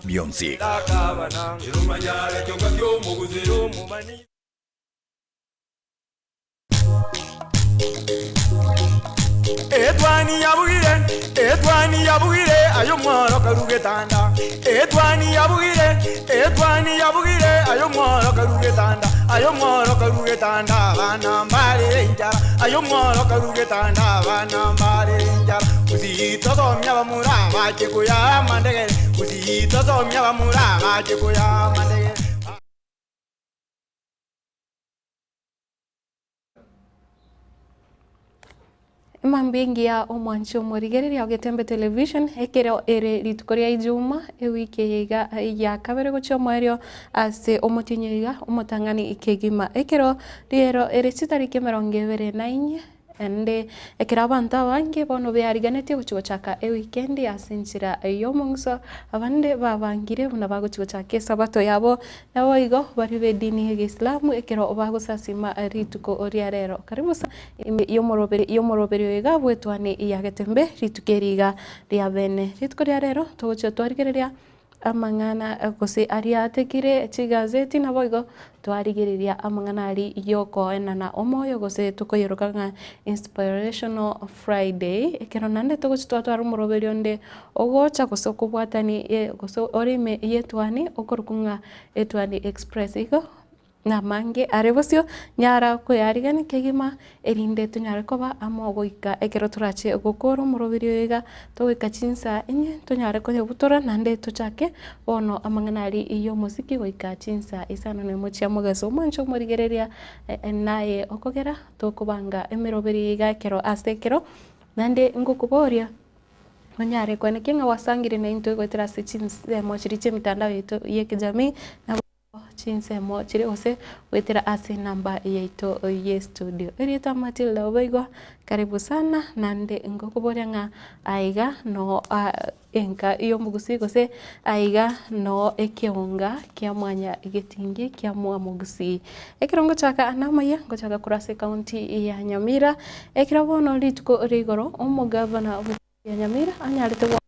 bionsi. Etwani yabugire, etwani yabugire, aye omworo karu getanda. Etwani yabugire, etwani yabugire, aye omworo karu getanda. Aye omworo karu getanda, abana mbare enchara. Aye omworo karu getanda, abana mbare enchara. Gusii tosomia abamura bache koyaa amandegere. Gusii tosomia abamura bache koyaa amandegere. Emambia engiya omwanchi omorigereria o Getembe Television, ekero ere rituko ria Ijuma, ewiki eye iga ya kabere gochia omoerio ase omotienyi oyo iga omotang'ani kegima. Ekero riero ere chitariki emerongo ebere na inye. Naende ekero abanto abange bono beariganetie gochia gochaka ewikendi ase enchera y'omong'uso, abande babangire buna bagochia gochaka esabato yabo, naboigo baria b'edini y'Egeisilamu ekero bagosasima rituko ria rero. Karibu sana ime y'omoroberi y'omoroberio oyo iga bw'etwani ya Getembe rituko eri iga ria bene. Rituko ria rero togochia twarigereria Amang'ana gose aria atekire chigazeti naboigo twarigereria amang'ana aria yokoenana omoyo gose tokoyeroka ng'a inspirational Friday, ekero naende togochi twatwara omoroberio onde ogocha gose okobwatani gose ore ime y'etwani okorokwa ng'a etwani express. Igo. Namange are bosio, nyara koyarigania kegima, erinde tonyare koba amo goika ekero torache gokora omoroberi oyo iga, togoika chinsa inye tonyare koyebutora naende tochake bono amang'ana aria y'omosiki goika chinsa isano na emo chia mogeso. Omwancho omorigereria naye okogera tokobanga emeroberi eye iga ekero ase ekero, naende ngokoboria onyare koenekia ng'a gwasangire naintwe goetera ase chinsemo chiria chi'emitandao yaito ya ekejamii. Chinsemo chiria gose goetera ase enamba yaito y'estudio. Erieta Matilda Oboigwa, karibu sana naende ngokoboria ng'a aiga no enka y'omogusii gose aiga no ekeonga kia mwanya getingi kia mwamogusii. Ekero ngochaka namaiya ngochaka korwa ase ekaunti ya Nyamira, ekero bono rituko ria igoro omogavana bwe ya Nyamira anyarete goaka.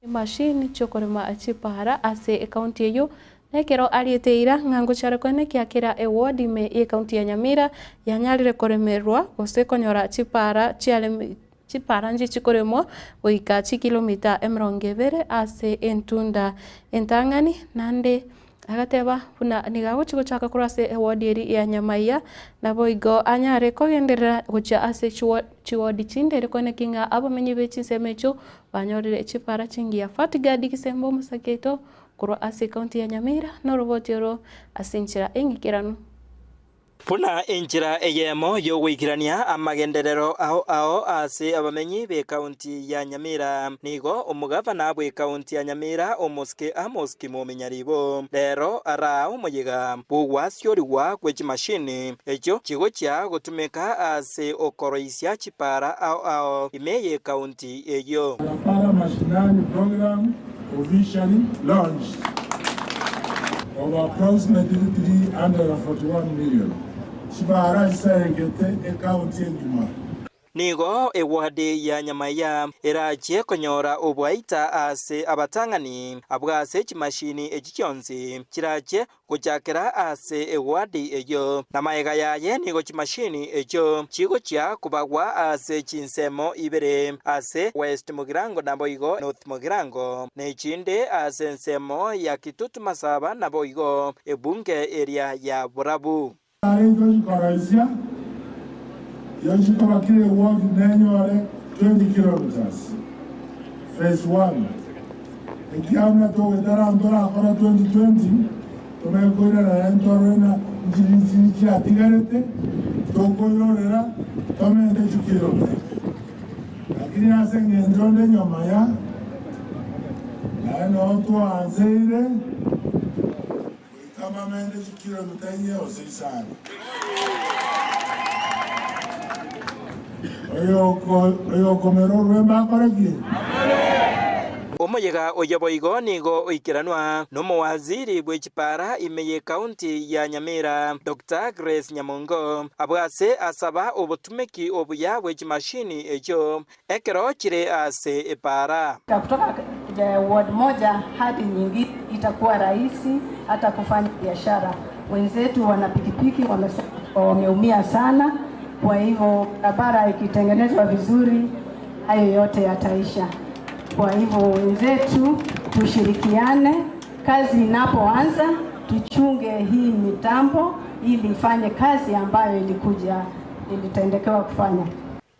Chimashini chi'okorema chipara ase ekaunti eyio, na ekero ariete eira ng'a ngochare koenekia kera eward ime y'ekaunti ya Nyamira yanyarire koremerwa gose konyora chipara chiaremi chipara nchichi koremwa goika chikilomita emerongo ebere ase entunda entang'ani naende Agateba buna nigo agochia gochaka korwa ase ewodi eria ya Nyamaiya, naboigo anyare kogenderera gochia ase chiwodi chinde ere koeneki ng'a abamenyi be chinsemo echio banyorire chipara chingiya. Fatgard Gisemba omosake oito korwa ase ekaunti ya Nyamira noroboti oro ase enchera eng'ikeranu. Buna enchera eyemo y'ogoikerania amagenderero ao ao ase abamenyi b'ekaunti ya Nyamira, nigo omogavana bw'ekaunti ya Nyamira Omosike Amos Kimomi Nyaribo rero araa omoyega bw'ogwasiorigwa gwe chimashini echio chigochia gotumeka ase okoroisia chipara ao ao ime y'ekaunti eyio. Barabara Mashinani Programme officially launched of approximately 341 million chibara chisaregete ecounty engima. Nigo ewadi ya Nyamaiya erachie konyora oboaita ase abatang'ani abwo ase chimashini echi chionsi chirachie Gochakera ase ewadi eyio, na magega yaye nigo chimashini echio chigochia kobagwa ase chinsemo ibere, ase West Mugirango naboigo North Mugirango, na echinde ase ensemo ya Kitutu Masaba naboigo ebunge eria ya Borabu. Are tochikoroisia, yochikoba kera ewodi nenyore 20 kilometres, phase one. Ekiagera togoetera ntorakora 2020, tomanye koirana naende torore ng'a nchiri chiri chiatigarete, tokoirorera tomente chikilomita. Lakini ase eng'encho onde nyuma ya, naende noo twaanseire goika bamente chikilomita inye gose isano. Oyokomera orwembe akore ki? Omoyega oyo boigo nigo oikeranwa nomowaziri bwe chipara ime y'ekaunti ya Nyamira, Doctor Grace Nyamongo, abwo ase asaba obotumeki obuya bwe chimashini echio ekero chire ase epara. Kutoka Ward moja hadi nyingine itakuwa rahisi hata kufanya biashara. Wenzetu wana pikipiki wamesema wameumia sana, kwa hivyo barabara ikitengenezwa vizuri, hayo yote yataisha. Kwa hivyo wenzetu, tushirikiane, kazi inapoanza tuchunge hii mitambo ili ifanye kazi ambayo ilikuja ilitendekewa kufanya.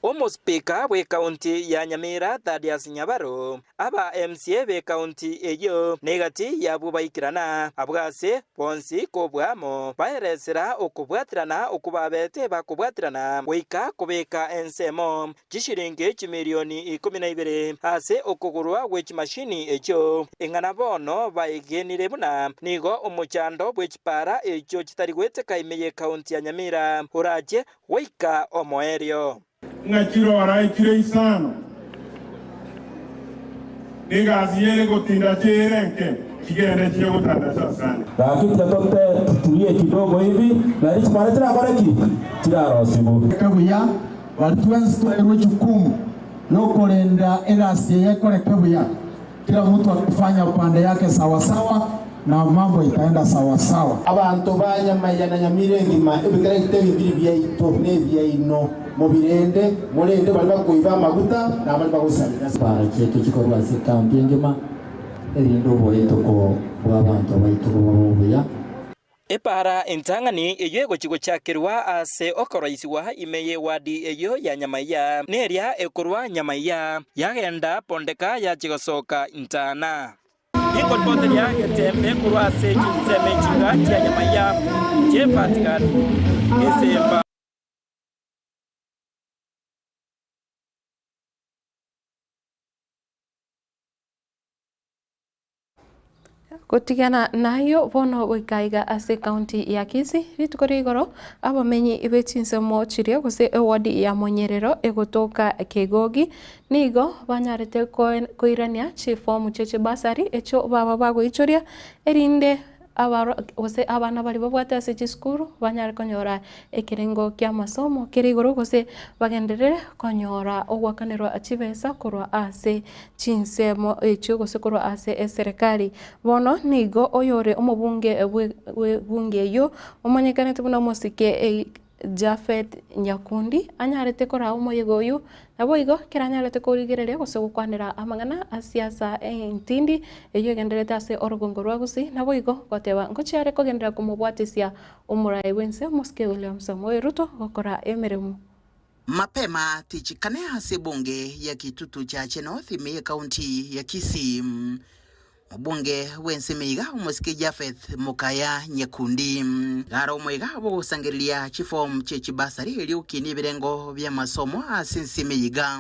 Omospika bw'ekaunti ya Nyamira Thaddeus Nyabaro, aba MCA b'ekaunti eyio negati yabwo baikirana abwo ase bonsi kobwamo baeresera okobwaterana okwo babete bakobwaterana goika kobeka ensemo chishiringi chimilioni ikomi na ibere ase okogorwa gwe chimashini echio eng'ana bono baegenire buna nigo omochando bwe chipara echio chitari gweteka ime y'ekaunti ya Nyamira orache goika omoerio. Ng'a chirora echire isano, na egasi ere gotinda chiere enke, chigende chire gotanda chiasane. Gaki tiga tote tutulie kidogo hivi, na chipara chirakore ki? Chirarosigwe. Eke buya, baria twensi twairwe ejukumu yokorenda egasi eye ekoreke buya, kila mtu akifanya upande yake sawasawa na mambo itaenda sawasawa. Abanto ba Nyamaiya na Nyamira engima, ebikere ebitebi mbiri biaito nebiaino, mobirende, morende baria bakoiba amaguta na baria bagosarera. Chipara chiaito chikorwa ase ekaunti engima, erinde oboetoko bw'abanto baito bobe obuya. Epaara entang'ani eyio egochia gochakerwa ase okoroisigwa ime y'ewadi eyio ya Nyamaiya, neria ekorwa Nyamaiya, yagenda Pondeka yachia gosoka Intana. Ninkoripoteria getembe korwa ase chinsemo echinga chia Nyamaiya, Jephat Gesemba. Gotigana nayio bono goika aiga ase ekaunti ya Kisii, rituko ria igoro abamenyi be chinsemo chiria gose eward ya Monyerero egotoka Kegogi nigo banyarete koirania chifomu chie chibasari echio baba bagoichoria erinde Abaro gose abana baria babwate ase chisukuru banyare konyora ekerengo ki'amasomo kere igoro gose bagenderere konyora ogoakanerwa chibesa korwa ase chinsemo echio gose korwa ase eserekari. Bono nigo oyore omobunge bw'ebunge eyio omanyekanete buna omosike Japhet Nyakundi anyarete koraa omoyega oyio, naboigo kera anyarete korigereria gose gokwanera amang'ana a siasa entindi eyio egendererete ase orogongo rwa Gusii, naboigo goteba ngochia are kogenderera komobwatisia omorai bw'ense omosike William Samoei Ruto gokora emeremo. Mapema tichikane ase ebunge ya Kitutu Chache North ime y'Ekaunti ya Kisii. Mobunge bw'ensemo iga omosike Japheth Mokaya Nyekundi gare omoiga bw'ogosangereria chiform chie chibasari erio gokinia ebirengo bi'amasomo ase ensemo eye iga.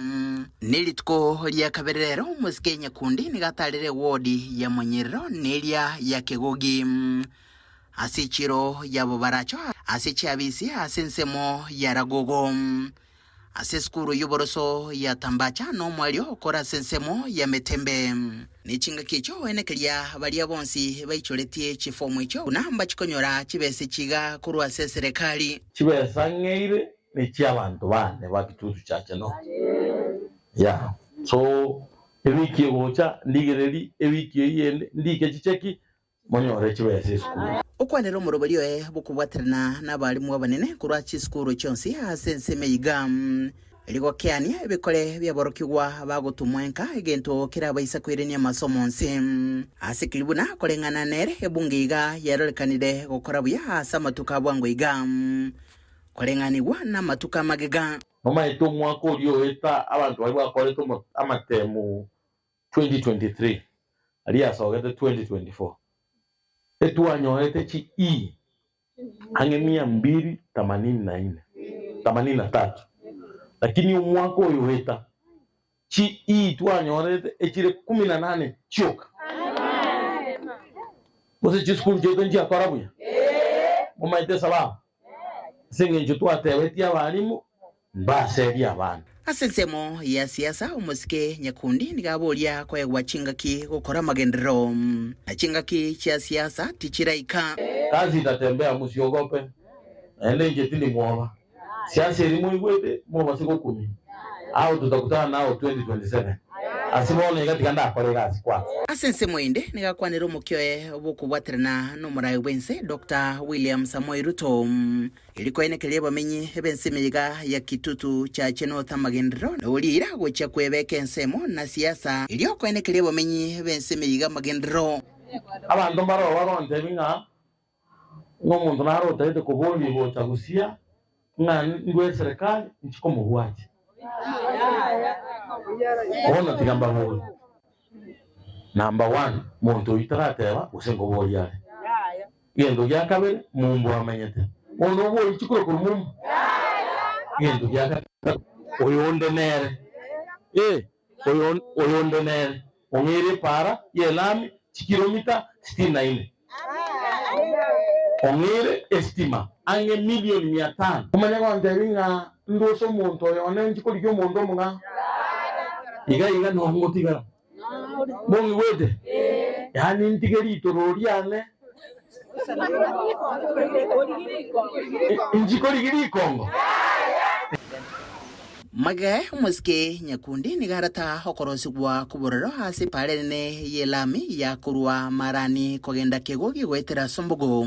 Nerituko ria kabere rero omosike Nyekundi nigo atarire eward ya Monyerero neria ya Kegogi ase echiro ya Bobaracho ase chiabisi ase ensemo ya Ragogo. Ase esukuru y'oboroso ya Tambacha nomoerio okore ase ensemo ya Metembe. Ne chingaki echio oenekeria baria bonsi baichoretie chifomu echio buna mbachikonyora chibesa echiga korwa ase eserekari. Chibesa ng'eire nechi'abanto baane ba Kitutu Chache North. Yeah. So ewiki egocha ndigereri ewiki eyio ende ndike chicheki Monyore chibesa esukuru. Okwanera omoroberi oye bw'okobwaterana nabarimu abanene korwa chisukuru chionsi ase ensemo eye iga, rigokeania ebikore bi'aborokigwa bagotumwa enka, egento kerabaisa koirania amasomo onsi. Ase keri buna koreng'ana nere ebunge iga yarorekanire gokora buya ase amatuko a bwango iga, koreng'anigwa namatuko amagega. Nomaete omwaka oria oeta abanto baria bakorete amatemu 2023 aria yasogete 2024 etwanyorete chi E ang'e mia mbili themanini na ine, themanini na tatu, lakini omwaka oyo oeta chi E twanyorete echire kumi na nane chioka. Gose chisukuru chiaito nchiakora buya? Momaete esababu? Ase eng'encho twatebetie abalimu mbaserie abana. Ase ensemo ya siasa omosike Nyakundi nigo aboria koegwa chingaki gokora amagenderero, na chingaki chia siasa tichiraika. Kazi itatembea mosiogope, naende inche tindi mwoba. Siasa eria moigwete mobase gokumia, hao tutakutana nao 2027. Ase bono iga tiga ndakore egasi kwanza. Ase ensemo ende nigo akwanire omokia oye bw'okobwaterana n'omorai bw'ense Doctor William Samoei Ruto. Erio koenekeria abamenyi b'ense emeyega ya Kitutu Chache North amagenderero na oriira gochia kwebeka ensemo na siasa erio koenekeria abamenyi b'ense emeyega amagenderero. Abanto mbaroo bagontebia ng'a omonto nare otaete koboria gocha gosia ng'a ndwe eserekari inche komobwatia. Bono tiga mbaborie, number one, monto oyio tarateba gose nkoboria are. Egento gia kabere, mumbu amenyete. Bono oborie chikura korwa mumbu? Egento gia gatato, oyonde nere, eh, oyo oyonde nere ong'eire epaara y'elami chikilomita sitini na ine, ong'eire esitima ang'e milioni mia tano. Omanye gontebia ng'a ndose omonto oyo one nchi korigia omonto omong'ao? Iga iga noo ngotigara. Mong'igwete? Yaani ntige ritororo riane inchi korigia rikongo? Magega omosike Nyakundi nigo arata okorosigwa kw'obororo ase epaara enene y'elami ya korwa Marani kogenda Kegogi goetera Sombogo.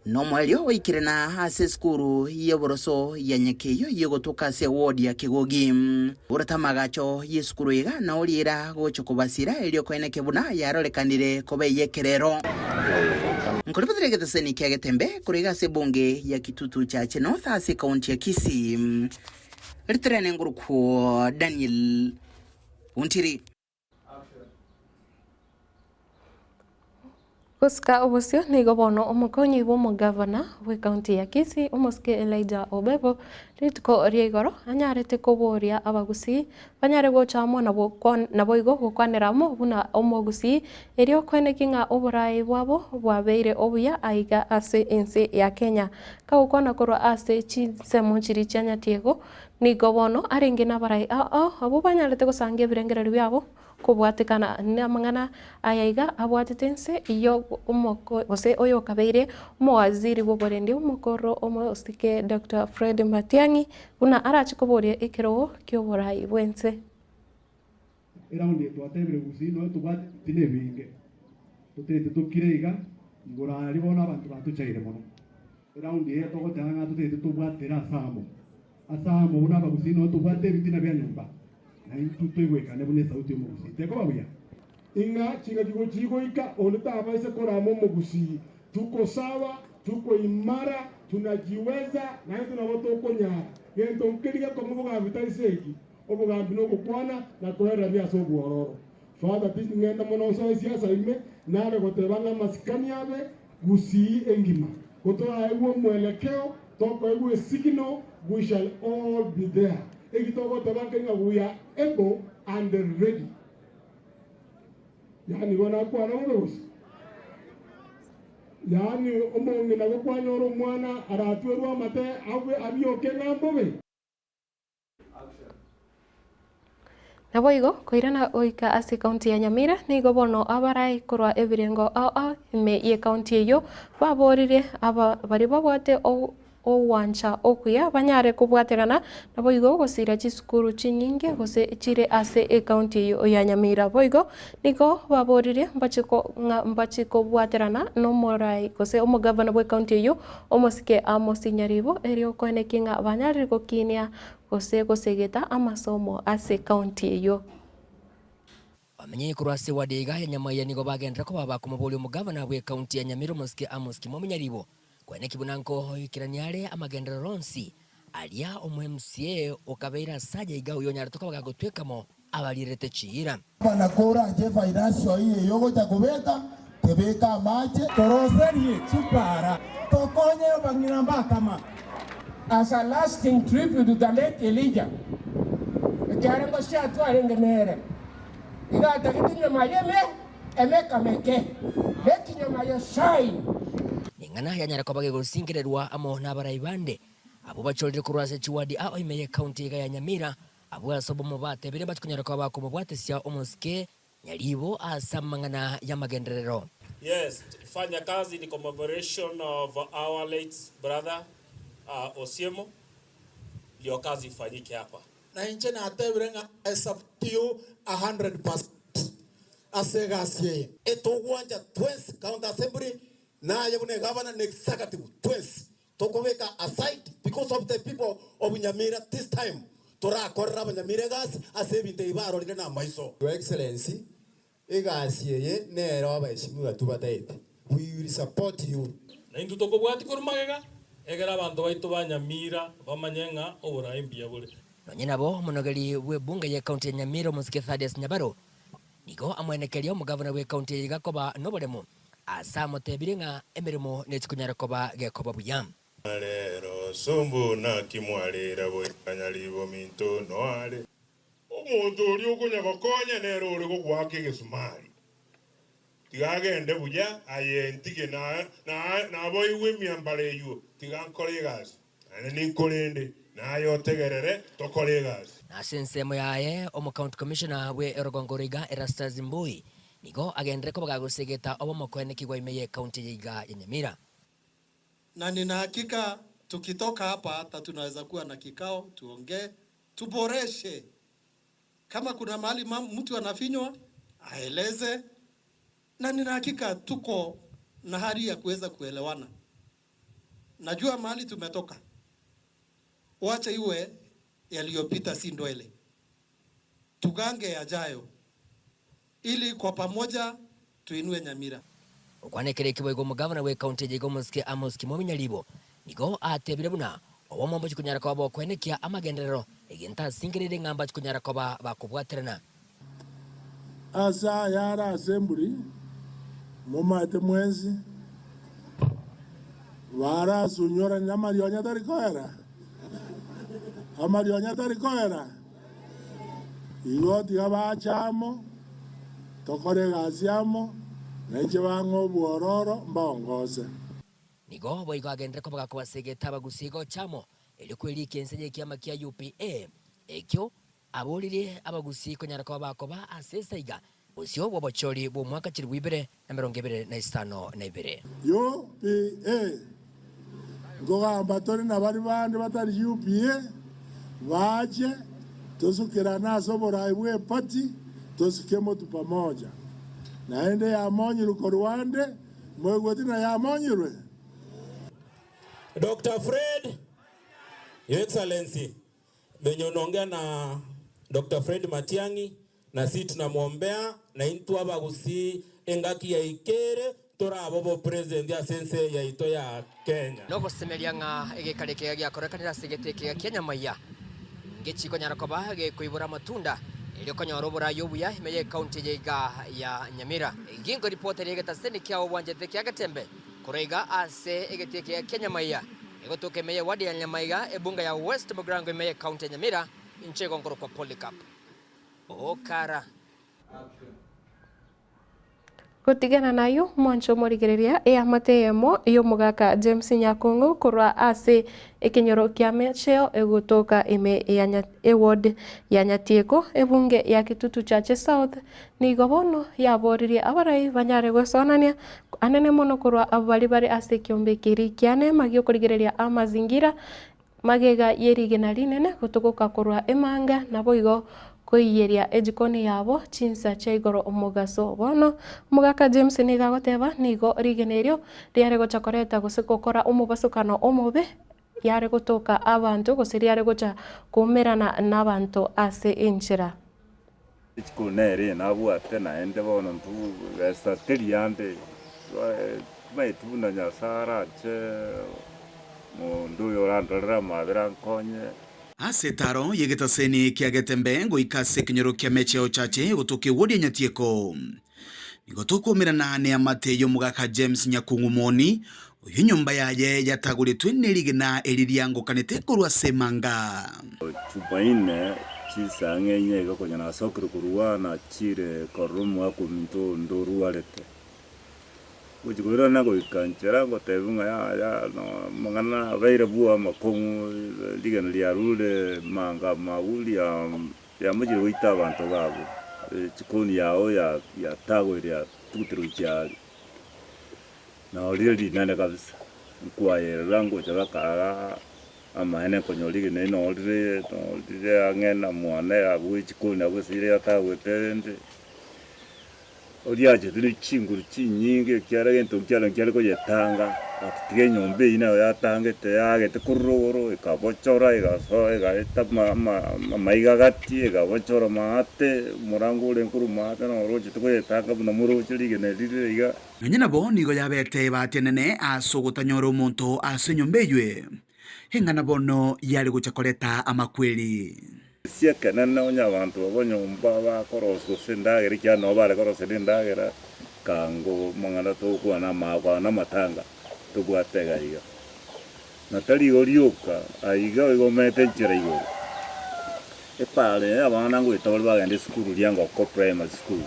Nomoerio oikerana ase esukuru y'oboroso ya Nyakeyo y'ogotoka ase eward ya Kegogi. Orata amagacho y'esukuru iga na oriera gocha kobasira erio koeneke buna yarorekanire koba ey'ekerero. Nkoribotera egeteseni kia Getembe korwa iga ase ebunge ya Kitutu Chache North ase ekaunti ya Kisii. Ritorene ngorokwo Daniel Ontiri. Gosika obosio nigo bono omokonyi bw'omogavana bw'ecounty ya Kisii omosike Elijah Obebo rituko ria igoro anyarete koboria abagusii banyare gocha amo naboigo gokwanera amo buna omogusii erio koeneki ng'a oboraai bwabo bwabeire obuya aiga ase ense ya Kenya. Kagokwana korwa ase chinsemo chiria chia Nyatiego Nigo bono arenge nabarai ao abwo banyarete gosanga ebirengererio biabo kobwatekana namang'ana aya iga abwatete ense eyio gose oyokabeire omowaziri bw'oborendi omokoro omosike Doctor Fred Matiang'i buna arache koboria ekerogo ki'oborai bw'ense. Eraundi eye twatebire gusii nonya tobwate ebitina ebinge, totaete tokire iga, igoro aria bono abanto batochaire mono. Eraundi eye togoteba ng'a totaete tobwatere ase amo, ase amo buna abagusii nonya tobwate ebitina bia nyomba, na intwe toigwekane buna esauti y'omogusii. Tekoba buya? Ing'a chingaki gochia goika onde tabaisa korama omogusii, tuko sawa, tuko imara, tunajiweza, naintwe nabo tokonyara. Gento nkeri gekong'u bogambi tari segi. Obogambi nogokwana na koererania ase obwororo. Father ting'enda mono nsoe siasa ime, nare goteba ng'a amasikani abe Gusii engima. Gotoraegwe omwelekeo, tokoegwa esignal, we shall all be there. Eki togoteba nkeri ng'a we are able and ready. Yaani igo nakwana bobe gose? Yaani omong'ina gokwanyora omwana aratwerwe amate abe abioke ng'a mbobe? Naboigo koirana goika ase ekaunti ya Nyamira nigo bono abarai korwa ebirengo ao ao ime y'ekaunti eyio baboririe aba baria babwate ogwancha okuya banyare kobwaterana naboigo gosira chisukuru chinyinge gose chire ase ekaunti eyio ya Nyamira. Boigo nigo baboririe mbache ng'a mbache kobwaterana nomorai gose omogavana bw'ekaunti eyio Omosike Amos Nyaribo erio koenekia ng'a banyarire gokinia gose gosegeta amasomo ase county eyio. Bamenyei korwa ase eward iga ya Nyamaiya nigo bagenderera koba bakomoboria omogavana bw'ecounty ya Nyamira omosike Amos Kimwami Nyaribo koenekia buna nkoikerania are amagenderero onsi aria omo MCA okabeire ase aye iga oyio onyarete koba gagotwekamo abarierete chiira. Bana koranche efinancial year eye ogocha kobeka, tebeka amache. Toroserie chipara, tokonye abang'ina mbakama. As a lasting tribute to the late Elijah, ekiagera ngosia twarenge nere, iga atagete nyama y'eme emeka meke, let nyama ye shine. Ning'ana yanyare koba gegosingererwa amo nabarai bande, abwo bachorire korwa ase chiwadi ao ime y'ecounty iga ya Nyamira, Abwo ase obomo batebire mbachikonyara koba bakomobwatesia omosike nyaribo ase amang'ana y'amagenderero. Yes, fanya kazi in commemoration of our late brother uh, Osiemo, ndio kazi ifanyike hapa. Na inche natebire ng'a I support you 100% ase egasi eye. Etogwancha twensi county assembly naye buna egavana na executive twensi tokobeka aside because of the people of Nyamira this time torakorera abanyamira egasi ase ebinto ebi barorire na amaiso. Your Excellency, egasi eye nero abaheshimiwa tubataete, we will support you. Na intwe tokobwatia korwa magega, egere abanto baito ba Nyamira bamanye ng'a oboraai mbuya bore. Nonye nabo, omonogeri bw'ebunge y'ecounty ya Nyamira omosike Thaddeus Nyabaro nigo amwenekeria omogavana bw'ecounty eye iga koba noboremo ase amotebirie ng'a emeremo nechikonyara koba gekoba buya. Na rero sombo naki mwarera goika nyaribo minto noare. Omonto oria okonya gokonya nere ore gogoaka egesumari. Tiga agende buya, aye ntige naboigwe emiambaro eyio, tiga nkore egasi, naende ninkorende, naye otegerere tokore egasi. Na ase ensemo yaye, Omocounty Commissioner bwe erogongo roiga Erastus Mbui nigo agenderere koba gagosegeta obomokoenekigwa ime ye county eye iga ya Nyamira. Na nina hakika tukitoka hapa hata tunaweza kuwa na kikao tuongee, tuboreshe. Kama kuna mahali mtu anafinywa aeleze, na nina hakika tuko na hali ya kuweza kuelewana. Najua mahali tumetoka, wacha iwe yaliyopita si ndwele, tugange yajayo ili kwa pamoja tuinue Nyamira. Okwanekera eki boigo omogavana bw'ecounty eye iga omosike Amos Kimwami Nyaribo nigo atebire buna obomo mbochikonyara koba bokoenekia amagenderero egento asingereire ng'a mbachikonyara koba bakobwaterana. Ase ayare assembly momaete mwensi, barasunyorane amarionya tari koera, amarionya tari koera. Igo tiga bache amo, tokore egasi amo, na inche bang'e obwororo mbaongose. Nigo boigo agenderere koba gakobasegeta abagusi gocha amo, erio kwerikia ense y'ekiama kia UPA, ekio aboririe abagusi konyara koba bakoba ase esaiga bosio bw'obochori bw'omwaka chilifu ibere na emerongo ebere na isano na ibere. UPA, Nkogamba tore nabaria bande batari UPA bache tosukerane ase oborai bw'epati tosuke motu pamoja. Naende yamonyirwe korwa ande, moigweti na yamonyirwe? Dr. Fred, Your Excellency, venye unaongea na Dr. Fred Matiang'i na si tunamwombea na intwe abagusii engaki yaikere torabo bo president ase ense yaito ya Kenya. Nogosemeria ng'a egekare ekiya giakorekanire ase egete ekiya kia nyamaiya ngechikonyara koba gekoibora amatunda erio konyora oboraai obuya ime y'ecounty eye iga ya Nyamira. Ginko ripoti eria egetaseni kia obwanchete kia Getembe korwa iga ase egete ekiya kia nyamaiya egotoka ime y'ewadi ya Nyamaiga ebunga ya West Mugirango ime y'ecounty ya Nyamira inche igo nkorokwa Polycarp Okara. Gotigana nayio, mwanche omorigereria eamate eyemo y'omogaka James Nyakong'u korwa ase ekenyoro kia Mecheo egotoka ime ya eward ya Nyatieko, ebunge ya Kitutu Chache South nigo bono yaboririe abarai banyare gwesonania anene mono korwa abwo baria bare ase ekiombe keria kiane magiokorigereria amazingira Magega ye rigena rinene gotugoka korwa emanga, naboigo koiyeria ejikoni yabo chinsa chia igoro omogaso. Bono omogaka James nigo agoteba nigo rigena erio riare gocha koreta gose gokora omobasokano omobe riare gotoka abanto gose riare gocha koumerana nabanto ase enchera. Rituko nere nabwate naende bono ntwo besa teri ande, timanyeti buna Nyasae arache monto oyo orandorere amabera ankonye. Ase etaro y'egetaseni kia Getembe goika ase ekenyoro kia Mecheo Chache gotoka ewodi ya Nyatieko. Nigo tokomerana neamate y'omogaka James Nyakung'u Moni, oyio enyomba yaye yatagoretwe nerigena eri riangokanete korwa ase emanga. Jumaine chinsa ang'e inye iga konya nasokire korwa nachire korora omogaka ominto onde orwarete. Gochia koirana goika nchera ngotebiwa ng'a yaya no amang'ana abeire bwogo amakong'u rigena riarure manga amagu ria riamochire goita abanto babo. Chikoni yao yatagoire yatuguterwe gochia aria. Nao rire rinene kabisa, nkwayerera ngocha bakaraa. Amaene nkonyora rigena eri noo rire noo rire ang'e na mwane abwo echikoni abwo ase riria atagwete rende, oriachete ne chinguru chinyinge ekiagera egento nkiare nkiare koyetanga, gatiga enyomba eywo nayo yatangete yaagete korwa rogoro ekabochora egasoa egaeta ama ama amaiga gati ekabochora maate, omorango orenge korwa maate noro ochete koyetanga buna moroche rigena eri rire iga. Nonya nabo nigo yabete ebahati enene ase ogotanyora omonto ase enyomba eywe, eng'ana bono yare gocha koreta amakweri. Ase ekenene onye abanto babo nyomba bakorosia gose endagera ekiagera nabo bare koroseria endagera, kango amang'ana togokwana amaakwa na amatanga tobwate iga iga. Na tari igo rioka, aiga igo omanyete enchera igoro. Epaara eye abana ngoeta bare bagenda esukuru ria Ngoko Primary School,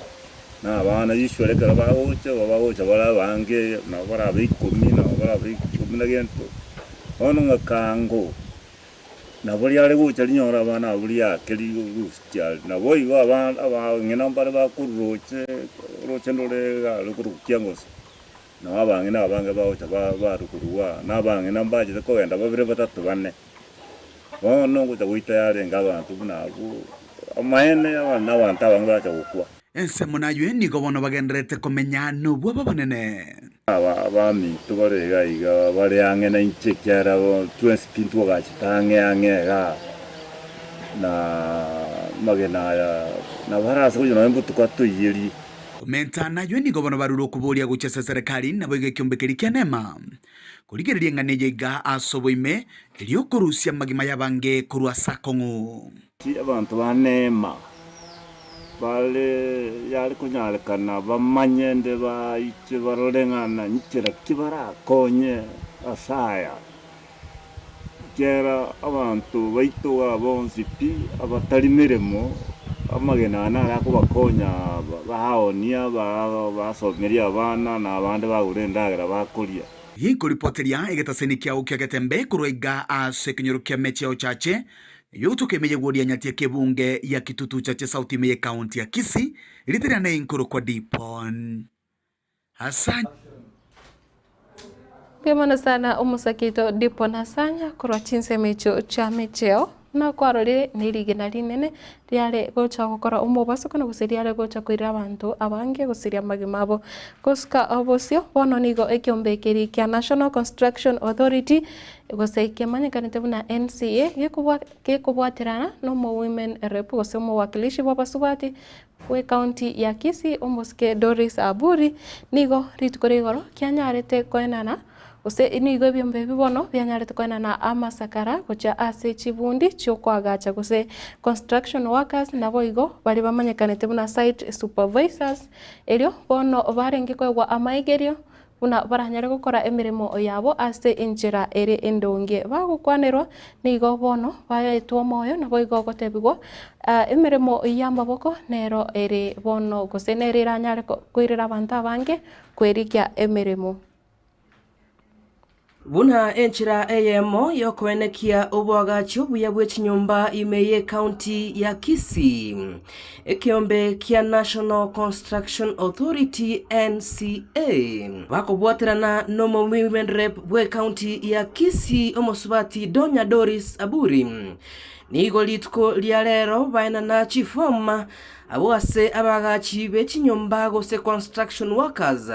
na abana usually ekero bagocha igo bagocha bare abange nabo barabe ikomi nabo barabe ikomi na gento. Bono ng'a kango, nabo riare gocha rinyore abana abwo riake rirusia nabo igo abana abang'ina mbare bakorwa roche, oroche ndore iga rokorokwa Kiangoso. Nabo abang'ina abange bagocha barwa korwa aa, na abang'ina mbachete kogenda babere batato bane. Bono ngocha goita yarenge abanto buna abwo, amaene na abanto abange baracha gokwa. Ensemo naywe nigo bono bagendererete komenya nobwoba obonene. Aba abaminto bare iga iga bare ang'e nainche, ekiagera twensi tintwagachete ang'e ang'e igaa, na amagena aya nabo arase gocha nonye mbotuko atoiyerie. Komenta naywe nigo bono barure okoboria gochia ase eserekari, naboigo ekiombe keria kia Neema. Korigereria eng'ana eye iga ase oboime, erio okorusia amagima y'abange korwa ase akong'u. Abanto ba Neema bare yare konyarekana bamanye nde baiche barore ng'a na nchera ki barakonye ase aya, Ekiagera abanto baito iga bonsi pi, abatari meremo, amagena aya naro akobakonya baonia, basomeria abana, na abande bagure endagera bakoria. Ginkoripoteria egetaseni kiao kia Getembe korwa iga ase ekenyoro kia Mecheo Chache, yogotoka ime y'ewodi ya Nyatia kebunge ya Kitutu Chache South ime y'ecounty ya Kisii, rieta riane inkorokwa Dipon Hassan. Mbuya mono sana omosake oito Dipon Hassan korwa chinsemo echio chia Mecheo. Buna kwarorire nerigena rinene riare gocha gokora omobasokano gose riare gocha koira abanto abange gosiria amagima abo. Gosuka obosio bono nigo ekiombe keria kia National Construction Authority gose kemanyekanete buna NCA gekobwaterana na omo women rep gose omowakilishi bw'abasubati bw'ecounty ya Kisii omosike Doris Aburi nigo rituko ria igoro kianyarete koenana gose nigo ebiombe ebi bono bianyarete koenana amasakara gochia ase chibundi chiokoagacha gose construction workers naboigo baria bamanyekanete buna site supervisors erio bono barenge koegwa amaigerio Buna baranyare gokora emeremo yabo ase enchera ere endonge. Bagokwanerwa nigo bono baetwe omoyo, naboigo gotebigwa, Emeremo y'amaboko nero ere bono, gose nere eranyare koirera abanto abange kwerigia emeremo. Buna enchera eyemo y'okoenekia oboagachi obuya bwe chinyomba ime y'ecounty ya Kisii, ekeombe kia National Construction Authority, NCA, bakobwaterana n'omowomen rep bw'ecounty ya Kisii omosubati Donya Doris Aburi, nigo rituko ria rero baenana chiform abwo ase abaagachi be chinyomba gose construction workers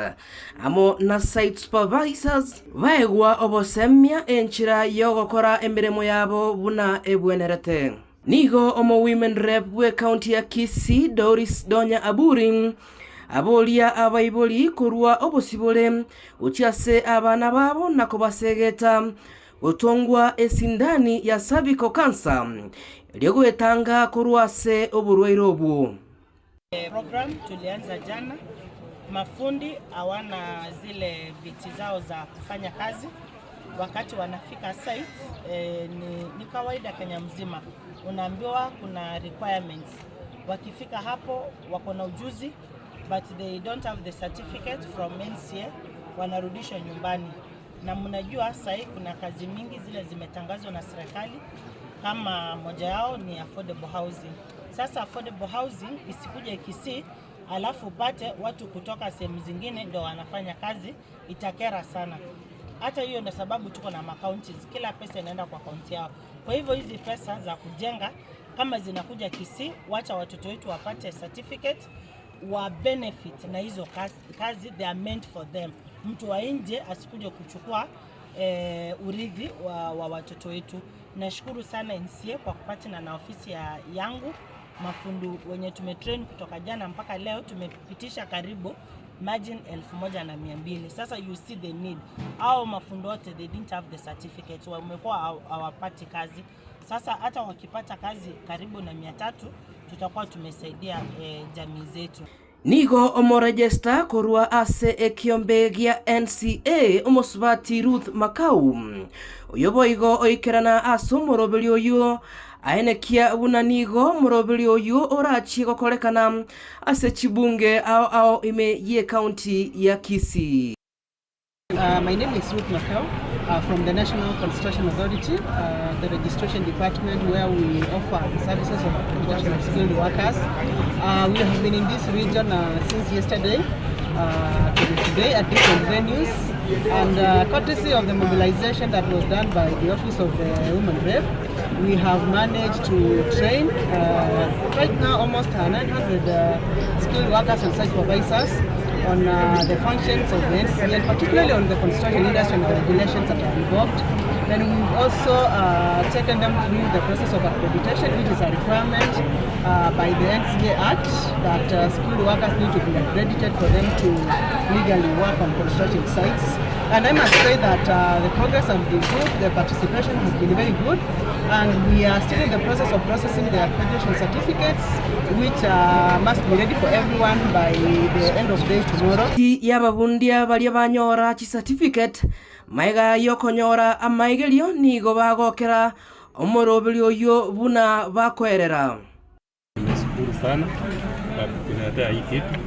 amo na site supervisors baegwa obosemia enchera y'ogokora emeremo yabo buna ebwenerete. Nigo omo women rep bw'ecounty ya Kisii Doris Donya Aburi aboria abaibori korwa obosibore gochia ase abana babo na kobasegeta gotongwa esindani ya cervical cancer erio goetanga korwa ase oborwaire obwo. Program tulianza jana, mafundi hawana zile viti zao za kufanya kazi. Wakati wanafika site eh, ni, ni kawaida Kenya mzima unaambiwa kuna requirements. Wakifika hapo wako na ujuzi but they don't have the certificate from NCA, wanarudishwa nyumbani. Na mnajua sahii kuna kazi mingi zile zimetangazwa na serikali, kama moja yao ni affordable housing. Sasa affordable housing isikuje Kisii alafu upate watu kutoka sehemu zingine ndio wanafanya kazi, itakera sana. Hata hiyo ndio sababu tuko na ma-counties, kila pesa inaenda kwa kaunti yao. Kwa hivyo hizi pesa za kujenga kama zinakuja Kisii, wacha watoto wetu wapate certificate wa benefit na hizo kazi, kazi they are meant for them. Mtu wa nje asikuje kuchukua eh, urithi wa, wa watoto wetu. Nashukuru sana NCA kwa kupatana na ofisi ya yangu mafundu wenye tumetrain kutoka jana mpaka leo tumepitisha karibu margin 1200. Sasa you see the need. Au mafundo wote they didn't have the certificates, wamekuwa hawapati kazi. Sasa hata wakipata kazi karibu na 300 tutakuwa tumesaidia eh, jamii zetu. Nigo omorejesta korwa ase ekiombe gia NCA omosubati Ruth Makau oyo boigo oikerana ase omoroberi oyo aenekia buna nigo omoroberi oyo orachie gokorekana ase chibunge ao ao ime ye county ya Kisii. My name is Ruth Makau from the National Construction Authority, the registration department where we offer the services of accreditation of skilled workers. We have been in this region since yesterday to today at different venues, and courtesy of the mobilization that was done by the Office of the Women Rep, we have managed to train right now almost 900 skilled workers and site supervisors on the functions of the NCA, particularly on the construction industry and the regulations that are involved. Then we've also taken them through the process of accreditation, which is a requirement by the NCA Act that skilled workers need to be accredited for them to legally work on construction sites. And I must say that the progress has been good, the participation has been very good, and we are still in the process of processing the accreditation certificates, which must be ready for everyone by the end of day tomorrow. Yababundia baria banyora chicertificate maiga yokonyora amaigerio nigo bagokera omoroberi oyo buna bakoerera. Nimeshukuru sana kwa kutuletea hii kitu.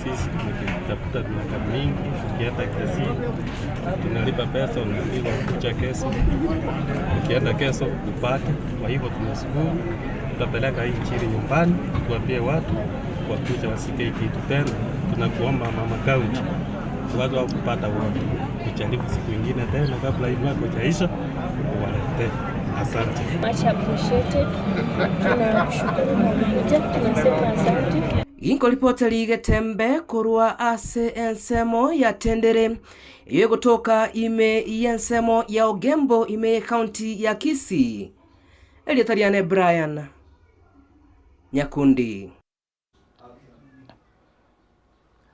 Sisi tumekitafuta miaka mingi, tukienda kesi tunalipa pesa, unaambiwa kuja kesho, ukienda kesho upate. Kwa hivyo tunashukuru, tutapeleka hii injili nyumbani, tuambie watu wakuja wasike hii kitu tena. Tunakuomba mama kaunti, watu wa kupata wote, kujaribu siku ingine tena kabla hii mwaka hujaisha, uwaletee. Asante. Much appreciated. Tunakushukuru kwa kuja, tunasema asante. Ginkoripoteri Getembe korwa ase ensemo ya Tendere iyo gotoka ime yensemo ya Ogembo ime county ya Kisii. Elietariane Brian Nyakundi.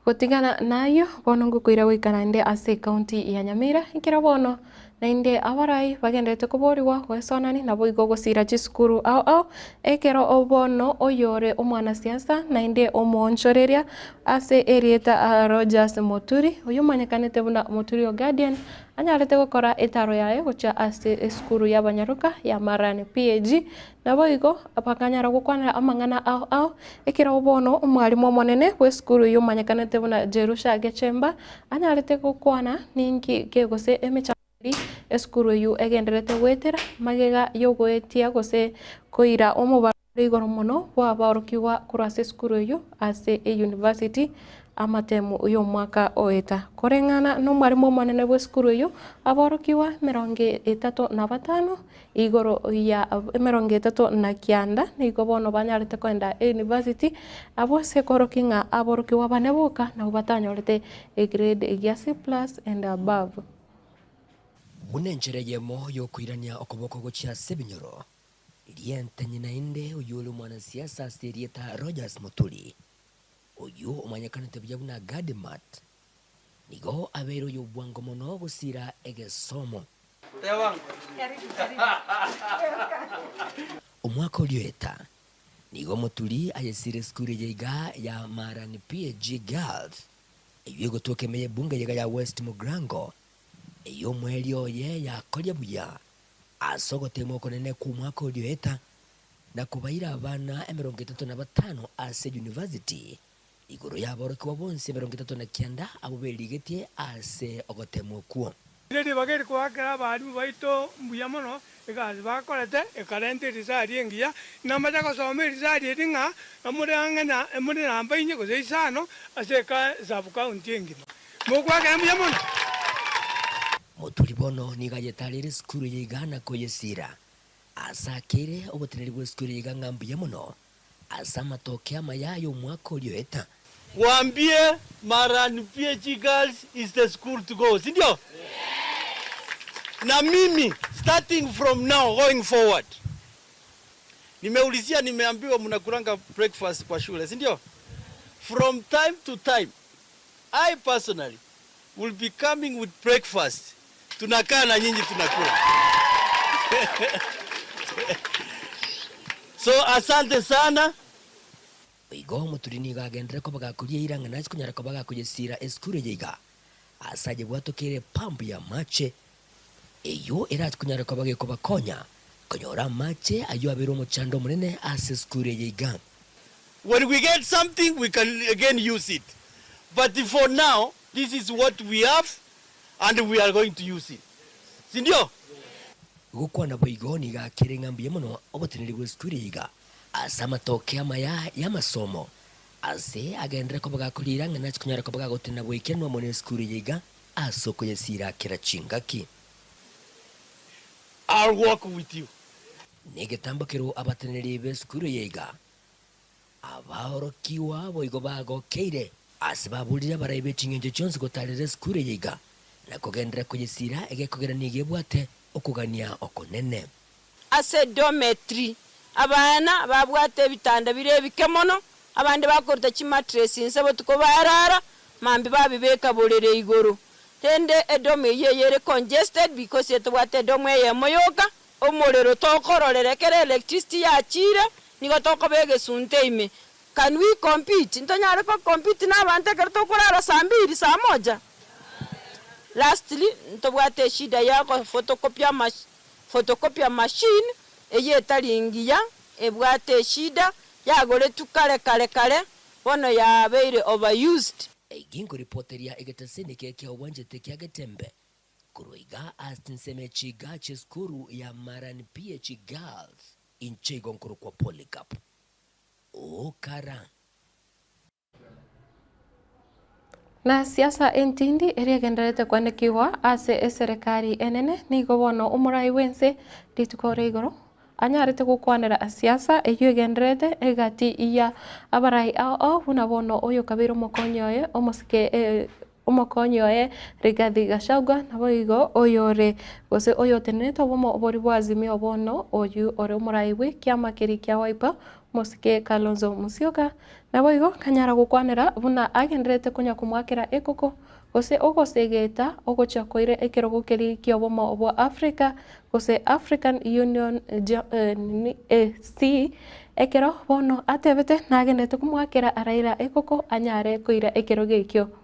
Gutigana nayo bono ngukwira gwikara nde ase county ya Nyamira ikira bono nainde abarai bagenderete koboriwa gwesonani nabo igo gosira chisukuru ao ao ekero obono oyore omwanasiasa nainde omoonchoreria ase erieta Rogers Muturi oyo omanyekanete buna Muturi o Guardian anyarete gokora etaro yaye gochia ase esukuru ya abanyaroka ya Marani PAG nabo igo bakanyara gokwanera amang'ana ao ao ekero obono omwarimu omonene bwa esukuru eywo omanyekanete buna Jerusha Gechemba anyarete gokwana ninki kegose emechando esukuru eyu egenderete gwetera magega yogoetia gose koira omobaro igoro mono bwabaorokiwa korwa ase esukuru eyu ase e-university amatemu oyo omwaka oeta koreng'ana na omwarimu omonene bwa esukuru eyu abaorokiwa 35 igoro ya 39 nigo bono banyarete koenda e-university abo ase korokia ng'a aborokiwa bane boka nabo batanyorete egrade ya C plus and above. Buna enchera yemo yokoirania okoboko gochia ase ebinyoro rientenye naende oyo ore omwanasiasa ase erieta Rogers Muturi oyo omanyekanete buya buna Gadimat nigo abeire oyo obwango mono gosira egesomo. Omwaka orioeta nigo Muturi ayesire esukuru eye iga ya Marani PAG Girls eywo egotoka emeye ebunge yega ya West Mugirango eyo omweri oye yakoria buya ase ogotema okonene kwa omwaka orioeta na kobaira abana 35 ase university igoro yaborokiwa bonsi 39 abo berigetie ase ogotema okwo. Riri bageri kwakera abarimu baito mbuya mono egasi bakorete ekarenta erisari engiya namacha gosoma erisari eri ng'a emore ang'e emore namba inye gose isano ase eka sub county engima mokwakera mbuya mono. Moturi bono nigo ayetarire esukuru eye iga na koyesiira. Ase akeire oboteneneri bw'esukuru eye iga ng'a mbuya mono ase amatoke amaya ay'omwaka oria oeta. Waambie Marani PHE Girls is the school to go, si ndio? Na mimi starting from now going forward nimeulizia, nimeambiwa mnakulanga breakfast kwa shule, si ndio? From time to time I personally will be coming with breakfast, tunakaa na nyinyi tunakula. So asante sana. Boigo omoturi nigo agenderere koba gakoria eira ng'a nache konyara koba gakoyesiira esukuru eye iga, ase ayebwatokeire epampu y'amache, eyio erache konyara koba gekobakonya konyora amache ayio abeire omochando omonene ase esukuru eye iga. When we get something we can again use it but for now this is what we have and we are going to use it si ndio? Gokwana boigo nigo akere ng'a mbuya mono oboteneneri bw'esukuru eye iga ase amatoke amaya y'amasomo ase agenderere koba gakoriira ng'a nache konyara koba gagotenena goikeranwa amo nesukuru eye iga ase okoyesiira kera chingaki. I'll walk with you. Negetambo kerwo abateneneri b'esukuru eye iga Abaorokigwa boigo bagokeire ase baburire abarai be chingencho chionsi gotaarera esukuru eye iga, na kogenderera koyesiira egekogera nigo ebwate okogania okonene. Ase dormitory, abana babwate ebitanda bire ebike mono, abande bakoruta chimattress inse botuko barara, mambia babibeka borere igoro. Rende edorm eyio eyere congested because etobwate edorm eyemo yoka, Omorero tokororera ekero electricity yachire nigo tokoba egesunte ime. Can we compete? Ntonyare ko compete na abanto ekero tokorara saa mbiri, saa moja? Lastly, ntobwate eshida ya go photocopy ama photocopy machine eyio etari ngiya, ebwate eshida, yagoretwe kare kare kare, bono yabeire overused. Ginkoриpoteria egetaseni eke kia obwanchete kia Getembe Korwa iga ase chinsemo echi iga chi'esukuru ya Marani PH Girls, inche igo nkorokwa Polycarp. Okara. Na siasa entindi eria egendererete kwanekigwa ase eserekari enene, nigo bono omorai bw'ense rituko ria igoro anyarete gokwanera siasa eyio egendererete egati ya abarai ao ao buna bono oyo okabeire omokonyi oye omosike Omokonyi oye Rigathi Gachagua naboigo oyore gose oyotenenete obomo oboria bwa Azimio bono oyio ore omorai bwe kiama keria kia Wiper Mosike Kalonzo Musyoka naboigo kanyara gokwanera buna agendererete konya komoakera ekoko gose ogosegeta ogochia koira ekerogo keria kiobomo bwa Africa gose African Union AC ekero bono atebete nagenderete komoakera Raila ekoko anyare koira ekerogo ekio.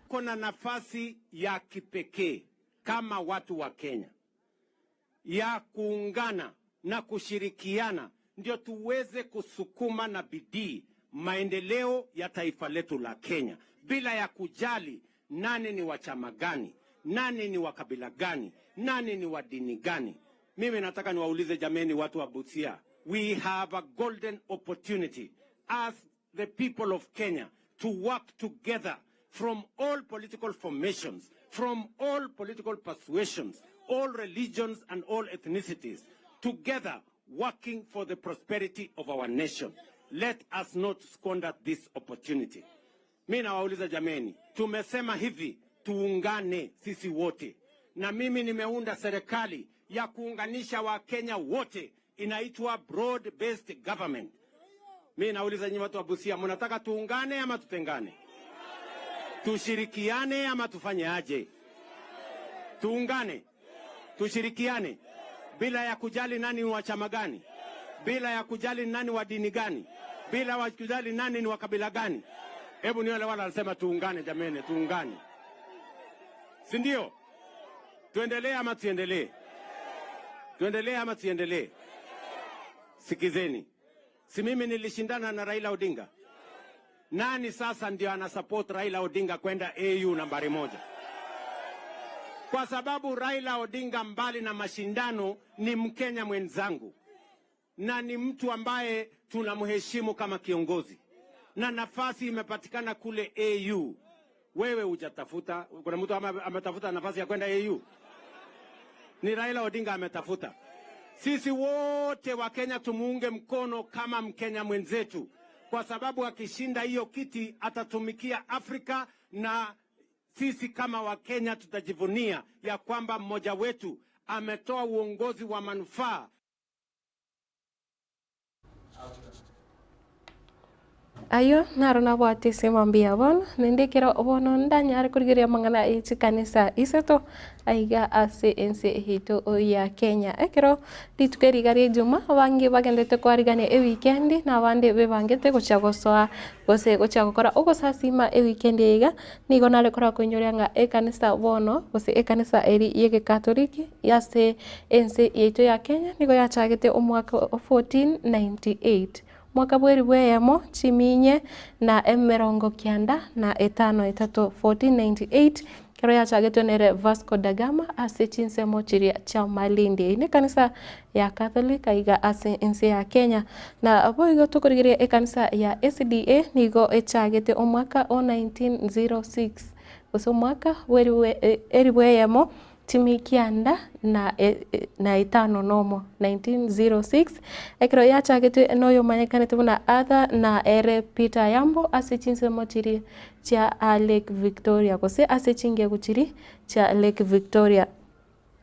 Kuna nafasi ya kipekee kama watu wa Kenya ya kuungana na kushirikiana ndio tuweze kusukuma na bidii maendeleo ya taifa letu la Kenya bila ya kujali nani ni wa chama gani, nani ni wa kabila gani, nani ni wa dini gani. Mimi nataka niwaulize jameni, watu wa Busia, we have a golden opportunity as the people of Kenya to work together from all political formations, from all political persuasions, all religions and all ethnicities, together working for the prosperity of our nation. Let us not squander this opportunity. Mi nawauliza jameni, tumesema hivi, tuungane sisi wote, na mimi nimeunda serikali ya kuunganisha Wakenya wote, inaitwa broad based government. Mi nauliza nyinyi watu wa Busia, mnataka tuungane ama tutengane? Tushirikiane ama tufanye aje? Tuungane, tushirikiane bila ya kujali nani ni wa chama gani, bila ya kujali nani wa dini gani, bila ya kujali nani ni wa kabila gani. Hebu ni wale wale walisema tuungane, jameni, tuungane, si ndio? Tuendelee ama tuendelee? Tuendelee ama tuendelee? Sikizeni, si mimi nilishindana na Raila Odinga? Nani sasa ndio ana support Raila Odinga kwenda AU nambari moja? Kwa sababu Raila Odinga mbali na mashindano ni Mkenya mwenzangu na ni mtu ambaye tunamheshimu kama kiongozi, na nafasi imepatikana kule AU. Wewe hujatafuta. Kuna mtu ametafuta nafasi ya kwenda AU? Ni Raila Odinga ametafuta. Sisi wote wa Kenya tumuunge mkono kama Mkenya mwenzetu, kwa sababu akishinda hiyo kiti atatumikia Afrika na sisi kama Wakenya tutajivunia ya kwamba mmoja wetu ametoa uongozi wa manufaa. Ayio naro nabwate ase mambia bono, naende ekero bono ndanyare korigereria amang'ana ye chikanisa isato aiga ase ense yaito ya Kenya. Ekero rituko eri iga ria ejuma, abange bagenderete koarigania ewikendi, na abande bebangete gochia gosoa gose gochia gokora ogosasima ewikendi eye iga, nigo nare kora koinyoria ng'a ekanisa bono gose ekanisa eri ya egekatoliki ase ense yaito ya Kenya nigo yachagete omwaka o 1498. Mwaka bw'elifu eyemo, chiminye, na emerongo kianda, na etano etato, 1498, ekero yachagetwe nere Vasco da Gama ase chinsemo chiria chia Malindi. Eyio nekanisa ya Catholic aiga ase ense ya Kenya. Na boigo tokorigereria ekanisa ya SDA nigo echagete omwaka o 1906 gose omwaka bw'elifu elifu eyemo Chimi kianda na na etano nomo, 1906, ekero yachagetwe noyomanyekanete buna Arthur na ere Peter Yambo ase chinsemo chiria chia Lake Victoria gose ase chingegu chiria chia Lake Victoria.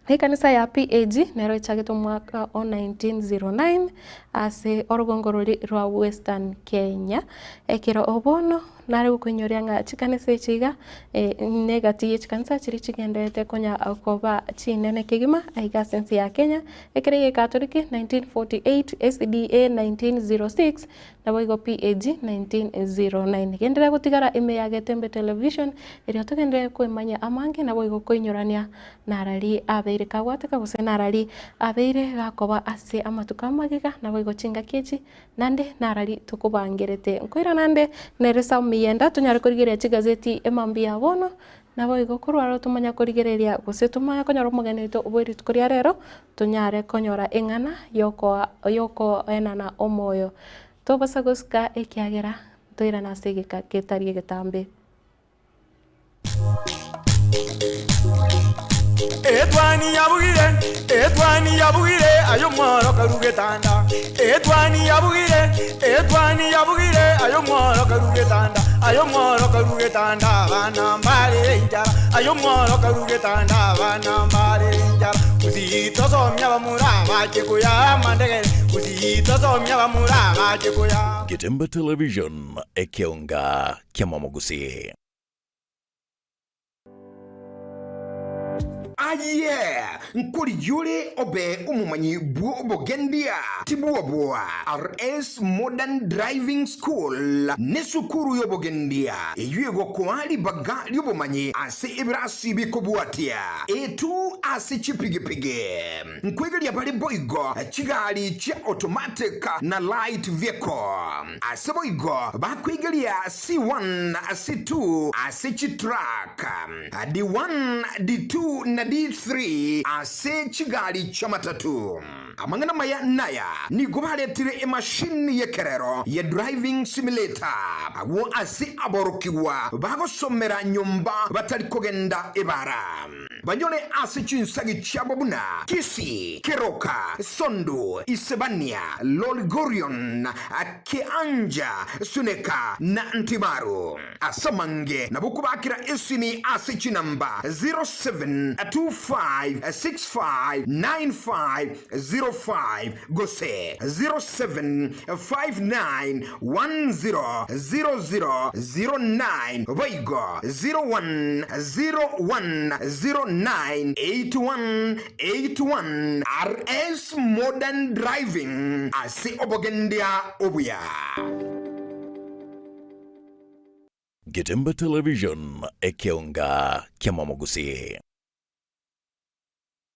Ekanisa ya PAG nero echagete omwaka o 1909 ase orogongo roria rwa Western Kenya. Ekero bono Nare gokoinyoria ng'a chikanisa echi iga negati ye chikanisa chiria chigendererete konya koba chinene kegima aiga ase ense ya Kenya, ekere ye Katoliki 1948, SDA 1906, naboigo PAG 1909. Genderera gotigara ime ya Getembe Television erio togenderere koemanyia amange naboigo koinyorania narari abeire kagwateka gose narari abeire gakoba ase amatuko amagega naboigo chingaki echi Naende narari tokobangerete. Nkoirana nde nere Samu Miyenda tonyare korigereria chigazeti emambia ya bono, naboigo korwa aro tomanya korigereria gose tomanye konyora omogeni oito bwe rituko ria rero, tonyare konyora eng'ana yokoa yokoenana omoyo. Tobasa gosika ekiagera ntoirane ase egeka getari egetambe. Etwani yabugire, etwani yabugire, aye omworo karu getanda. Etwani yabugire, etwani yabugire, aye omworo karu getanda. Aye omworo karu getanda, abana mbare enchara. Aye omworo karu getanda, abana mbare enchara. Gusii tosomia abamura bache koya amandegere. Gusii tosomia abamura bache koya. Getembe Television, ekeonga ki'amamogusii. Aye, nkorigia ore obe omomanyi bw'obogendia, tibwoboa. RS Modern Driving School nesukuru y'obogendia eyio egokoa ribaga ri'obomanyi ase ebirasi bikobwatia A2 ase chipigipigi. Nkwegeria bare boigo chigari chia automatic na light vehicle. Ase boigo bakoigeria C1 na C2 ase chitruck, D1, D2 na D3 ase chigari chi'amatatu. Amang'ana amaya naya, nigo baretire emashini y'ekerero ye driving simulator agwo ase aborokigwa bagosomera nyomba batari kogenda ebara. Banyore ase chinsagi chiabo buna Kisii, Keroka, Sondu, Isebania, Lolgorion, Kianja, Suneka, na Ntimaru. Ase amange nabo kobakera esimi ase chinamba 0725659505 gose 0759100009 boigo 0101098181 RS Modern Driving ase obogendia obuya. Getembe Television, ekeonga ki'amamogusii.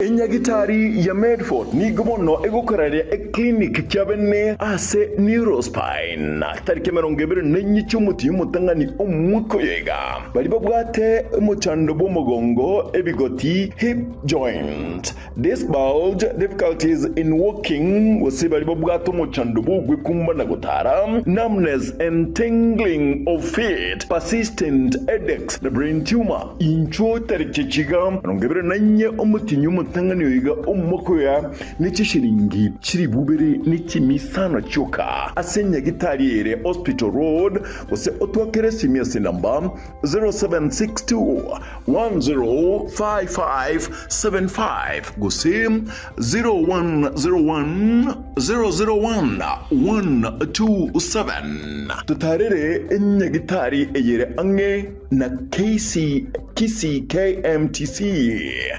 Enyagitari ya Medford nigo bono egokoraria eclinic kiabene ase Neurospine tariki 24 chi'omotienyi omotang'ani omwaka oyo iga. Baria babwate omochando bw'omogongo, ebigoti, hip joint, disc bulge, difficulties in walking, gose baria babwate omochando bw'ogwekumba na gotara, numbness and tingling of feet, persistent headaches na brain tumor. Inchuo tariki chiga 24 omotienyi omotang'ani oiga omwaka oyo ne chishilingi chilifu ibere ne chimia isano chioka ase enyagitari ere Hospital Road, gose otwakere esimi ase enamba 0762 105575 gose 0101 001 127. Totarere enyagitari eyere ang'e na KC Kisii KMTC.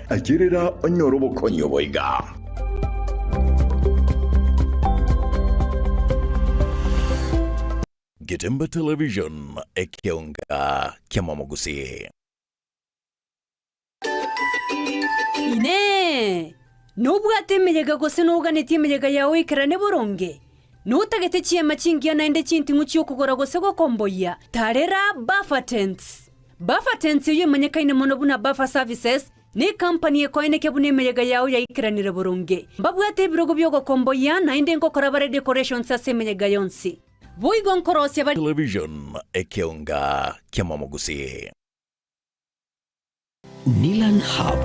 Ayerera onyore obokonyi obo iga. Getembe Television, ekeonga ki'amamogusii. Inee! Nobwate emeyega gose noganetie emeyega yao ekerane boronge? Notagete chiema chingiya naende chinting'u chi'okogora gose gokomboyia? Tarera Buffer Tents! Buffer Tents eyio emanyekaine mono buna Buffer Services, necompany ekoenekia buna emeyega yao yaikeranire boronge. Mbabwate ebirogo bi'ogokomboyia naende nkokora bare decorations ase emeyega yonsi. Boigo nkorosia bare. Television, ekeonga ki'amamogusii. Nilan Hub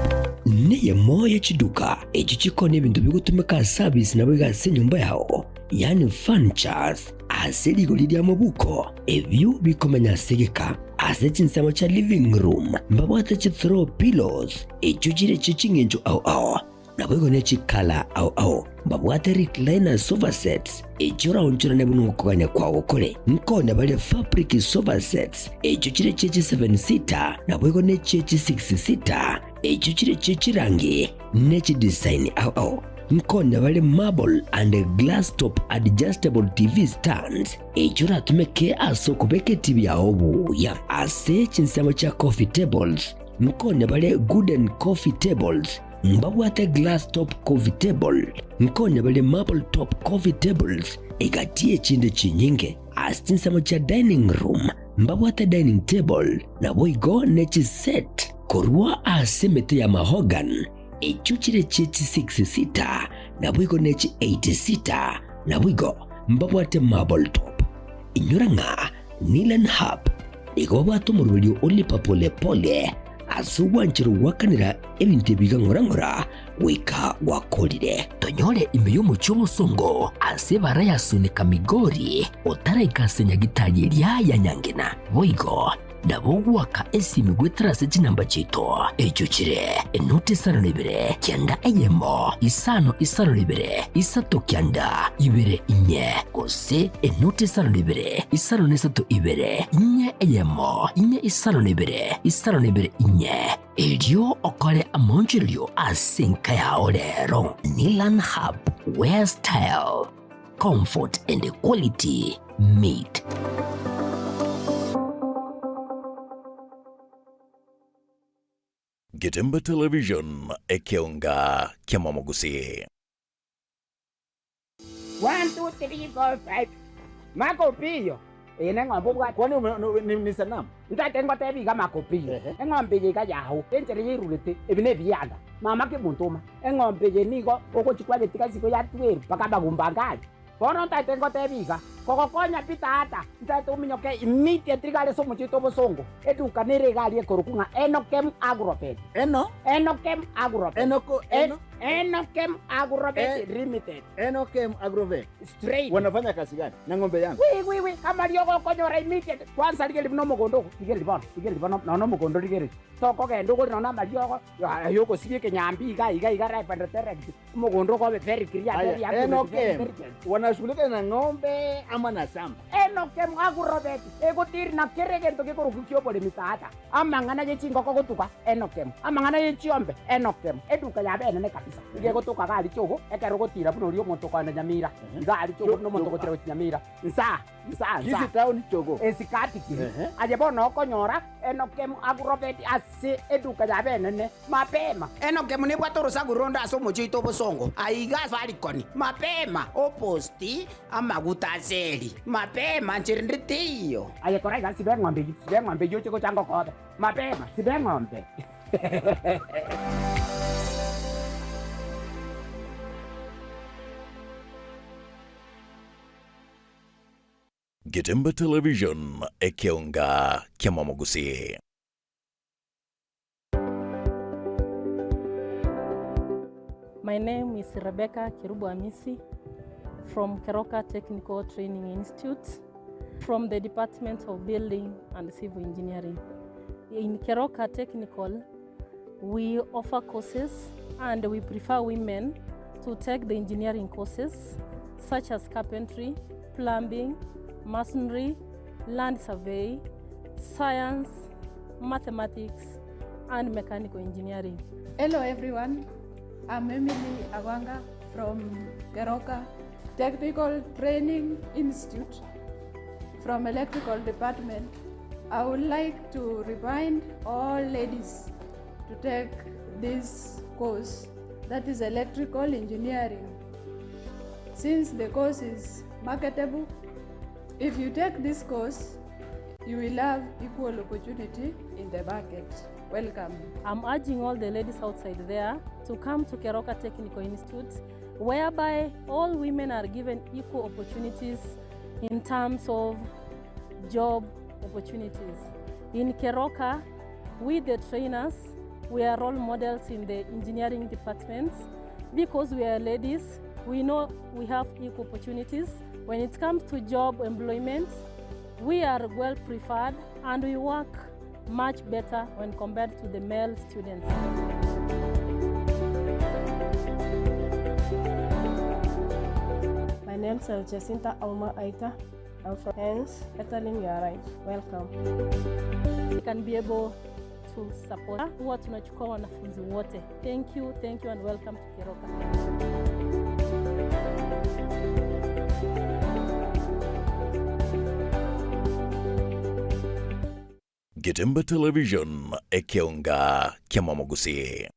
neyemo ye chiduka echio chikoonia ebinto bigotumeka ase abisi naboigo ase enyomba yao, yaani furnitures, ase rigori ri'amabuko, ebio bikomenya ase egeka. Ase chinsemo chia living room mbabwate chi throw pillows echio chire chie ching'encho ao ao. Naboigo ne chikala ao ao mbabwate recliner sofa sets, echio oraonchorane buna okogania kwao kore. Nkonya bare fabric sofa sets, echio chire chie chi seven seater, naboigo ne chie chi six seater, echio chire chie chirangi ne chidesign ao ao. Nkonya bare marble and glass top adjustable TV stands, echio oratumeke ase okobeka etibi yao buya. Ase chinsemo chia coffee tables, nkonya bare gooden coffee tables, Mbabwate glass top coffee table, nkonya bare marble top coffee tables, egati y'echinde chinyinge. Ase chinsemo chia dining room mbabwate dining table, naboigo ne chiset korwa ase emete ya mahogany, echio chire chie chi six seater, naboigo ne chi eight seater, naboigo mbabwate marble top. Inyora ng'a Nilan Hub Nigo babwate omoroberio o lipa pole pole ase ogwancherwa gwakanera ebinto ebi iga ng'ora ng'ora goika gwakorire. Tonyore ime y'omochie omosongo ase ebara ya Sunika Migori otaraika ase nyagitari eria ya Nyangena. Boigo nabo ogoaka esimi goetera ase chinamba chiaito echio chire enoti isano na ibere kianda eyemo isano isano na ibere isato kianda ibere inye gose enoti isano na ibere isano na isato ibere, inye eyemo, inye isano na ibere, isano na ibere inye. Erio okore amaonchorerio ase enka yao rero. Nilan Hub, where style, comfort and quality meet. Getembe Television, ekeonga ki'amamogusii. One, two, three, four, five. Maka Opiyo, eye neng'ombe obwate. Kwani ume- no- ni, ni sanamu? Ntaete ngotebi iga Maka Opiyo, eng'ombe eye iga yao, enchera yairurete, ebi nebianda. Mama kemontoma, eng'ombe eye nigo ogochia kwayetiga isiko ya 12 mpaka amagumba ange aria. Bono ntaete ngotebi iga, kogokonya pi tata, ntaete ominyoke immediately iga are ase omochie oito obosongo, eduka nere iga aria ekorokwa ng'a Enokem Agrovet. Eno? Enokem Agrovet. Enoko, eno? Enokem Agrovet Limited. Enokem Agrovet. Straight. Wanafanya kazi gani na ng'ombe yangu? Wi wi wi, amariogo okonyora immediate. Kwanza rigereria buna omogondo ogo, rigereria bono, rigereria bono nonya omogondo rigereria. Tokogenda ogore nonya amariogo ay'ogosibia ekenyambi iga iga iga ripe and direct. Omogondo okobe very clear, very Aya, accurate, very Enokem, very good. wanashughulika na ng'ombe ama na shamba? Enokem Agrovet egotiri na kera egento gekorokwa ki'oboremi tata. Amang'ana ye chingoko gotuga, Enokem. Amang'ana ye chiombe, Enokem. Eduka yabo enene kabisa. kabisa. Iga egotoka iga aria chogo, ekero ogotira buna oria omonto okoenda Nyamira, iga aria chogo buna omonto ogotira gochia Nyamira, nsaa, nsaa, nsaa. Kisii town chogo. Esikati keri. Aye bono okonyora Enokem Agrovet ase eduka yabo enene, mapema. Enokem nebwate orosaku ronde ase omochie oito obosongo, aiga Safaricon, mapema, oposti amaguta ase eri, mapema, nchera ende teiyo. Aye kora iga, siba eng'ombe eyio, siba eng'ombe eyio oche gocha ngokobe, mapema, siba eng'ombe. Getembe Television, ekeonga ki'amamogusii. My name is Rebecca Kerubo Amisi from Keroka Technical Training Institute from the Department of Building and Civil Engineering. In Keroka Technical, we offer courses and we prefer women to take the engineering courses such as carpentry, plumbing, masonry, land survey, science, mathematics, and mechanical engineering. Hello everyone, I'm Emily Awanga from Keroka Technical Training Institute from Electrical Department. I would like to remind all ladies to take this course, that is electrical engineering. Since the course is marketable, if you take this course, you will have equal opportunity in the market. Welcome. I'm urging all the ladies outside there to come to Keroka Technical Institute, whereby all women are given equal opportunities in terms of job opportunities. In Keroka, we the trainers, we are role models in the engineering departments. Because we are ladies, we know we have equal opportunities. When it comes to job employment, we are well preferred and we work much better when compared to the male students. My name is Jacinta Auma Aita. I'm from Hence, Etaling your right. Welcome. We can be able to support. Huwa tunachukua wanafunzi wote. Thank you, thank you and welcome to Keroka. Getembe Television, ekeonga kiamamogusii.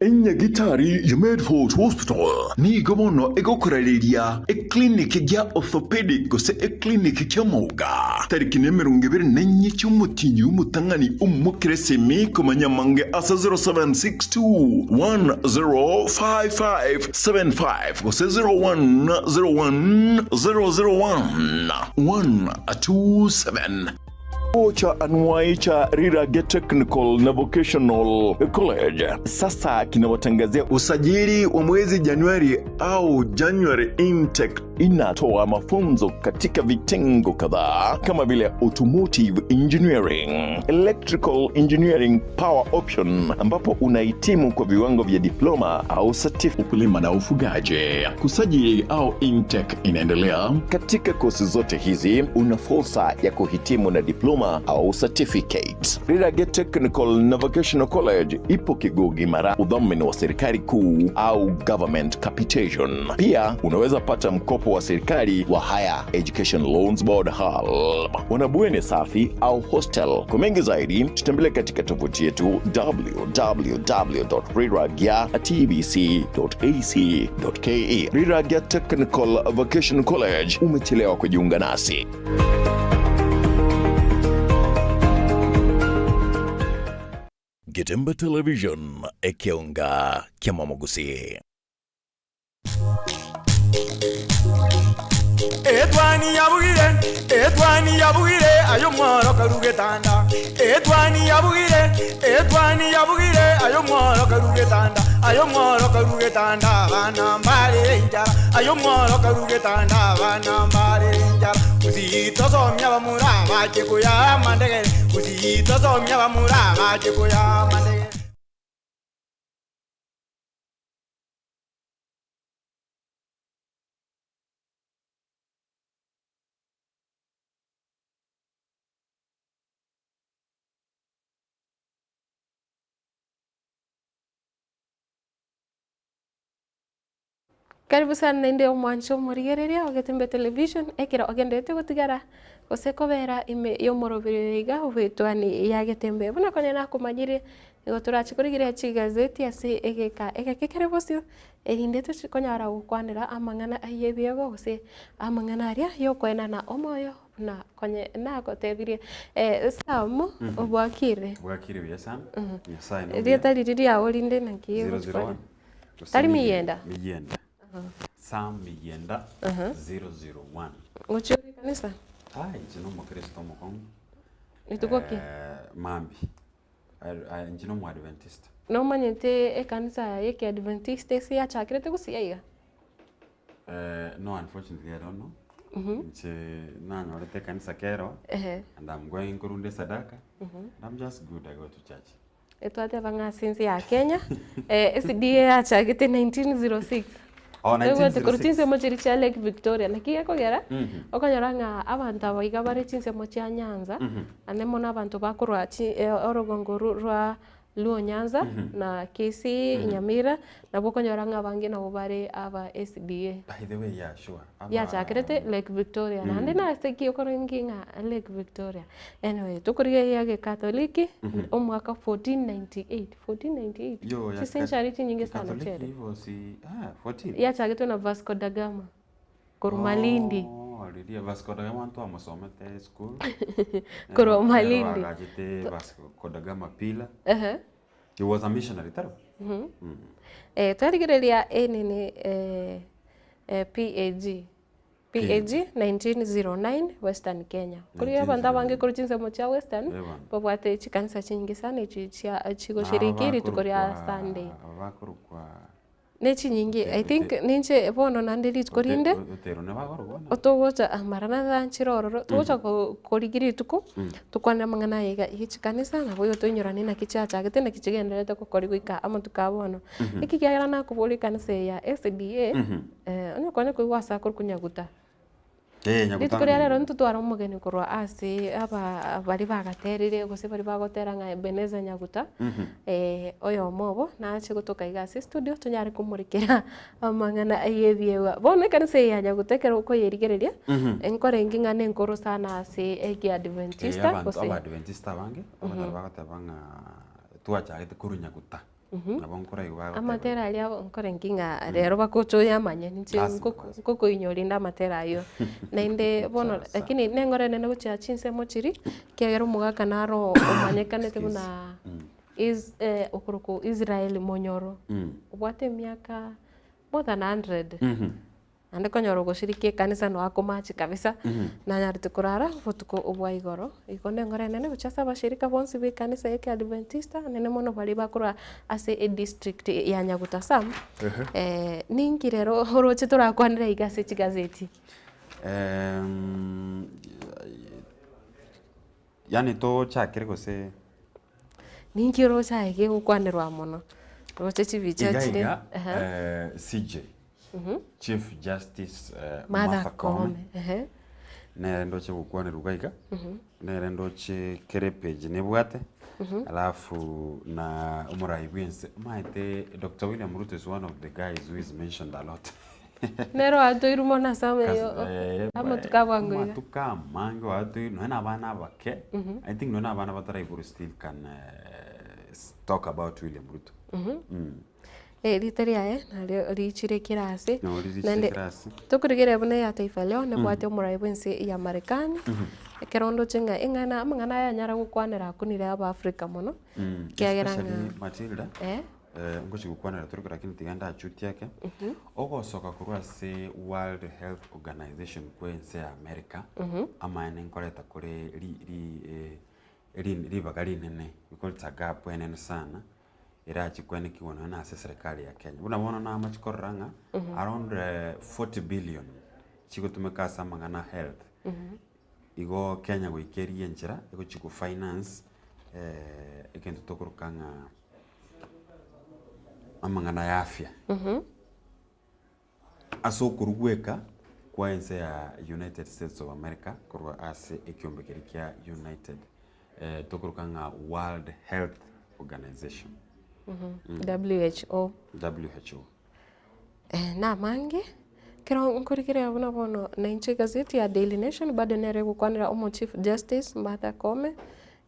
Enyagitari ya Medford Hospital nigo bono egokorareria eclinic ya orthopedic gose eclinic ki'amauga tariki na emerongo ebere na enye chi'omotinyi omotang'ani omokeresemi komanya amange ase 0762 105575 gose 0101 001 127. Chuo cha anuwai cha Rirage Technical na Vocational College sasa kinawatangazia usajili wa mwezi Januari au January intake. Inatoa mafunzo katika vitengo kadhaa kama vile automotive engineering, electrical engineering power option, ambapo unahitimu kwa viwango vya diploma au certificate, ukulima na ufugaji. Kusajili au intake inaendelea. Katika kosi zote hizi una fursa ya kuhitimu na diploma au certificate. Rirage Technical na Vocational College ipo Kigogi Mara, udhamini wa serikali kuu au government capitation. Pia unaweza pata mkopo wa serikali wa Higher Education Loans Board HELB. Wanabweni safi au hostel. Kwa mengi zaidi tutembelee katika tovuti yetu www.riragya.tbc.ac.ke. Riragya Technical Vocational College, umechelewa kujiunga nasi. Getembe Television, ekeonga kiamamogusii. Etwani yabugire, etwani yabugire, ayo mworo karugetanda. Etwani yabugire, etwani yabugire, ayo mworo karugetanda. Ayo mworo karugetanda, bana mbare injara. Ayo mworo karugetanda, bana mbare injara. Usitosomya bamura bache kuya mandegere. Usitosomya bamura bache kuya mandegere. Karibu sana naende omwancho omorigereria o Getembe Television ekero ogenderete gotigara gose kobera ime y'omoroberi oyo iga obw'etwani ya Getembe. Buna konya nakomanyire nigo torache korigereria chigazeti ase egeka egeke kere bosio erinde toche konyara gokwanera amang'ana ay'ebiegwa gose amang'ana aria y'okoenana omoyo buna konye nagotebirie. Sam obwakire? Bwakire buya sana. Nyasaye nomuya. Erieta riria riao rinde naki 001. Gose Tari Miyenda? Miyenda. Sam Miyenda 001. Ngochia ore ekanisa? Ai, inche na omokristo omokong'u. Rituko ki? Eh, mambi. Inche na omoadventista. Nomanyete ekanisa ya ekiadventista ase yachakerete gusii aiga? Eh, no unfortunately I don't know. Inche nanyorete ekanisa kero and I'm going nkorunda esadaka and I'm just good I go to church. Twateba ng'a ase ense ya Kenya, SDA yachagete 1906. Oh, Toigwete korwa 1906. chinsemo chiria chia Lake Victoria. Naki gekogera, Mhm. okonyora ng'a abanto aba iga bare chinsemo chia Nyanza, Mhm. ande mono abanto bakorwa chi orogongo ru rwa Luo Nyanza, Mhm. na Kisii, Mhm. Nyamira, nabo okonyora ng'a abange nabo bare aba SDA. By the way, yeah, sure. Aba- Yachakerete Lake Victoria naende Mm. nase ki okorengi ng'a Lake Victoria. Anyway, tokorigereria egekatoliki Mhm. omwaka 1498, 1498, Yo, ya chisenchari chinyinge sana Catholic chere. hivyo si ah, 14. Yachagetwe na Vasco da Gama korwa Malindi. Oh, riria Vasco da Gama ntwamosomete esukuru. Korwa Malindi. Agachete Vasco da Gama pillar. Ehe. He was a missionary taro. Mhm. Mm. Eh, twarigereria enini eh, eh, PAG. PAG 1909 Western Kenya. Kori abanto abange korwa chinsemo chia Western Eh, bono. babwate chikanisa chinyinge sana echi chia chigoshiriki rituko ria Sunday. Abakorokwa Ne chinyinge I think ninche bono naende rituko rinde Otero nebakorokwa otogocha maranatha nchire ororo togocha korigia rituko tokwane amang'ana aya iga ye chikanisa nabo igo toinyorane naki chiachagete naki chigendererete gokori goika amatuko aya bono. Eki kiagera nakoboria ekanisa eye ya SDA onye kwanya koigwa ase akorokwa Nyaguta. Eh, Nyaguta Rituko ria rero ntotware omogeni korwa ase aba baria bagaterire gose baria bagotera ng'a Ebenezer Nyaguta, oyomo obo nache gotoka iga ase estudio tonyare komorekera amang'ana ay'ebiegwa. Bono ekanisa eye ya Nyaguta ekero okoyerigereria, nkorenge ng'a nenkoro sana ase ekiadventista Abanto gose abadventista abange abatari bagoteba ng'a twachagete korwa Nyaguta. Nabo nkoraigwe bagoteba. Amatera aria nkorengi ng'a rero bagocha oyamanye ninche Lazima, nkokoinyora inde amatera ayio. Naende bono Sawa, sawa. lakini nengore nene gochia chinsemo chiria, ekiagera omogaka naro omanyekanete buna is okorokwa Israel Monyoro, obwate emiaka more than 100. Naende konyora ogoshiriki ekanisa noa komachi kabisa, nanyarete korara obotuko obwa igoro. Igo nengoro enene gochia ase abashirika bonsi be ekanisa ya ekiadventista, nene mono baria bakorwa ase edistrict ya Nyagutasam, ninki rero oroche torakwanere iga ase chigazeti? Yaani tochakere gose. Ninki oroche aye gegokwanerwa mono? Roche chibicha Iga chire iga ehe. CJ, Chief Justice Martha Martha Koome, Koome, ehe. nere ndoche gokwanerwa iga iga, nere ndoche kera epage nebwate, alafu na omorai bwense, omanyete Doctor William Ruto is one of the guys who is mentioned a lot. Nere oatoirwe mono ase amatuko a bwango iga. Amatuko amange oatoirwe nonya na abana abake, I think nonya na abana bataraiguru still can talk about William Ruto. Erieta riaye nario riichire kera ase, Nabo riichire naende kera ase. tokorigereria buna eya Taifa Leo nebwate omorai bwense ya Marekani, ekero ndoche ng'a eng'ana amang'ana aya anyara gokwanera akunire Abaafrika mono, ekiagera ng'a Especially Matilda, eh. Ngochia gokwanera tore lakini tiga ndachutie ake, ogosoka korwa ase World Health Organization kwa ense ya America, amaene nkoreta kore ri ri ri ribaga rinene because it's a gap enene sana, erachie kwenekigwa nonya na ase eserekari ya Kenya. Buna bono namache korora ng'a around 40 billion chigotumeka ase amang'ana a health, igo Kenya goika eria enchera egochia go finance egento tokoroka ng'a amang'ana ya afya. Ase okorugweka kwa ense ya United States of America korwa ase ekiombe keria kia United tokoroka ng'a World Health Organization. WHO. WHO. Namange, ekero nkorigereria buna bono nainche egazeti ya Daily Nation bado nere egokwanera omo Chief Justice Martha Koome,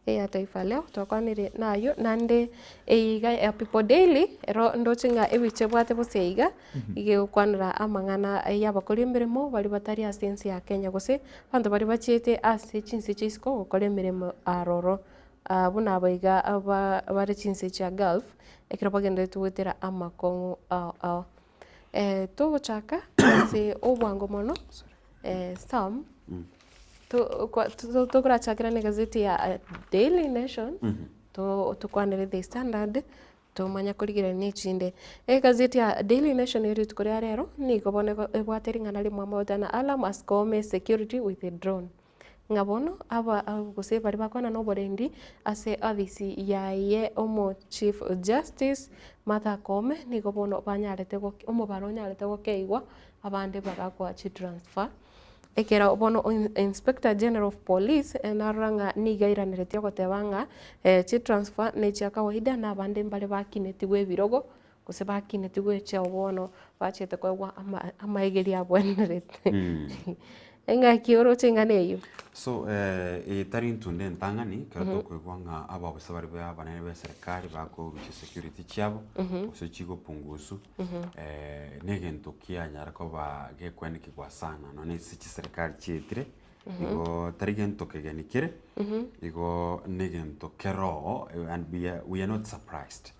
eya Taifa Leo twakwanire naywo, naende eye iga ya People Daily, ero ndoche ng'a ebicha ebwate bosa iga, iga egokwanera amang'ana ya abakori emeremo baria batari ase ense ya Kenya gose abanto baria bachiete ase chinse chia isiko gokora emeremo aroro. Buna aba iga bare chinse chia Gulf, ekero bagendererete goetera amakong'u ao ao. Togochaka ase obwango mono, Sam, tokorachakera na egazeti ya Daily Nation, tokwanere The Standard, tomanye korigereria na echinde. Egazeti ya Daily Nation ya rituko ria rero, nigo bono ebwate ring'ana rimwamo goteba Alarm as Koome security with a drone. Ng'a bono aba gose baria bakwana noborendi ase ofisi yaye omo Chief Justice Martha Koome nigo bono banyarete omobaro onyarete gokeigwa abande bagakwa chitransfer. Ekero bono Inspector General of Police narora ng'a nigo airaneretie ogoteba ng'a chitransfer nechia kawaida na abande mbare bakinetigwe ebirogo gose bakinetigwe echeo bono bachete koegwa amaegerio abwenerete. Engaki oroche ing'ana eyio. So eye tari intunda entang'ani ekero tokoigwa ng'a abaofisa baria ba abanene ba eserekari bakorusia security chiabo gose chigopungusu na egento kianyara koba gekwenekigwa sana nonye ase chiserekari chietire igo tari gento kegeni kere igo na egento keroo and we are we are not surprised.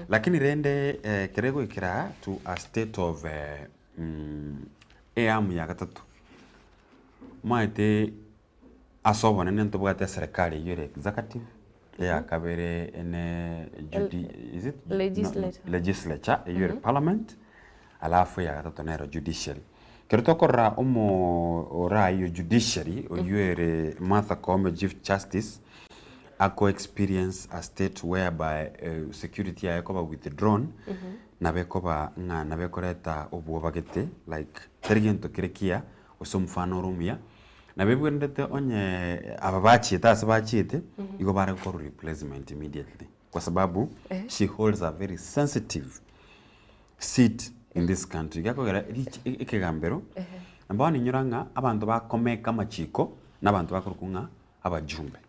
Lakini rende ekero egoikera to a state of eamu ya gatato, omanyete ase obonene ntobwate eserekari eywo ere executive, eya kabere ene judi is it? Legislature. Legislature eywo ere parliament, alafu eya gatato nero judiciary. Ekero tokorora omo orai o judiciary oywo ere Martha Koome chief justice, ako experience a state whereby security yaye ekoba withdrawn, nabo ekoba ng'a nabo ekoreta obwoba gete like tari gento kere kiya gose omofano ore omuya, nabo ebwenerete onye aba bachiete ase bachiete, igo bare gokorwa replacement immediately kwa sababu she holds a very sensitive seat in this country gekogera rich ekegambero, bono inyora ng'a abanto bakomeka amachiko na abanto bakorokwa ng'a abajumbe,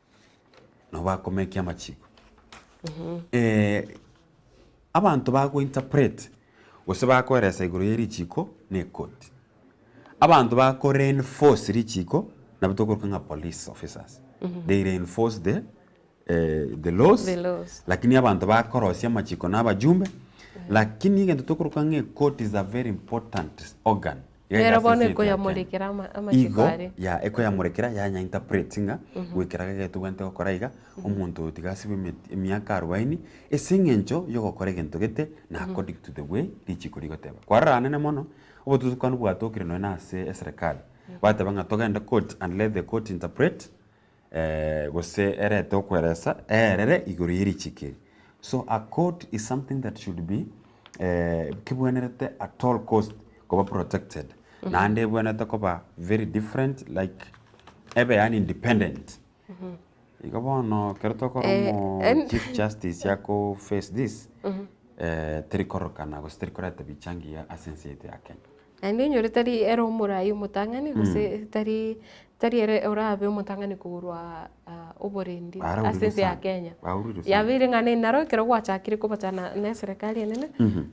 nabo bakomekia amachiko. Abanto bagointerpret gose bakoeresa igoro ye richiko na ekoti. Abanto bako reinforce richiko nabo tokoroka ng'a police officers. They reinforce the the laws, The laws. lakini abanto bakorosia amachiko na abajumbe, lakini egento tokoroka ng'a ekoti is a very important organ. Iga Nero egasi bono ase ense ya Kenya. ekoyamorekera ama- amachiko Igo aria. ya ekoyamorekera yanya interpret ng'a goikera iga tobwenerete gokora iga, omonto oyo tiga asibwe emeti emiaka arubaini, ase eng'encho yogokora egento gete na according to the way richiko rigoteba. Kwarora anene mono, obotutukanu bwatokire nonye na ase eserekari, bateba ng'a togende court and let the court interpret gose erete okweresa erere igoro ye richiko eri. So a court is something that should be kebwenerete at all cost koba protected. Naende ebwenerete koba very different like ebe yaani independent. Igo bono ekero tokora omo chief justice ako face this teri korokana gose teri koreta bicha engiya ase ense yaito ya Kenya. Naende onyore tari ere omorai omotang'ani gose tari tari ere orabe omotang'ani kogorwa oborendi ase ense ya Kenya. Yabeire ng'a naro ekero gwachakire kobachana na eserekari enene,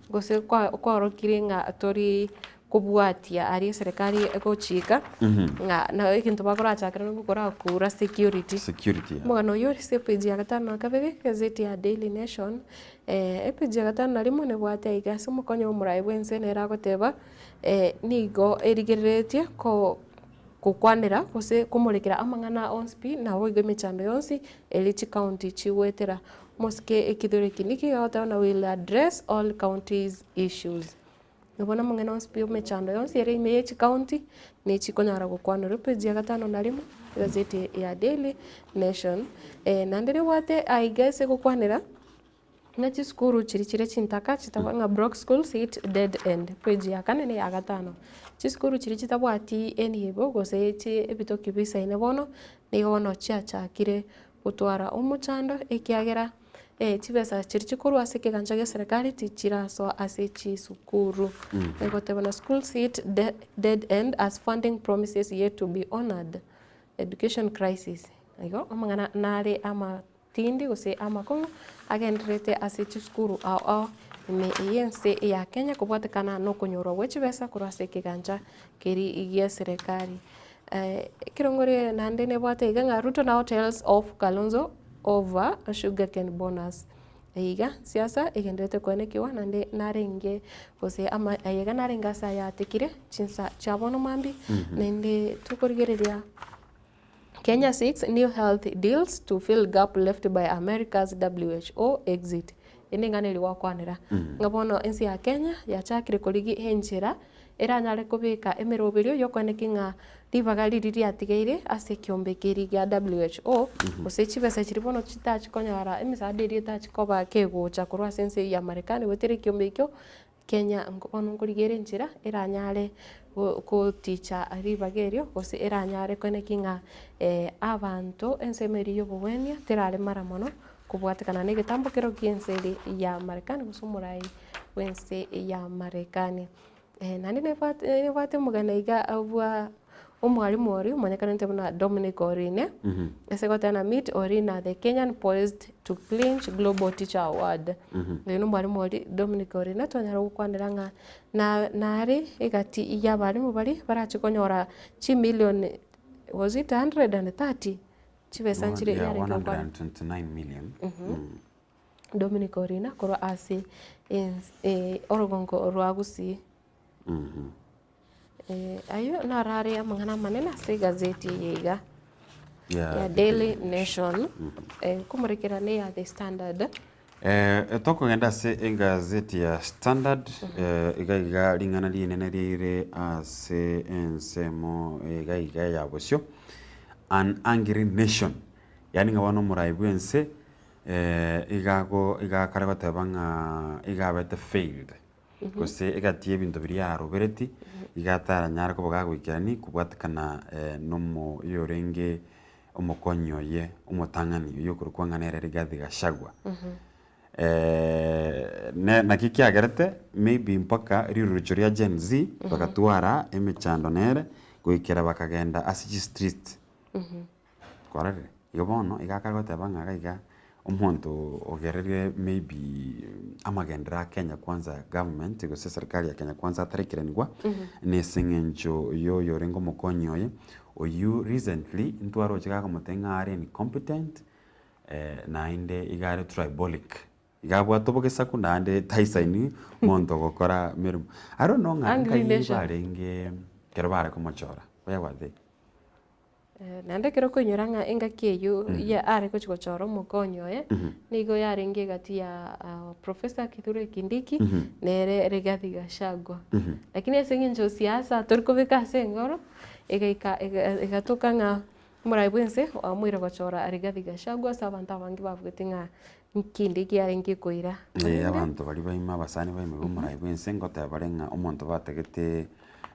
gose kwa kwaorokire ng'a tori kobwatia aria eserekari egochika, ng'a na egento bakorachakera nabo korakura security. Security, yeah. Omogano oyio ore ase epage ya gatano na kabere, egazeti ya Daily Nation, Epage ya gatano na rimo nebwate aiga ase omokonyi omoraai bw'ense nere agoteba, nigo erigereretie ko gokwanera gose komorekera amang'ana onsi pi naboigo emechando yonsi ere chikaunti chigoetera. Omosike Kithure Kindiki agoteba buna we will address all counties issues. Nabo namang'ana onsi pi emechando yonsi ere ime ye chikaunti nechikonyara gokwanerwa. Epage ya gatano na rimo egazeti ya Daily Nation. Naende nebwate aiga ase gokwanera. Ng'a chisukuru chiria chire chintaka chitabwa ng'a broke schools hit dead end, page ya kane na eya gatano. Chisukuru chiria chitabwati enibo gose chi ebitoki bisaine bono, nigo bono chiachakire gotwara omochando ekiagera. Chibesa chiria chikorwa ase ekegancha gia serikali tichirasoa ase chisukuru. Egoteba na school seat dead end as funding promises yet to be honoured. Education crisis. Igo amang'ana nare amatindi gose amakong'u agendererete ase chisukuru ao ao ime y'ense ya Kenya kobwatekana na okonyorwa gwe chibesa korwa ase ekegancha keria gia serikali. Ekerongori naende nebwate iga ng'a Ruto now tells off Kalonzo over sugarcane bonus. Iga siasa egendererete koenekiwa naende narenge gose ama aiga narenge ase ayatekire chinsa chia bono mambia, naende tokorigereria Kenya seeks new health deals to fill gap left by America's WHO exit. Eye neng'ana eria gwakwanera ng'a bono ense ya Kenya yachakire korigia enchera eranyare kobeka emeroberio yokoenekia ng'a ribaga riria riatigaire ase ekiombe keria gia WHO, gose chibesa chiria bono chitachi konyora emesaada eria etachi koba kegocha korwa ase ense ya Marekani goetera ekiombe ekio, Kenya bono nkorigia ere enchera eranyare goticha ribaga erio gose eranyare koenekia ng'a abanto ensemo eria ya obogwenia teraremara mono kobwatekana na egetambo kero kia ense eria ya Marekani gose omorai bwa ense ya Marekani. Naende nebwate nebwate omogano iga bwa omwalimu oria omonyekanete buna Dominic Orine, ase goteba meet Orina the Kenyan poised to clinch global teacher award. Oyo na omwalimu oria Dominic Orina twanyara gokwanera ng'a na nare egati ya abalimu baria barache konyora chimillion was it 130? Chibesa nchire Yeah, yarenge gokwana. 129 million. Dominic Orina korwa ase ens orogongo rwa Gusii. Ayio naro are amang'ana amanene ase egazeti eye iga ya Daily Nation, nkomorekera ne ya The Standard. Tokogenda ase egazeti ya Standard, iga iga ring'ana rinene rire ase ensemo iga iga ya bosio, An angry nation, yaani ng'a bono omorai bwense Iga ago iga akare goteba ng'a iga abete failed, gose egati y'ebinto biria arobereti, iga ataranyare koba gagoikerani kobwatekana nomo oyorenge omokonyi oye omotang'ani oywo okorokwa ng'a nere Rigathi Gachagua. Ne naki kiagerete maybe mpaka rirurucho ria Gen Z bagatwara emechando nere goikera bakagenda ase chistreet. Kwarorire? Igo bono iga akare goteba ng'a iga iga, omonto ogerire maybe amagenderero a Kenya Kwanza government gose serikali ya Kenya Kwanza atarekeranigwa, na ase eng'encho ya oyo orenge omokonyi oye, oyio recently ntwaroche gakomotebia ng'a are incompetent, naende iga are tribolic. Iga abwate obogesaku naende taisaini monto ogokora meremo. I don't know ng'a Angry nkai nation. barenge ekero bare komochora, where were they? Naende ekero okoinyora ng'a engaki eyio ya are gochia gochora omokonyi oye, nigo yarenge egati ya Professor Kithure Kindiki, nere Rigathi Gachagua. Lakini ase eng'encho siasa tori kobeka ase engoro, egaika egatoka ng'a omorai bwa ense oamoire gochora Rigathi Gachagua ase abanto abange babugete ng'a nkende kiarenge koira. Abanto baria baime abasani baime ba omorai bwa ense ngoteba bare ng'a omonto batagete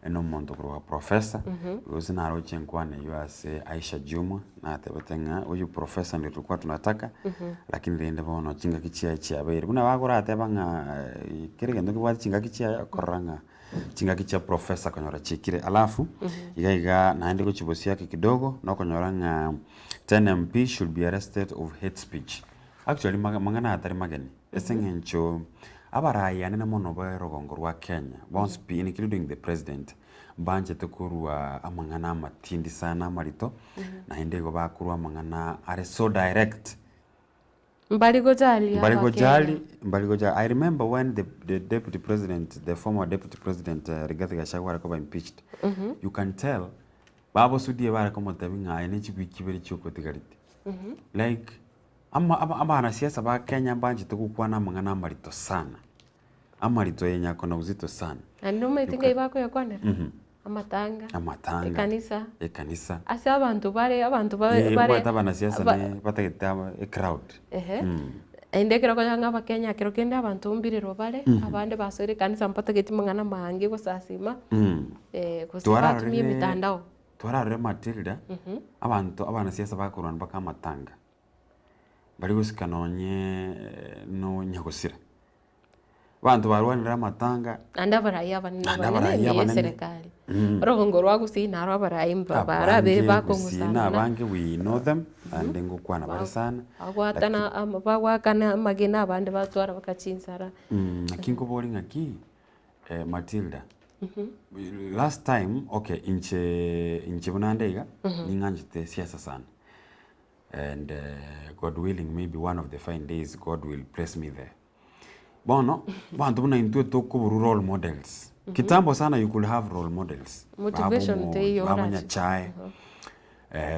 na omonto korwa professor, gose naroche enkwana eywo ase Aisha Jumwa, natebete ng'a huyu professor ndio tulikuwa tunataka, lakini rende bono chingaki chiaye chiabeire. Buna bakorateba ng'a kera egento nkebwate chingaki chiaye, okorora ng'a chingaki chia professor konyora chiikire. Alafu, iga iga naende gochia bosio ake kidogo, nokonyora ng'a 10 MP should be arrested of hate speech. Actually mang'ana aya atari mageni, ase eng'encho abarai anene mono ba erogongo rwa Kenya, bonsi pi including the president, mbanchete korwa amang'ana amatindi sana amarito, naende igo bakorwa amang'ana are so direct. Mbari gojali Mbari Abakenya. gojali, mbari gojali. I remember when the, the deputy president, the former deputy president Rigathi Gachagua are koba impeached, you can tell babosudie bare komotebia ng'a aye ne chiwiki ibere chiokotigareti. Like ama aba abanasiasa ba Kenya mbanchete gokwana amang'ana amarito sana, amarito yenye ako na uzito sana. Naende omanyete ngai bakoyakwanera? Amatanga, Amatanga, ekanisa, ekanisa. ase abanto bare abanto ba Eh, bare obwate abanasiasa ba ne batagete aba ecrowd. Ehe, naende ekero okonyora ng'a abakenya ekero kende abanto mbirero bare, abande basoire ekanisa mbatageti mang'ana mange gosasima, gose batumia emitandao. Twararorire Matilda, abanto abanasiasa bakorwana mpaka amatanga. Bari gosika nonye no nyagosira. Abanto barwanire amatanga. Naende abarai abanene Naende abanene abarai ime ye abanene. eserekari. Orogongo rwa Gusii naro abarai barabere Abange Gusii bakong'usana. na abange we know them, naende ngokwana bare sana. Bagwatana ama bagwakana amagena abande batwara mpaka chinsara. Naki nkoborie ng'aki, Matilda, last time okay inche inche buna nde iga, ning'anchete siasa sana. And God willing maybe one of the fine days God will place me there. Bono, abanto buna intwe tokoborwa role models. Kitambo sana you could have role models. Motivation Babo teiyo babo orache. Nyachae,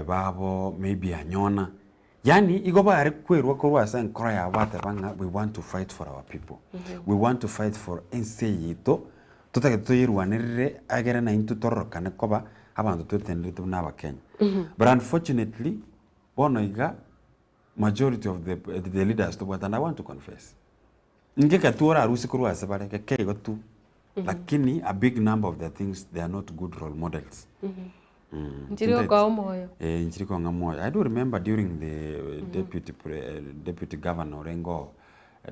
babo maybe Anyona. Yaani igo bare kwerwa korwa ase enkoro yabo bateba ng'a we want to fight for our people. We want to fight for ense yaito, totagete toyerwanerere egere naintwe tororokane koba abanto twetenderete buna abakenya. But unfortunately, bono iga majority of the, the leaders tobwate and I want to confess, ngeka tu orarusie korwa ase bare geke igo tu, lakini a big number of their things they are not good role models. Nchiri gokoa omoyo. Eh, nchiri kong'a moyo. I do remember during the deputy, pre, deputy governor orenge oo,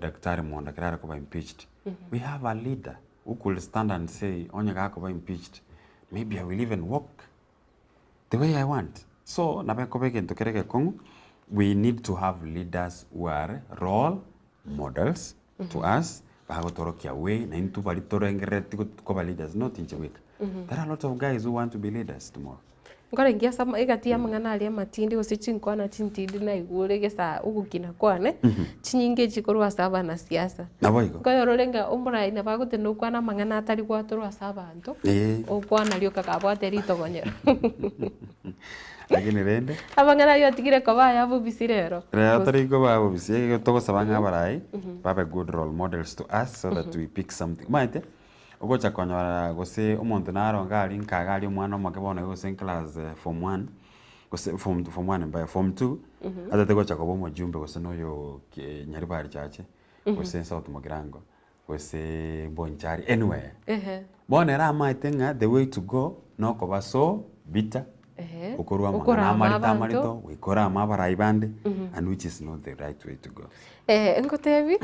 Daktari Monda ekero are koba impeached, we have a leader who could stand and say onye gakoba impeached, maybe I will even walk the way I want. So nabo ekoba egento kere egekong'u, we need to have leaders who are role models to us, bagotorokia way, na intwe baria torengereretie koba leaders, not inche bweka. There are a lot of guys who want to be leaders tomorrow. Nkorengia ase ama egati y'amang'ana aria amatindi gose chinkwana chintindi naigure gesa ogokina kwane, chinyinge echi korwa ase abanasiasa. Naboigo. Nkonyora ore ng'a omorai nabo agotenda okwane amang'ana atari gwatorwa ase abanto, okwana rioka kabwate ritogonyero. Lakini rende, Amang'ana ayio atigire koba aya bobisi rero. rero tari koba bobisi, igo togosaba ng'a abarai babe good role models to us so that we pick something. Omanyete, ogocha konyora gose omonto naro iga aria nka iga aria omwana omoke bono iga gose class form one, gose form form one mbaye, form two, atete gocha koba omojumbe gose na oyo ki Nyaribari chache, gose South Mugirango, gose Bonchari, anywhere. Bono ere amaete ng'a the way to go nokoba so bitter, okorwa amang'ana Okorama amarito abanto. amarito, goika orame abarai bande, and which is not the right way to go. Ngotebi,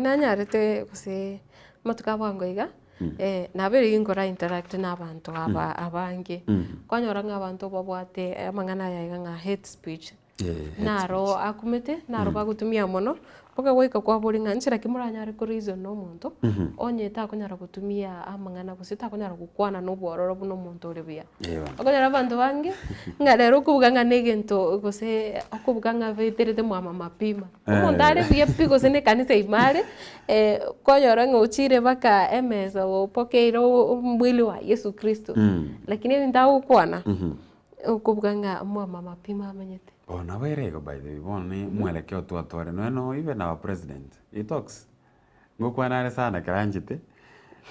nanyarete gose amatuko a bwango iga, nabeire ginkora interact na abanto aba abange, kwanyora ng'a abanto babwate amang'ana aya iga ng'a hate speech, naro akumete, naro bagotumia mono, mpaka goika kwaboria ng'a nchera ki moranyare ko reason na omonto, onye takonyara gotumia amang'ana gose takonyara gokwana na obwororo buna omonto ore buya. Okonyora abanto bange, ng'a rero okobuga ng'a na egento gose okobuga ng'a beterete mwa mama pima. Omonto are buya pi gose na ekanisa ime are, konyora ng'a ochire mpaka emesa opokeire omwili wa Yesu Kristo, lakini ebinto agokwana, okobuga ng'a omwamama pi mamenyete. Bono nabo ere igo by the way, bono ne mwelekeo twatware nonya no even our president, he talks, ngokwana are sana ekero anchete,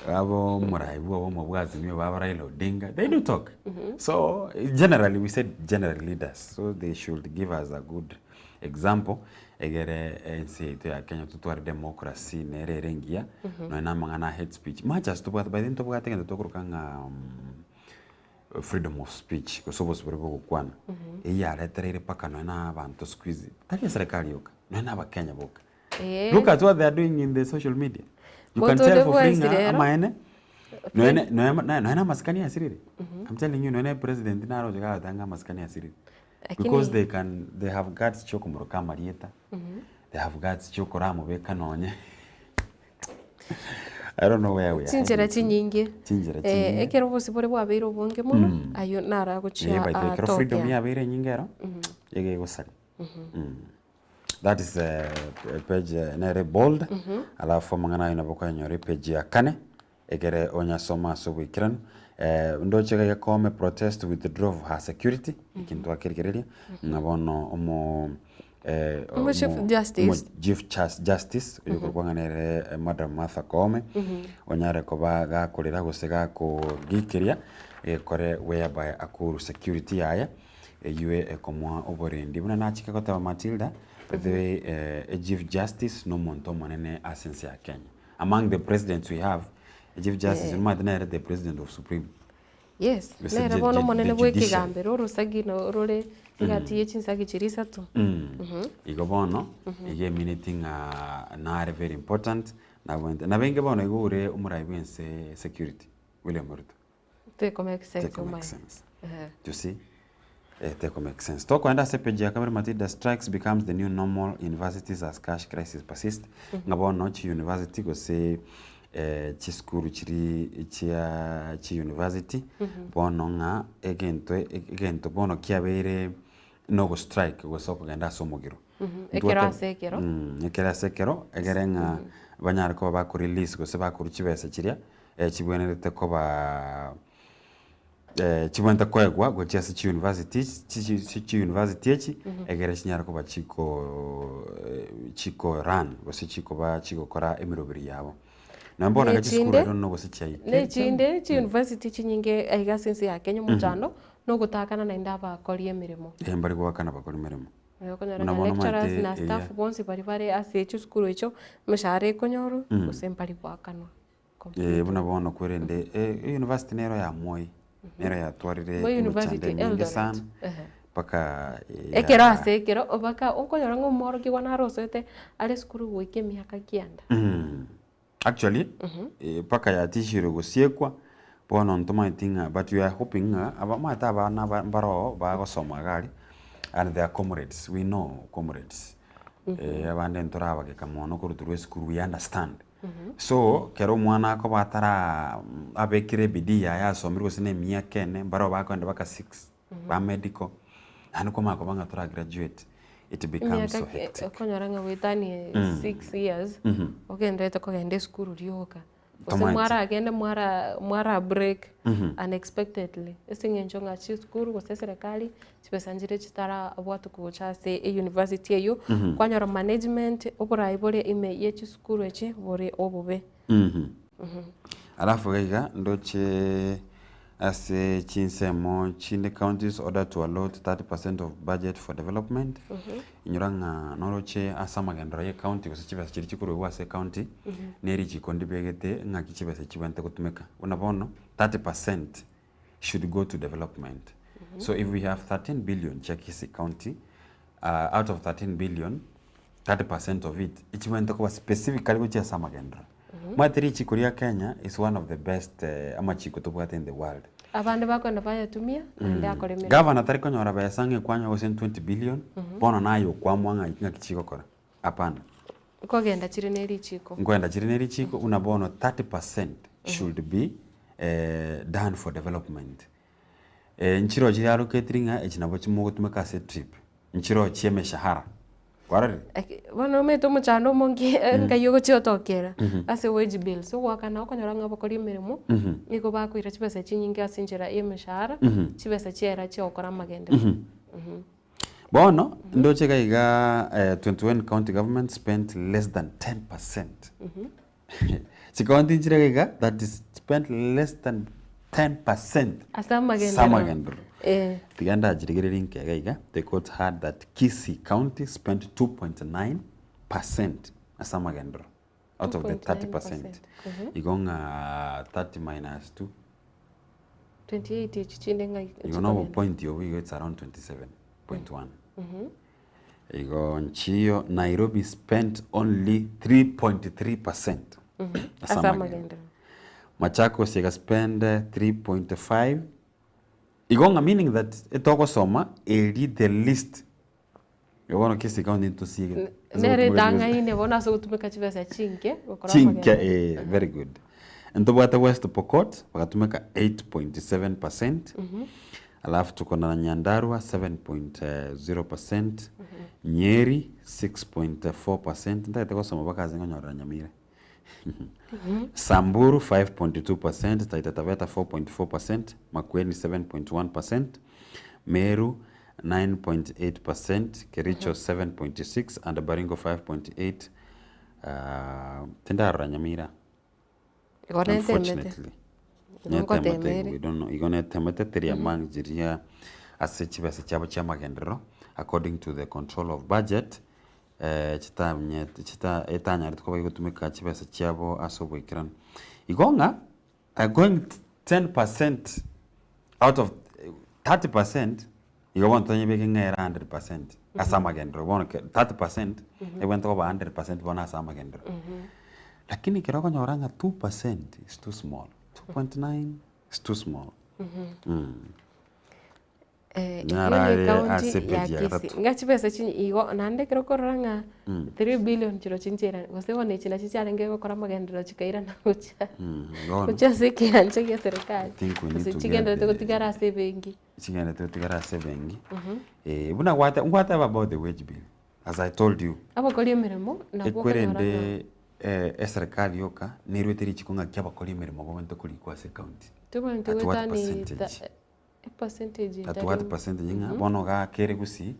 abo omorai bwa obomo bwa Azimio baba Raila Odinga, they do talk. So generally we said general leaders, so they should give us a good example, egere ense yaito ya Kenya totware democracy nere ere engiya, nonya na amang'ana a hate speech, much as tobwate by the way ntobwate egento tokoroka ng'a freedom of speech gose obosibore bwa ogokwana, eyio yaretereire mpaka nonya na abanto siku hizi, tari eserekari yoka, nonya na abakenya boka. Look at what they are doing in the social media. You can Monto tell onde for free bwensi ng'a rero. amaene, nonya nonya nonya na amasikani asirire. I'm telling you nonya na president naroche gagoteba ng'a amasikani asirire. Lakini- Because they can they have guts chiokomoroka amarieta, they have guts chiokoramobeka nonye I don't know where we are Chinchera heading to. chinyinge. Chinchera Eh, chinyinge. ekero obosibore bwabeire obonge mono, ayio naro Eh, agochia by the way, ekero freedom atokia. yabeire enyinge ero, iga egosaria. That is page nere bold, alafu amang'ana aye nabo okonyora epage ya kane, ekere onyasoma ase oboikeranu. Ndoche iga Koome protest withdraw of her security, eki ntwakerigereria, ng'a bono omo Omo Chief Justice. omo Chief Justice, oyo okorokwa ng'a nere Madam Martha Koome, onyare koba gakorera gose gakogikeria, egekore whereby akoru security yaye. Eyio ekomoa oborendi. Buna nachika goteba Matilda, by the way, eh, Chief Justice nomonto omonene ase ense ya Kenya. Among the presidents we have, Chief Justice, omanyete nere the president of Supreme. Yes, Gose nere bono omonene the bwa judiciary. ekegambero orosagi no rore egati ye chinsagi chiria isato. Igo bono, iga emineti ng'a nare very important, nabwente nabenge bono igo ore omorai bwa ense security, William Ruto. Teko make sense Teko make omaene. sense. Ehe. You see? Eh, teko make sense. Tokoenda ase page ya kabere Matilda strikes becomes the new normal universities as cash crisis persist. Ng'a bono chi university gose eh, chisukuru chiri chia chi university bono ng'a egento egento bono kiabeire nogo strike gose okogenda ase omogiro. Ekero ase ekero. Ekero ase ekero egere ng'a banyare koba bako release gose bakorwa chibesa chiria chibwenerete koba chibwenerete koegwa gochia ase chi university chi university echi egere chinyare koba chiko chiko run gose chikoba chigokora emeroberi yabo. Nonye bono iga chisukuru I don't know gose chiaikire. Nechinde chi university chinyinge aiga ase ense ya Kenya omochando nogotakana naende abakori emeremo. Eh mbari goakana bakori emeremo. Okonyora Buna ng'a bono lecturers omanyete na staff eria. bonsi baria bare ase chisukuru echio, emeshahara ekonyorwa, gose mbari goakanwa. Eh, buna bono kwerende e university nero ya Moi, nero yatwarire Moi emechando University, eminge Eldoret. sana, Ehe. mpaka Ekero ase ekero, mpaka okonyora ng'a omworokigwa naro osoete are esukuru goika emiaka kianda. Actually, mpaka yatishire gosiekwa, bono ntomaeti ng'a but we are hoping ng'a abamaete abana aba mbaroo bagosoma iga aria, and their comrades, we know comrades. Abande ntorabageka mono korwa torwa esukuru we understand. So, kero omwana akoba atara abekire ebidii yaye asomire gose na emiaka ene, mbaroo bakoenda mpaka six, ba medical, naende kwamanya koba ng'a tora graduate, it becomes Emiaka so hectic. okonyora ng'a goetanie 6 years, ogenderete kogenda esukuru rioka. Gose Tomaeti. mwaragende mwara mwara break unexpectedly ase eng'encho ng'a chisukuru gose eserekari chibesa nchire chitarabwatwa gocha ase e-university eywo, kwanyora management oborai bore ime ye chisukuru echi bore obobe. Alafu iga iga ndoche ase chinsemo chinde counties order to allot 30% of budget for development, inyora ng'a noroche ase amagenderero ya ecounty gose chibesa chiria chikorwegwa ase ecounty, na erichiko ndibegete ng'aki chibesa chibwenerete gotumeka. Buna bono, 30% should go to development. So if we have 13 billion chia Kisii County, out of 13 billion, 30% of it echibwenerete koba specifically gochia ase amagenderero. Omanyete richiko ria Kenya is one of the best amachiko tobwate in the world. Abande bakoenda bayatumia naende akore emeremo. Gavana tari konyora besa ng'a ekwanywa gose 20 billion, bono naye okwamua ng'a ng'aki chigokora. Hapana. Nkogenda chire ne richiko. Nkoenda chire ne richiko buna bono 30% should be done for development. Nchiro chire allocatiri ng'a echi nabo mogotumeka ase etrip, nchiro chia emeshahara, kwarorire? Bono omanyete omochando omonge nkai ogochia gotokera ase wage bills, ogoakana okonyora ng'a abakori emeremo nigo bakoira chibesa chinyinge ase enchera ya emeshahara, chibesa chiaera chia gokora amagenderero. Bono, ndoche iga iga 21 county government spent less than 10%. Chikaunti nchire iga iga that is spent less than 10% Ase amagenderero. ase amagenderero. Eh. Tiga ndachirigererie nke iga iga, the court heard that Kisii County spent 2.9% ase amagenderero out of the 30%. 2.9%. Igo ng'a 30 minus 2 28 echi chinde ng'a igo nobo point obo igo it's around 27.1. Igo nchiyo Nairobi spent only 3.3% ase Ase amagenderero. amagenderero. Machakos egaspend 3.5 igo ng'a meaning that etogosoma eri the least igo bono Kisii County ntosiegete. Ase Nere gotumeka chibesa. etang'aine bono ase gotumeka chibesa chinke gokora Chinke amagenderero. eh, very good. Ntobwate West Pokot bagatumeka 8.7%, alafu tuko na Nyandarua 7.0%, Nyeri 6.4%, ntagete gosoma mpaka ase nkonyorera Nyamira. Samburu 5.2%, Taita Taveta 4.4%, Makueni 7.1%, Meru 9.8%, Kericho 7.6 and Baringo 5.8. Tindarora Nyamira. Igo netemete. Unfortunately. Igo Netemete, ngotemere. we don't know. Igo netemete teri among chiria ase chibesa chiabo chia amagenderero according to the control of budget chitanyete chita etanyarete koba egotumeka chibesa chiabo ase oboikeranu. Igo ng'a going 10% Out of 30% igo bono tonyebeke ng'a ere 100% ase amagenderero bono ke 30% ebwenerete koba 100% bono ase amagenderero. Lakini ekero okonyora ng'a 2% is too small, 2.9 is too small. Eh, Nyara eyio ne are ekaunti ase ya page ya Kisii. gatato. Ng'a chibesa chi igo naende ekero okorora ng'a 3 billion chirochio nchiairana gose bono echi nachio chiarenge gokora amagenderero chikairana gochia Bono gochia ase ekeancha gia serikali I think we need gose to get chigenderete the gotigara ase ebenki. chigenderete gotigara ase ebenki. Eh, buna gwate ngwateba about the wage bill as I told you. Abakori emeremo nabwo okonyora ng'a Ekwerende eh, eserikali yoka nerwete richiko ng'aki abakori emeremo babwenerete korikwa ase ecounty. Tobwenerete At what goetania percentage? Epercentage At what etari percentage ng'a bono iga kere gusii,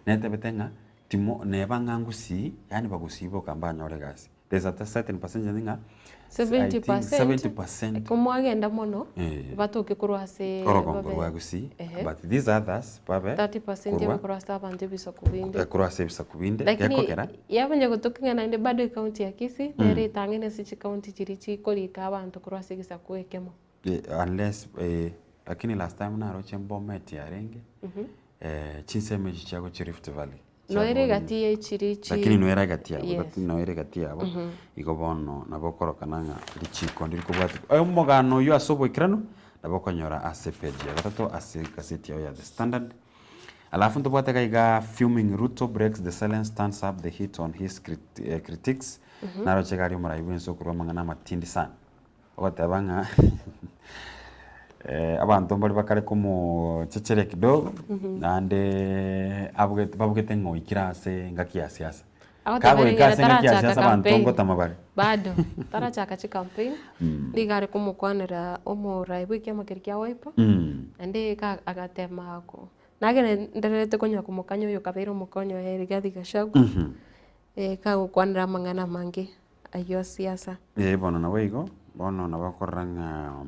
netebete ng'a timo neba ng'a ngusii, yaani bagusii boka mbanyore egasi. There's a certain percentage ng'a I think 70% 70% komwagenda mono Eh. batoke korwa ase orogongo babe rwa gusii, ehe. but these others babe 30% korwa ebe korwa ase abanto ebisaku binde. eh, korwa ase ebisaku binde, Lakini gekogera yamanya gotoka ng'a naende bado ecounty ya Kisii nere etang'ani ase chicounty chiria chikorika abanto korwa ase egesaku ekemo. Unless lakini last time naroche Bomet yarenge chinsemo echi chia gochia Rift Valley. Noere egati ye chiri chi Lakini noere egati yabo, Yes. lakini noere egati yabo, igo bono nabo okorokana ng'a richiko ndiri kobwatia. Omogano oyio ase oboikeranu nabo okonyora ase page ya gatato ase egaseti yao ya The Standard. Alafu ntobwate iga iga fuming Ruto breaks the silence turns up the heat on his critics. Naroche iga aria omorai bwense okorwa amang'ana amatindi sana. Ogoteba ng'a abanto mbare bakare komochecheria kidogo, naende abugete babugete ng'a oikire ase engaki ya siasa. Agoteba Kagoika ere ase engaki ya tarachaka siasa abanto campaign. ngotama bare. Bado, tarachaka chicampaign, nigo are komokwanera omorai bwa ekiama keria kia Wiper, naende iga agatema ko nagendererete konya komokanya oyo okabeire omokonyi oye Rigathi Gachagua, kagokwanera amang'ana amange. Ayio siasa. Ee bono naboigo, bono nabo okorora ng'a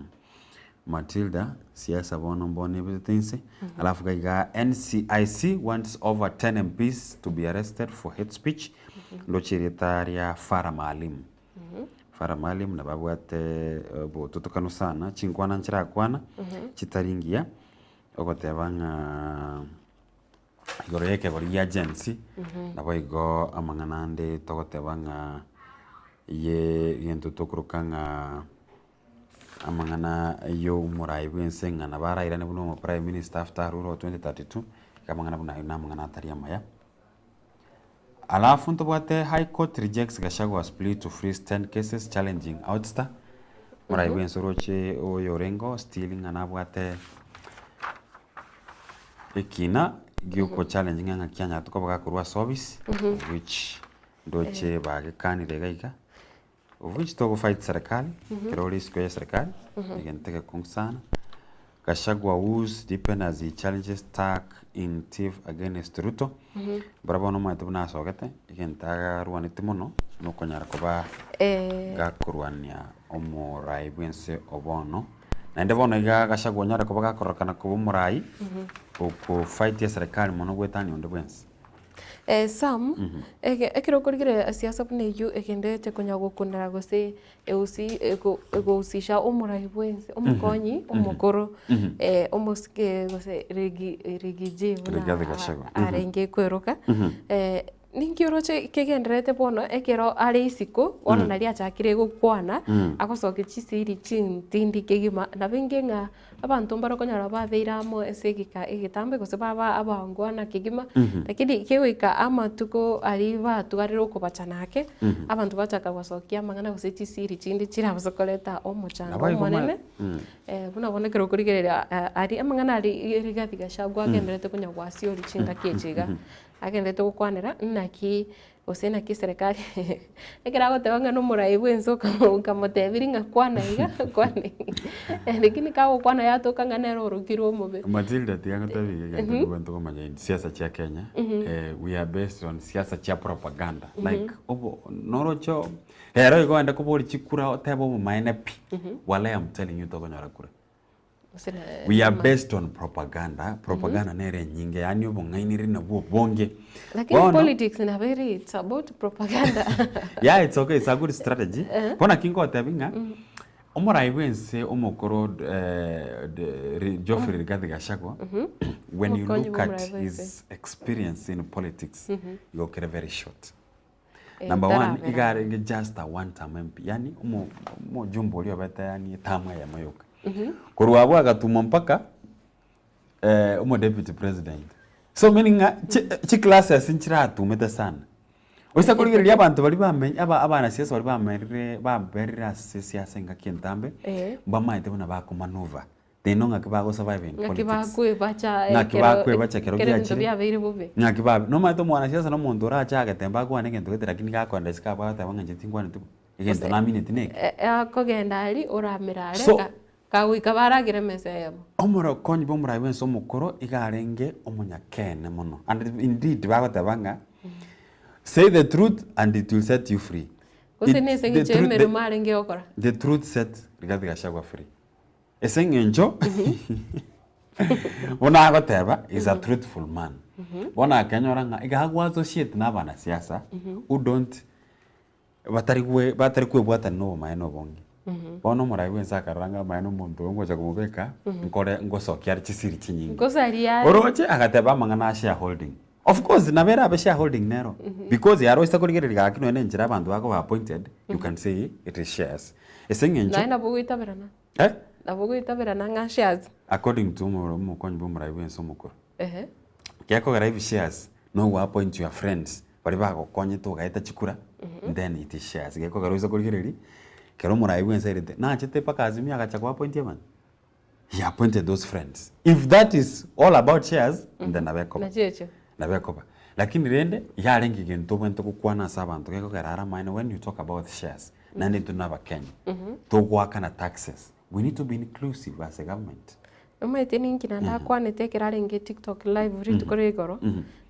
Matilda siasa bono mbono ebetete inse, alafu iga iga NCIC wants over 10 MPs to be arrested for hate speech, ndoche erieta ria Farah Maalim. Farah Maalim nabo abwate obotutokanu sana, chinkwana nchirakwana chitari ngiya, ogoteba ng'a igoro y'ekegori gia Gen Z, naboigo amang'ana ande togoteba ng'a ye egento tokoroka ng'a amang'ana ya omorai bw'ense ng'a nabo arairane buna omo prime minister after arure o 2032, iga amang'ana buna ayio na amang'ana atari amaya. Alafu ntobwate High Court rejects Gachagua's plea to freeze 10 cases challenging ouster, omorai bw'ense oroche oyo orenge oo still ng'a nabwate Ekina gioko challenge ng'a ng'aki anyarete koba gakorwa ase office of which ndoche bagekanire iga iga, of which togo fight serikali, ekero ore isiko ya eserikali, egento egekong'u sana. Gachagua woos deepen as he challenges stuck in tiff against Ruto, mbora bono omanyete buna asogete, egento agarwaneti mono, nokonyara koba gakorwania omorai bwense o bono. Naende bono iga Gachagua onyare koba gakororokana koba omorai oko fight eserekari mono goetania onde bwensi. Eh, Sam, ege- ekero okorigereria siasa buna eyio egenderete konya gokunera gose ehusi ego egohusisha omorai bwensi omokonyi omokoro omosike gose rigi rigiji buna Rigathi Gachagua. arenge kweroka Ninki oroche kegendererete bono ekero are isiko, bono nario achakire gokwana, agosokia chisiri chintindi kegima, nabo inge ng'a abanto mbare okonyora babeire amo ase egeka egetambe gose baba abangwana kegima, lakini kegoika amatuko aria batwarire okobachana ake, abanto bachaka gosokia amang'ana gose chisiri chinde chirabase koreta omochando Nabo igo omonene, ma- buna bono ekero okorigereria aria amang'ana aria Rigathi Gachagua agendererete konya goasioria chingaki echi iga. Agenderete gokwanera naki gose naki eserekari ekero agoteba ng'a nomorai bwense okamotebirie ng'a kwana iga kwana iga lakini kagokwana yatoka ng'a nere orokirwe omobe. Matilda tiga ngotebi iga egento tobwenerete komanya in siasa chia Kenya, we are based on siasa chia propaganda like obo noroche rero igo ogende koboria chikura otebe obomaene pi, walai am telling you tokonyora kura. We are based on propaganda, propaganda nere enyinge yaani obong'ainiri nabwo obonge. Lakini Bono politics nabo ere it's about propaganda. yeah it's okay it's a good strategy. Eh. Bono naki ngotebi ng'a Mm. Omorai bwense omokoro Geoffrey Rigathi Gachagua, when you Omokonyi look at bw'omorai bwense. his experience in politics, igo kere very short. Eh, Number one, tarabera. iga arenge just a one term MP, yaani omo- omojumbe oria obete yaani etamu eyemo yoka. Korwa abwo agatumwa mpaka omo deputy president. So meaning ng'a chi chiclasses nchiratumete sana. Oise korigereria abanto baria bamenye aba abanasiasa baria bamerire baberire ase esiasa engaki entambe, Eh. mbamaete buna bakomanuva. They know ng'aki bago survive in Ng'aki politics. bakwebacha Ng'aki ekero bakwebacha ekero ekero ebinto giachire. biabeire bobe. Ng'aki ba nomanyete omwanasiasa na omonto orache agetembe akwane egento gete lakini gakoenda isiko abwo agoteba ng'a inche tinkwaneti bo, egento Gose namineti neke. akogenda aria oramera aria So ka kagoika baragere emesa eyemo. Omorokonyi bw'omorai bw'ense omokoro iga arenge omonyakeene mono, and indeed bagoteba ng'a say the truth and it will set you free. Gose It na ase the eng'encho truth the y'emeremo arenge gokora. the truth set Rigathi Gachagua free. Ase eng'encho buna agoteba is a truthful man. Bono akenyora ng'a iga ago associate na abanasiasa who don't batari gwe batari kwebwatania na obomaene obonge. Bono omorai bwensi akarora ng'a amaene omonto oyo ngocha komobeka, nkore ngosokia are chisiri chinyinge. Nkosaria are. Oroche agateba amang'ana a shareholding. Of course nabo erabe shareholding nero, because yaroche korigereria gaki nonya na enchera abanto bakoba appointed, you can say it is shares. Ase eng'encho. Naye nabo ogoitaberana. Eh? Nabo ogoitaberana ng'a shares. According to omo omokonyi bwa omorai bwensi omokoro. Ehe. Gekogera if shares, nogo appoint your friends, baria bagokonyete ogaeta chikura, then it is shares. Gekogera oise korigereria, ekero omorai bwensi airete, nachete mpaka Azimio agacha ko appoint abanto, he appointed those friends. If that is all about shares, then nabo ekoba. Nachio echio. Nabo ekoba. Lakini rende, yarenge egento obwenerete gokwana ase abanto, gekogera are amaene when you talk about shares, naende intwe na abakenya, togoakana taxes, we need to be inclusive as a government. Omanyete ninki naende akwanete ekero arenge tiktok live rituko ria igoro,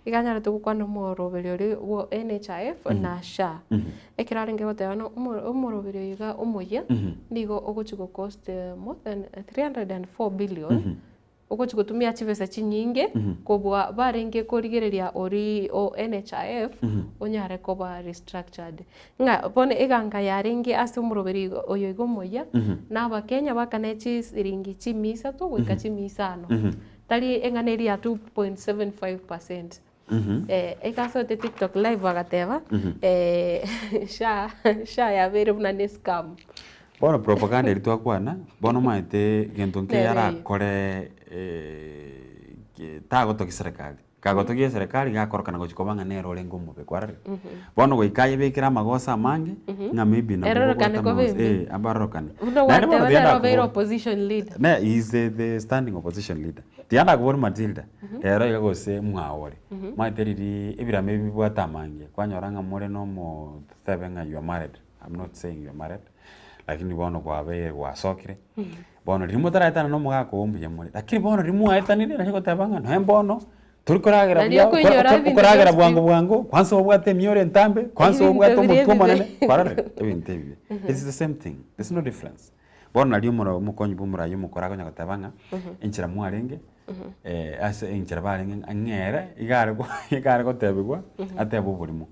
iga anyarete gokwana omoroberi oria bwo NHIF na SHA. Ekero arenge goteba ng'a omo- omoroberi oyo iga omoyia, nigo ogochi go cost more than 304 billion, ogochi gotumia chibesa chinyinge kobua barenge korigereria oria o NHIF onyare koba restructured. Ng'a bono eganga yarenge ase omoroberi igo oyo iga omoyia, na abakenya bakane chisiringi chimia isato goika chimia isano, tari eng'ana eria ya 2.75 percent. Ekasoete tiktok live agateba SHA SHA yabeire buna ne scam. Bono propaganda eria twakwana, bono omanyete gento nkeyo Nere eyio. arakore tagotogia serikali. Kagotogia eserekari gakorokana gochia koba ng'a nere orenge omobe kwarorire. Bono goika ayebekere amagoso amange ng'a maybe nabo Erorokane babwate koba amagoso embe. eh abarorokane. Buna Naende bono gwateba tiga nere obeire ndakobora opposition leader. ne he is the the standing opposition leader. Tiga ndakobori Matilda, rero iga gose mwao ore, omanyete riria ebirama ebi bibwate amange, kwanyora ng'a more na omo totebe ng'a you are married, I'm not saying you are married, lakini bono kwabeire gwasokire, Bono riria motaraetana nomogaka oo mbuya more, lakini bono riria mwaetanire nari goteba ng'a noe mbono tori koragera Nario buya, okoinyora okora- ebinto okoragera bionsi bwango bwango, kwanza obwate emioro entambe, kwanza Ebinto obwate biria omotwe omonene, ebibe. kwarorire? Ebinto ebibe. It's the same thing, there's no difference. Bono nario omoro omokonyi bwa omoraia omokoro akonya goteba ng'a, enchera mwarenge, ase enchera barenge ng'a ere, iga are iga are gotebigwa, atebe oborimo.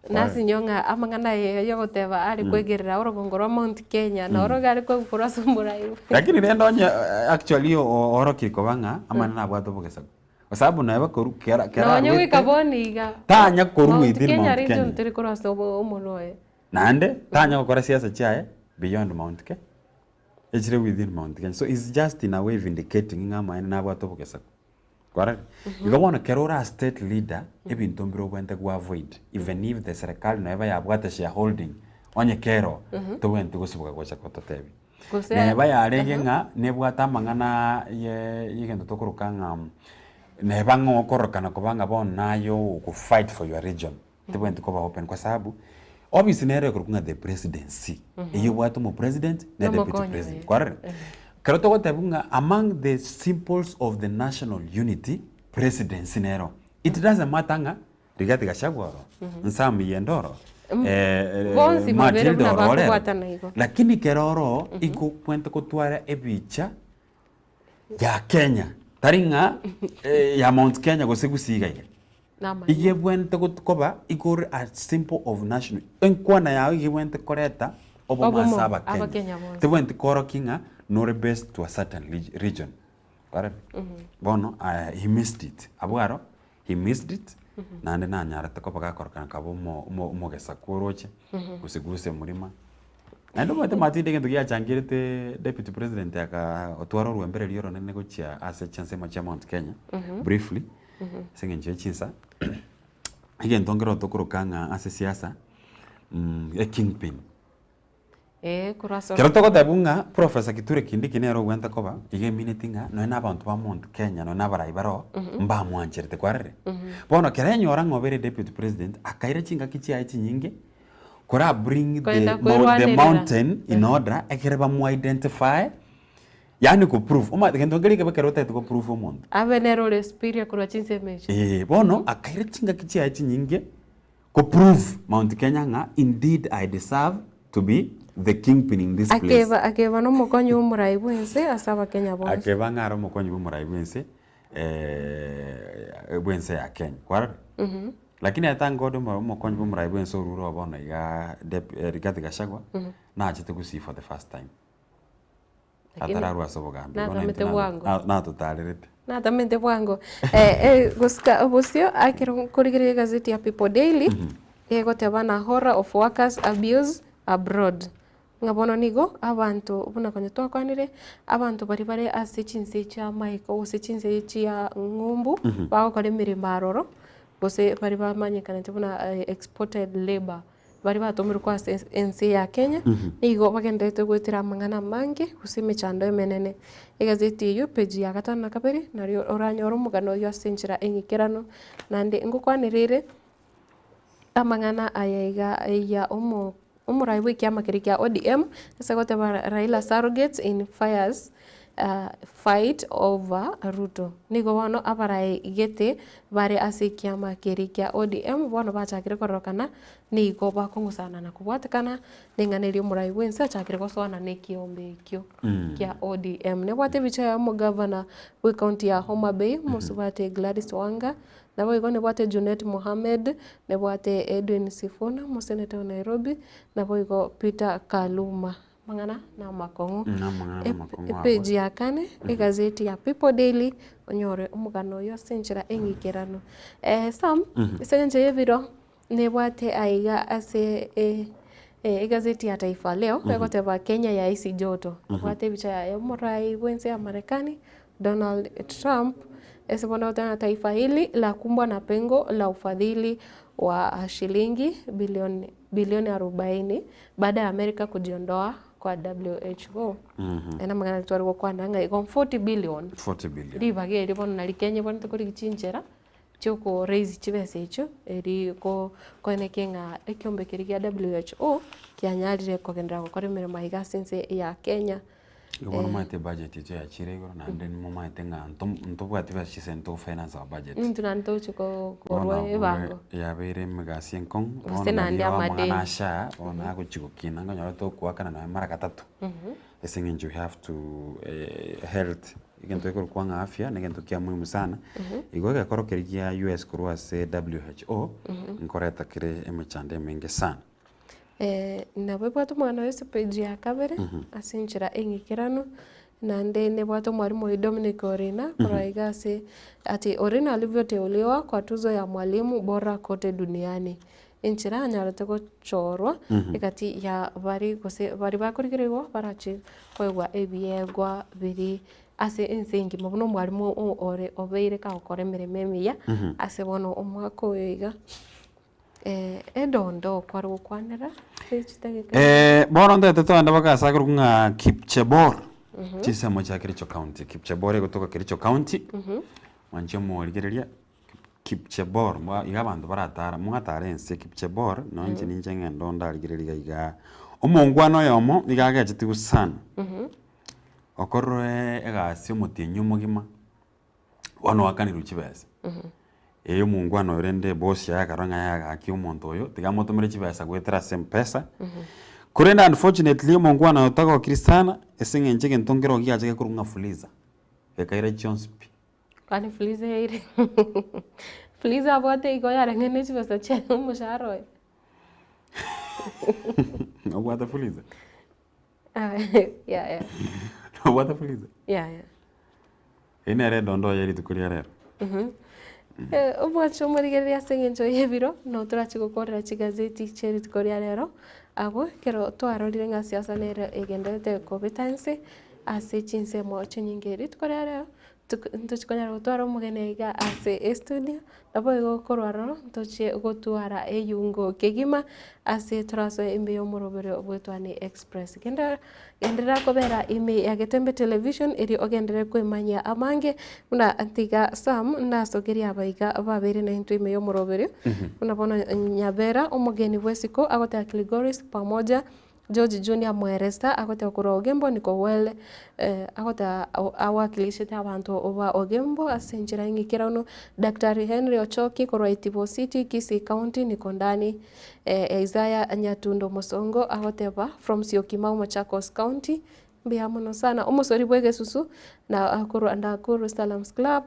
Nasinyo ng'a amang'ana aya yogoteba are kwegerera orogongo rwa Mount Kenya, noro iga are koigwa korwa ase omorai. Lakini rende onye actually oorokia koba ng'a amang'ana nabwate obogesaku. Kwa sababu neba koru kera kera Nonye goika arwete bono iga, tanya korwa Mount within Kenya Mount region Kenya. teri korwa ase omonwa oye. Naende tanya gokora siasa chiaye beyond Mount Kenya. Echire within Mount Kenya. So is just in a way vindicating ng'a amaene nabwate obogesaku. Kwarorire? Igo bono kero ore a state leader, ebinto mbire obwenerete go avoid even if the serikali noyo yabwate shareholding, onye kero, tobwenereti gosiboka gocha gototebia. Gose Neba yarenge ng'a nebwate amang'ana ye egento tokoroka ng'a neba ng'a okorokana koba ng'a bono naye ogo fight for your region, tebwenereti koba open kwa sababu, office nere ekorokwa ng'a the presidency, eywo ebwate omopresident na deputy Nomokonyi president, oye. kwarorire? Ekero togotebiwa ng'a among the symbols of the national unity, presidency nero, it doesn't matter ng'a Rigathi Gachagua oro, Sam Yende oro, Bonsi babere Matilda buna oro orero, bakobwatana igo. lakini kero oro igo okwenerete gotwara ebicha ya Kenya, tari ng'a ya Mount Kenya gose Gusii iga iga. Namanya. Iga ebwenerete got- koba igoro a symbol of national, enkwana yago iga ebwenerete koreta. Obomo Obomo, ase abakenya. Abakenya bonsi. Tebwenereti koorokia ng'a nore based to a certain region. Kwarora? Bono aya he missed it. Abwo aro, he missed it, naende nanyarete koba gakorokana kaba omo omo omogesaku oroche, gose guse omorima. Naende omanyete matinde egento giachangerete deputy president aka otwara orwembereria oronene gochia ase chinsemo chia Mount Kenya, briefly, ase eng'encho ya chinsa, egento nkero tokoroka ng'a ase siasa, ekingpin. Ee, korwa ase Kero togotebwa ng'a Professor Kithure Kindiki nere ogwente koba, iga emineti ng'a nonya na abanto ba Mount Kenya nonya na abarai baroo, mbamwancherete kwarire. Bono kero enyora ng'a obeire deputy president, akaira chingaki chiaye chinyinge, kora bring the Kwenda the kwerwanerera. mountain in order ekere bamu identify, yaani ko prove, omanyete gento nkeri ekebe ekero otagete go prove omonto. Abe nere ore superior korwa chinsemo echio. Eeh, bono akaira chingaki chiaye chinyinge, Ko prove Mount Kenya ng'a indeed I deserve to be the kingpin in this place. Akeba akeba nomokonyi bw'omorai bw'ense ase Abakenya bonsi. Akeba ng'a are omokonyi bw'omorai bw'ense bw'ense ya Kenya. Kwarora? Lakini I thank God omo omokonyi bw'omorai bw'ense orure oo bono igaa Dep Rigathi Gachagua, nachete Gusii for the first time. Lakini Atararwa ase obogambi, bono natamete intwe bwango. natotarerete. Natamete bwango. Eh, eh, gosika obosio ekero nkorigereria egazeti ya People Daily, egoteba na horror of workers abuse abroad. Ng'a bono nigo abanto buna konya twakwanire, abanto baria bare ase chinse chia amaiko gose chinse chia ng'umbu, bagokora emeremo aroro, gose baria bamanyekanete buna exported labour. Baria batomirwe ase ense ya Kenya nigo bagendererete goetera amang'ana amange gose emechando emenene. Egazeti eyio page ya gatano na kabere nario oranyore omogano oyio ase enchera eng'ikeranu. Naende ngokwanera ere amang'ana aya iga ya omo omorai bwa ekiama keria kia ODM ase goteba Raila surrogates in fires fight over Ruto. Nigo bono abarai gete bare ase ekiama keria kia ODM bono bachakire kororokana nigo bakong'usana na kobwatekana neng'ana eria omorai bwensi achakire gosoana na ekiombe ekio kia ODM. Nebwate ebicha ya omogavana bwe county ya Homa Bay omosubati Gladys Wanga, naboigo nebwate Junet Mohamed, nebwate Edwin Sifuna omoseneta o Nairobi, naboigo Peter Kaluma. Amang'ana namakong'u. Amang'ana namakong'u abwo. Epeji ya kane, egazeti ya People Daily, onyore omogano oyio ase enchera eng'ikeranu. Sam, ase eng'encho y'ebiro, nebwate aiga ase egazeti ya Taifa Leo, egoteba Kenya yaisi joto. Ebwate ebicha yaye omorai bwense ya Marekani, Donald Trump, ase bono ogoteba ng'a taifa hili lakumbwa na pengo la ufadhili wa shilingi bilioni bilioni arobaini baada ya America kujiondoa kwa WHO. Aya namang'ana tware gokwana ng'a igo 40 billion. 40 billion. Ribaga eri bono nari Kenya ebwenerete korigia chinchera chioko raise chibesa echio eri ko koenekia ng'a ekiombe keria kia WHO kianyarire kogenderera gokora emeremo aiga ase ense ya Kenya. Igo bono omanyete ebudget echo yachire igoro naende nimomanyete ng'a nto- ntobwati besa chisemi to finance our budget. Intwe naende togochia ko- Bono korwa abwo ebango. yabeire emegasi enkong'u, Gose bono naende nari amang'ana amadeni. ashaa, bono agochia gokina nkonyora tokoakana nonye mara gatato. Ase eng'encho we have to health, egento gekorokwa ng'a afya na egento kia muhimu sana, igo egekoro keria gia US korwa ase WHO, nkoreta kere emechando emenge sana. Nabo ebwate omwana oye ase page ya kabere, ase enchera eng'ikeranu, naende nebwate omwalimu oyio Dominic Orina, korwa iga ase ati Orina alivyoteuliwa kwa tuzo ya mwalimu bora kote duniani. Enchera anyarete gochorwa egati ya baria gose baria bakorigererigwa barache koegwa ebiegwa biria ase ense engima buna omwalimu ore obeire kagokora emeremo emiya ase bono omwaka oyo iga. Edondo kware gokwanera ase chidageka Eh, bono ntagete togende mpaka ase akorokwa ng'a Kipchebor, chinsemo chia Kericho County. Kipchebor egotoka Kericho County, mwanche morigereria Kipchebor, mwa iga abanto baratara mwatara ense Kipchebor, nonye inche ninche ng'ende ondarigereria iga igaa. Omongwana oyomo niga agechetigwe sana, okorire egasi omotienyi omogima, bono oakanirwe chibesa. Eeh omongwana oyo rende eboss yaye akarora ng'a yaya gaki omonto oyo, tiga amotomere chibesa goetera ase mpesa, korende unfortunately omongwana oyo tagokiri sana, ase eng'encho egento nkero giacha gekorwa ng'a fuliza, gekaira chionsi pi. Kwani fuliza eire fuliza abwate igo yareng'aine chibesa chia omoshahara oye. Nobwate fuliza? Ah, yeah, yeah. Nobwate fuliza? Yeah, yeah. Eye nere edondo ye rituko ria rero. Mhm. Eh, omwancho omorigereria ase eng'encho y'ebiro, no torache gokorera chigazeti chia rituko ria rero, abwo ekero twarorire ng'a siasa nere egendererete kobeta ense, ase chinsemo chinyinge. Rituko ria rero, tok ntochi konyara gotwara omogeni iga ase estudio, naboigo korwa aroro ntochie gotwara eyungo kegima ase torasoe ime ya omoroberi bw'Etwani Express. Genda genderera kobera ime ya Getembe Television erio ogenderere kwemanyia amange buna tiga Sam nasokerie abaiga babeire naintwe ime y'omoroberi buna bono Nyabera omogeni bw'esiko agoteba Kilgoris pamoja George Junior Mweresa agoteba korwa Ogembo niko well agoteba awakilishete abanto ba Ogembo ase enchera eng'ikeranu. Daktari Henry Ochoki korwa Itibo City, Kisii County niko ndani. Isaiah Nyatundo Mosongo agoteba from Syokimau Machakos County, mbuya mono sana. Omosori bw'egesusu na korwa Nakuru Salams Club.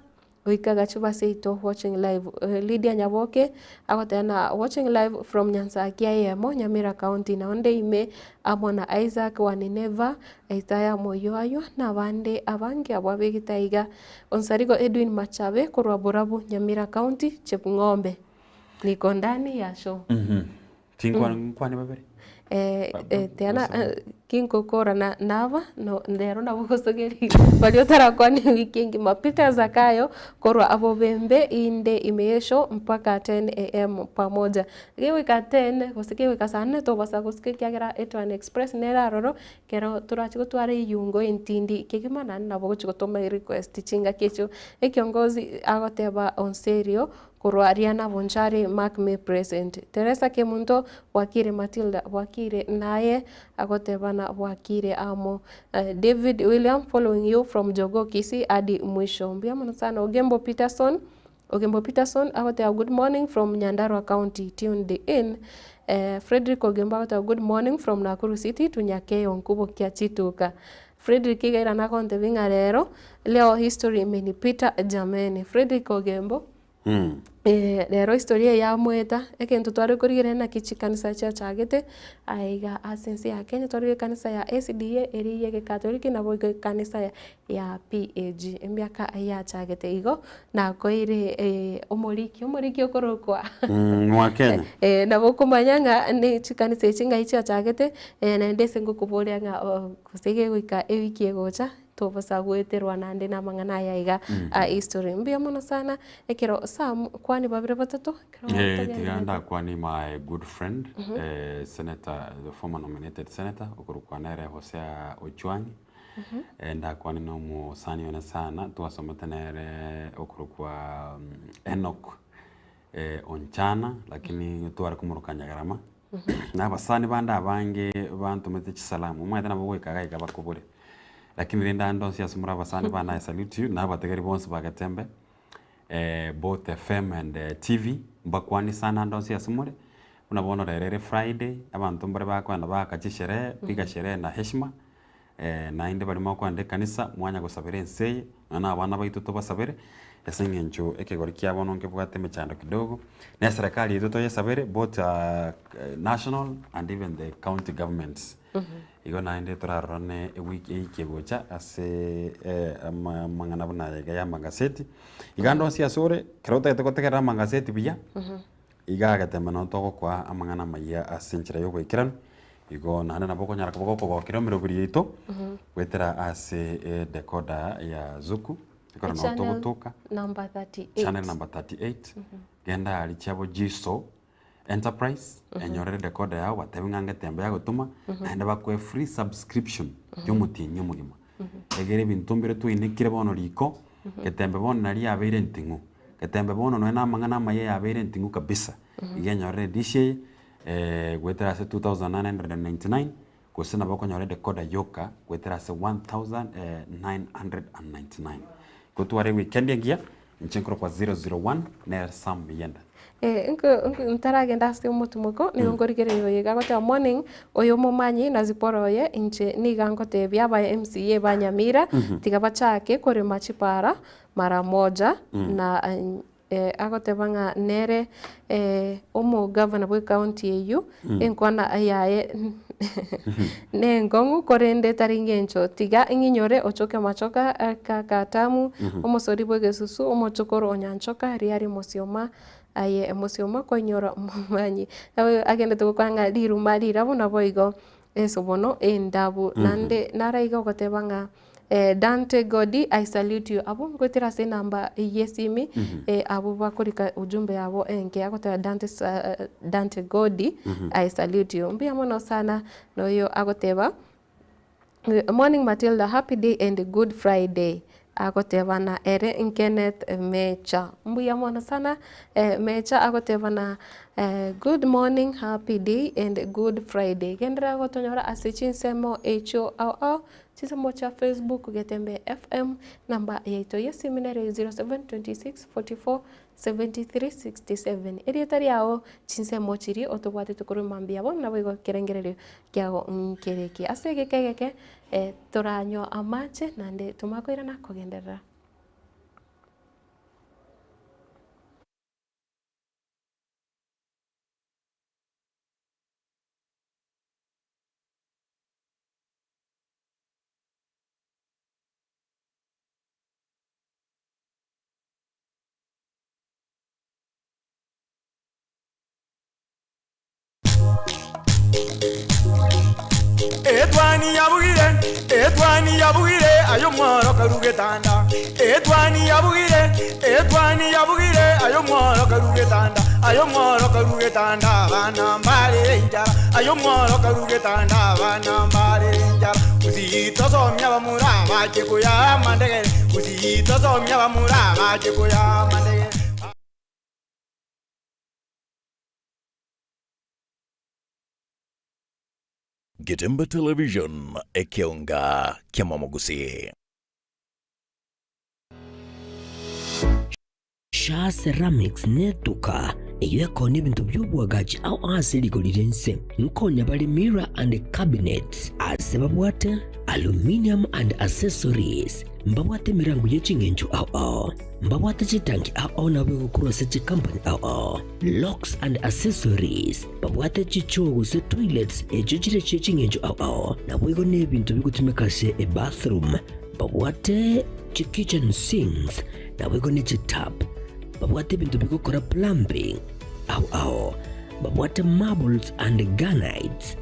Goika Gachuba seito watching live Lydia Nyaboke agoteba na watching live from Nyansakia eyemo Nyamira county nao nde ime amo na Isaac wa Nineva, Isaiah Moyoaywa na abande abange abwo abegete aiga. Onsarigo Edwin Machabe korwa Borabu Nyamira county Chepng'ombe. Niko ndani ya show. Chinkwana nkwane babere. Eh, Ba- eh, ba- tiana gose- eh, kinkokora na naba no ndero nabo gosogeri baria otarakwana ewiki engima Peter Zakayo korwa abobembe inde ime y'eshow mpaka 10am pamoja gegoika 10 gose kegoika saa nne tobasa gosika ekiagera Etwan Express nere aroro kero torache gotwara eyungo entindi kegima naende nabo ogochi gotoma erequest chingaki echio ekiongozi agoteba Onserio Korwa aria nabonchare mark me present. Teresa Kemunto bwakire Matilda bwakire naye agotebana bwakire amo David William following you from Jogoo Kisii hadi mwisho mbuya mono sana Ogembo Peterson Ogembo Peterson agoteba good morning from Nyandarua County tuned in Fredrick Ogembo agoteba good morning from Nakuru City to Nyakeyo nkubokia chituka Fredrick iga irana agontebia ng'a rero leo history imenipita jameni Fredrick Ogembo Rero historia eye yamoeta, egento tware korigereria naki chikanisa chiachagete, aiga ase ense ya Kenya twarorire ekanisa ya SDA eria ya egekatoliki nabo igo ekanisa ya PAG emiaka yachagete igo, nakoeire omoriki, omoriki okorokwa Mwa Kenya. nabo okomanya ng'a ne chikanisa echi ng'ai chiachagete, naende ase ngokoboria ng'a gose gegoika ewiki egocha. Tobosa goeterwa naende namang'ana aya iga a history. Mbuya mono sana ekero Sam kwani babere batato ekero Eh, tiga togendererete. ndakwani my good friend eh, senator the former nominated senator okorokwa nere Hosea Ochwang'i eh, ndakwani na omosani one sana twasomete nere okorokwa mm, Enoch eh, Onchana lakini tware komoroka Nyagarama Na abasani bande abange bantomete chisalamu, omanyete nabo goika iga iga bakobore. Lakini rende ande onsi ase more abasani bane I salute you, na abategeri bonsi ba Getembe, both FM and TV, mbakwanie sana ande onsi ase more, buna bono rero ere Friday, abanto mbare bakoenda baaka chisherehe, piga sherehe na heshima, Naende baria mokoenda ekanisa, mwanya gosabera ense eye, nonya na abana baito tobasabere, ase eng'encho ekegori kia bono nkebwate emechando kidogo, na eserekari yaito toyesabere both national and even the county governments. Igo naende torarorane ewiki eyiki egocha ase amang'ana buna aya iga ya amagaseti. Iga ande onsi ase ore, ekero otagete gotegerera amagaseti buya, Iga ageteema nao togokoa amang'ana amayia ase enchera y'oboikeranu, igo naende nabo okonyara koba gokogokera emeroberi yaito goetera ase edecoder ya Zuku, ekero nao Channel togotoka number 38. channel number 38, genda aria chiabo Jiso Enterprise, enyorere edecoder yao batebi ng'a ngetembe yagotoma, naende bakoe free subscription ya omotienyi omogima. Egere ebinto mbire twainekire bono riko, getembe bono naria yabeire enting'u. Getembe bono nonya na amang'ana amaya yabeire enting'u kabisa. Iga enyorere edish eye, goetera ase 2999, gose nabo okonyora edecoder yoka goetera ase 1999. Gotwara eweekend engiya, inche nkorokwa 001 nere Sam Miyenda. Eh, nko- nko- ntaragenda ase omotimoko nigo nkorigereria oyo iga agoteba morning, oyo omomanyi na Zipporah oye inche niga ngotebia aba MCA ba Nyamira tiga bachake korema chipara mara moja na eh, agoteba ng'a nere eh, omogavana bwe county eyio enkwana yaye. Nenkong'u korende tari ngencho tiga ng'inyore ochoke machoka kaka Tamu, omosori bw'egesusu, omochokoro o Nyanchoka, riari mosioma aye mosioma kwainyora omomanyi. Nabo agendete gokwana ng'a riruma rirabo naboigo esobono endabu. Naende naro iga ogoteba ng'a Dante Godi I salute you. Abwo ngoetera ase enamba y'esimi abwo bakorika ujumbe yabo enke agoteba Dante Dante Godi I salute you. Mbuya mono sana noyo agoteba Morning Matilda happy day and good Friday agoteba na ere Kenneth Mecha. Mbuya mono sana Mecha agoteba na good morning happy day and good Friday. Genderera gotonyora ase chinsemo echio ao ao Chinsemo chia Facebook Getembe FM, namba yaito y'esimi nere 0726 44 73 67. Erieta riao chinsemo chiria otobwatete korwa mambia bono naboigo ekerengererio kiago nkereki. Ase egeka egeke toranywa amache naende tomakoirana kogenderera. Etwani yabugire, etwani yabugire, aye omworo karu getanda. Etwani yabugire, etwani yabugire, aye omworo karu getanda. Aye omworo karu getanda, abana mbare enchara. Aye omworo karu getanda, abana mbare enchara. Gusii tosomia abamura abache koyaa amandegere, Gusii tosomia abamura abache koyaa amandegere. Getembe Television, ekeonga ki'amamogusii. Shaa Ceramics netuka eyio ekonia ebinto bi'oboagachi ao ase rigori ri'ense. Nkonya bare mirror and cabinets ase babwate aluminium and accessories. Mbabwate emerango ye ching'encho ao ao. Mbabwate chitanki ao ao nabo egokorwa ase chicompany ao ao. Locks and accessories. Babwate chichoo gose toilets echio chire chie ching'encho ao ao. Naboigo nebinto bigotumeka ase ebathroom. Babwate chikitchen sinks naboigo ne chitap. Babwate ebinto bigokora plumbing ao ao. Babwate marbles and granites.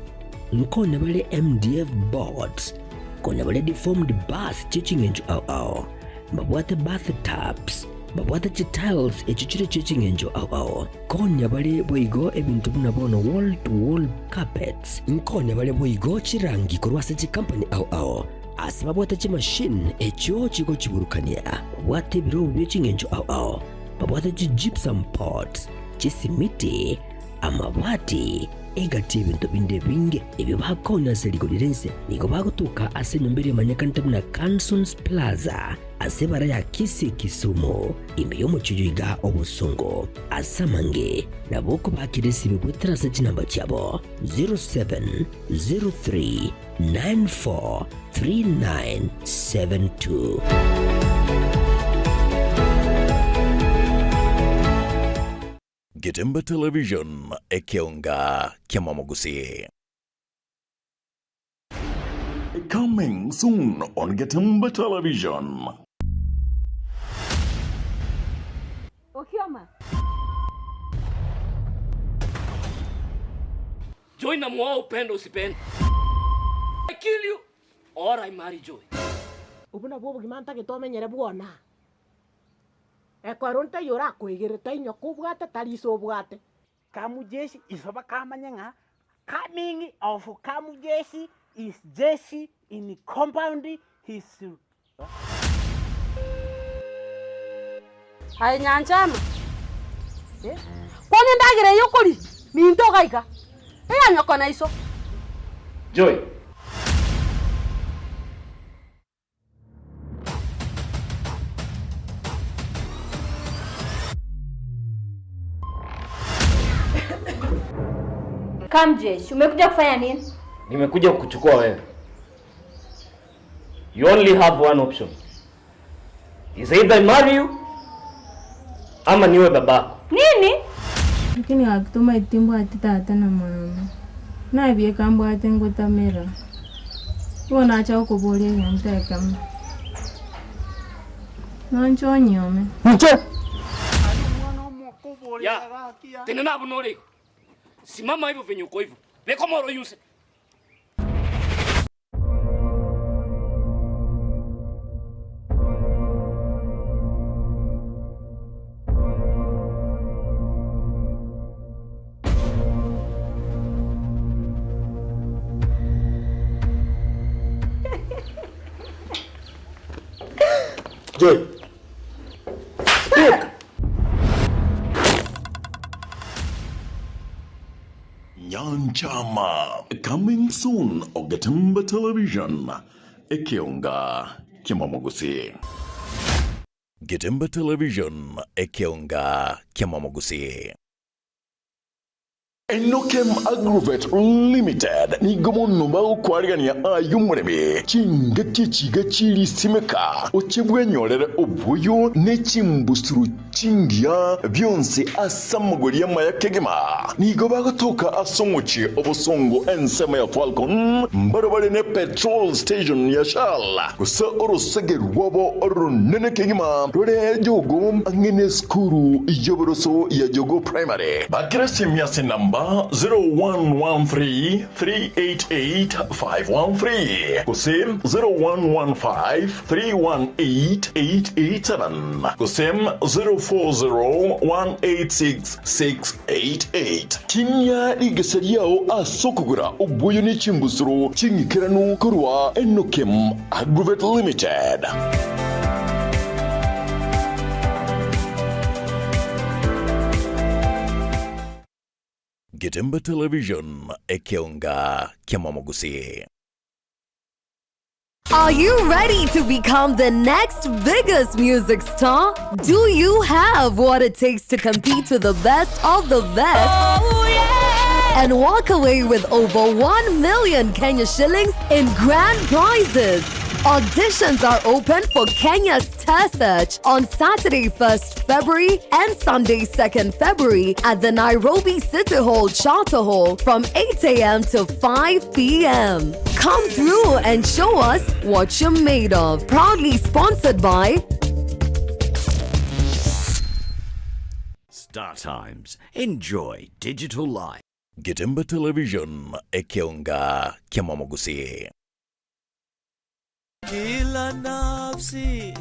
Nkonya bare MDF boards. Konya bare deformed bars chie ching'encho ao ao. Mbabwate bath tubs. Babwate chitiles echio chire chie ching'encho ao ao. Konya bare boigo ebinto buna bono wall to wall carpets. Nkonya bare boigo chirangi korwa ase chikampani ao ao. Ase babwate chimashini echio chigochiburukania, babwate ebirobu bie ching'encho ao ao, babwate chi-gypsum pots, chisimiti, amabati, egati y'ebinto binde ebinge ebio bakonya ase rigori ri'ense. Nigo bagotoka ase enyomba eria emanyekanete buna Cansons Plaza ase ebara ya Kisii Kisumu, ime y'omochie oyo iga obosongo. Ase amange nabo okobakera esimi goetera ase chinamba chiabo 0703 943972. Getembe Television, ekeonga ki'amamogusii. Coming soon on Getembe Television. Okioma. Joy namuoa upende usipende. I kill you or I marry Joy. Obwo nabwo obogima ntagete omenyere bwona. Ekero ntaiyo orakoegere tainya kobwate tari iso obwate. Kamujeshi iso bakamanya ng'a coming of Kamujeshi is jeshi in compound his. Aye Nyanchama, kwana endagera eye okoria, minto ogaika, eya nyoko na iso. Joy. Kamjesh, umekuja kufanya nini? Nimekuja kukuchukua wewe. You only have one option. Is either I marry you ama niwe babako. Nini? Lakini akitoma itimbwati tata na mama. Nabieka mbwate ngotamera, Igo nacha gokoboria egento ekemo, Nonche onyiome? Inche! Ya, tenena abwo nore igo. Simama hivyo venye uko hivyo. Beka omoro oyuse. Joy. Speak. Nyanchama coming soon Ogetembe Television ekeonga kiamamogusii. Getembe Television ekeonga kiamamogusii. Enokem Agrovet Limited nigo mono bagokwarigania aye omoremi chingaki echiga chirisimeka oche bwenyorere oboyo ne chimbusuro chingiya bionsi ase amagori amaya kegima. Nigo bagotoka ase omochie obosongo ensemo ya Falcon mbarabare ne petrol station ya Shell gose orosege rwabo oronene kegima rore Jogoo ang'e nesukuru y'oboroso ya Jogoo Primary. Bakera esimi ase enamba 0113 388 513 gose 0115 318 887 gose 040 186 688. Tinyia rigesa riao ase okogora obwoyo ne chimbusuro ching'ikeranu korwa Enokem Agrovet Limited. Getembe Television, ekeonga kiamamogusii. Are you ready to become the next biggest music star? Do you have what it takes to compete with the best of the best? Oh, yeah! And walk away with over 1 million Kenya shillings in grand prizes? Auditions are open for Kenya's Star Search on Saturday, 1st February and Sunday, 2nd February at the Nairobi City Hall Charter Hall from 8 a.m. to 5 p.m. Come through and show us what you're made of. Proudly sponsored by Star Times. Enjoy digital life. Getembe Television, ekeonga kiamamogusii. Kila nafsi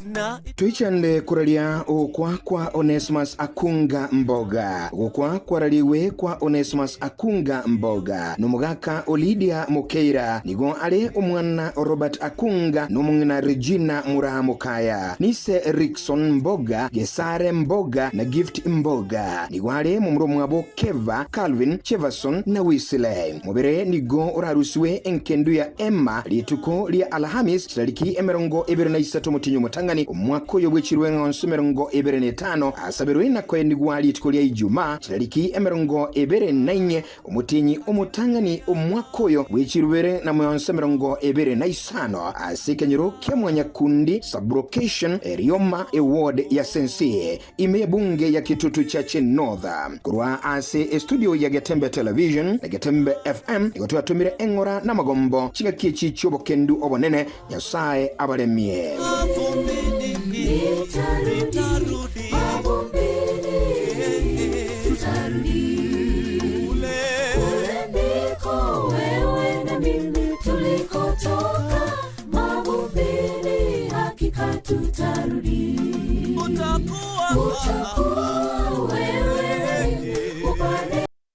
na Twichande koraria ogokwa kwa Onesmus Akunga Mboga. Ogokwa kwarariwe kwa Onesmus Akunga Mboga nomogaka o Lydia Mokeira nigo are omwana o Robert Akunga nomong'ina Regina Muraha Mokaya. Nise Rickson Mboga, Gesare Mboga na Gift Mboga. Nigo are momura omwabo Keva, Calvin, Cheverson na Wisile. Mobere nigo orarusiwe enkendu ya Emma rituko ria Alhamis chitariki 23 omotienyi omotang'ani omwaka oyo bw'echirwe eng'onso 25 asaberwe na koenigwa rituko ria Ijumaa chitariki 24 omotienyi omotang'ani omwaka oyo bw'echirubere na mionso 25 ase ekenyoro kia Mwanyakundi sublocation Rioma eward ya Sensi ime ebunge ya Kitutu Chache North. Korwa ase estudio ya Getembe Television na Getembe FM nigo twatomire eng'ora namagombo chingaki echi chi'obokendu obonene Nyasae abaremie.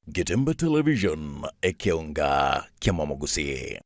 Getembe Television, ekeonga kiamamogusii.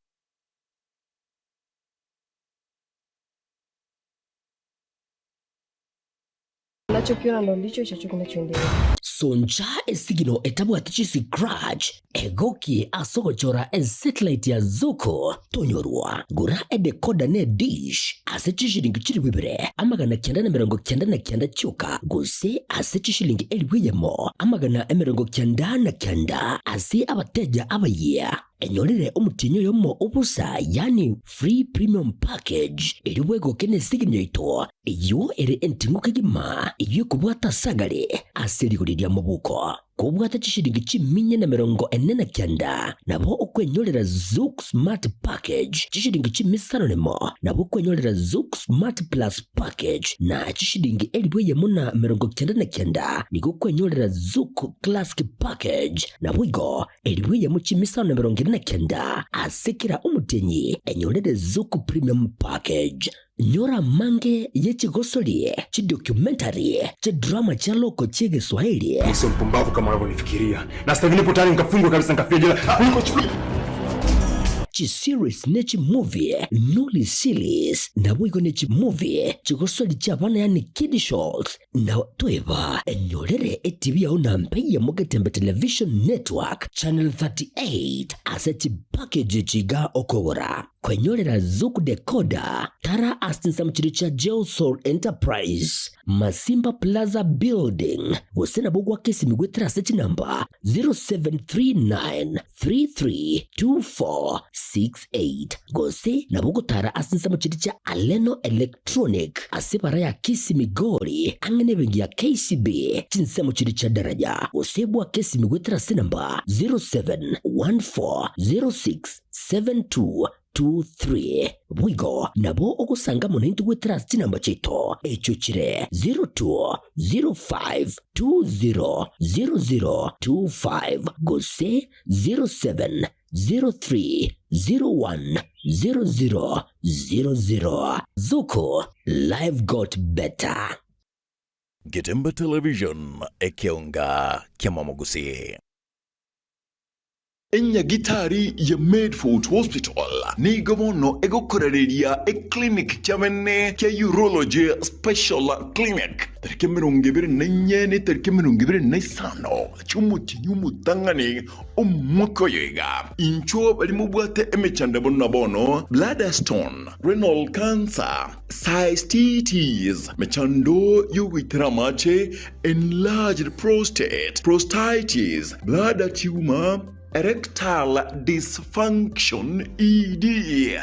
Unachokiona ndo ndicho hicho kinachoendelea. Soncha esigino etabwati chiscratch egokie ase ogochora esatellite ya Zuku tonyorwa. Gora edecoder ne edish ase chishilingi chilifu ibere 999 chioka gose ase chishilingi 1000 999 ase abateja abayia. Enyorere omotienyi oyomo obosa yaani free premium package erio bwegoke nesigini yaito eyio ere enting'u kegima eyio ekobwata ase agare ase rigori ria mobuko. Kobwate chishilingi chiminya na 49, nabo okwenyorera Zuku Smart Package chishilingi chimisano nemo, nabo okwenyorera Zuku Smart Plus Package na chishilingi 1099, nigo okwenyorera Zuku Classic Package naboigo 1549 ase kera omotienyi enyorere Zuku Premium Package. Nyora amange ye chigosori, chidocumentary, chidrama chia loko chi'Egeswahili. Mimi sio mpumbavu kama unavyonifikiria. Na sasa hivi nipo tayari nikafungwe kabisa nikafia jela. Kuliko chukua. Chiseries ne chimovie, Noli Series, naboigo ne chimovie chigosori chi'abana yaani kiddie shows, Na tweba enyorere etibi yao na mpe ya Mugetembe Television Network Channel 38 ase chipackage echi iga okogora. Kwenyorera Zuku Decoder, tara ase chinsemo chiria chia Geosol Enterprise, Masimba Plaza Building, gose nabo goaka esimi goetera ase chinamba 0739 332468 gose nabo ogotara ase ensemo chiria chia Aleno Electronic ase ebara ya Kisii Migori ang'e nebenki ya KCB chinsemo chiria chia Daraja gose bwake esimi goetera ase enamba 07140672 23. Boigo nabo ogosanga amo naintwe goetera ase chinamba chiaito, echio chire 0205200025 gose 0703010000. Zuku, life got better. Getembe Television, ekeonga ki'amamogusii. Enyagitari ya Medford Hospital nigo bono egokorareria eclinic kiabene kia Urology Special Clinic tariki 24 ne tariki 25 chi'omotienyi omotang'ani omwaka oyo iga. Inchuo baria mobwate emechando buna bono bladder stone, renal cancer, cystitis, mechando y'ogoitera amache, enlarged prostate, prostatitis, bladder tumor, erectile dysfunction, ED,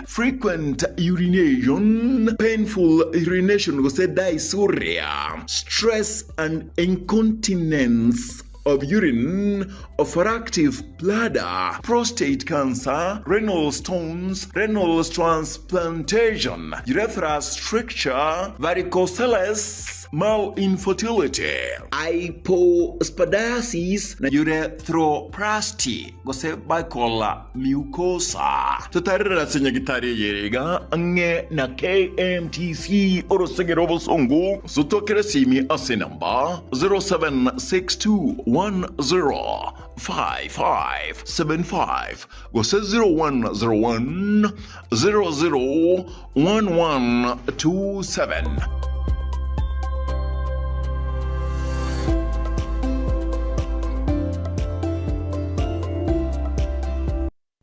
frequent urination, painful urination gose dysuria, stress and incontinence of urine, overactive bladder, prostate cancer, renal stones, renal transplantation, urethra stricture, varicoceles, Male infertility, hypospadiasis na urethroplasty gose buccal mucosa. Totarere ase nyagitari eye iga ang'e na KMTC orosege rw'obosongo gose otwakere esimi ase enamba 0762105575 gose 0101 001127.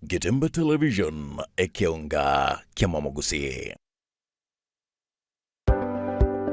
Getembe Television, ekeonga ki'amamogusii.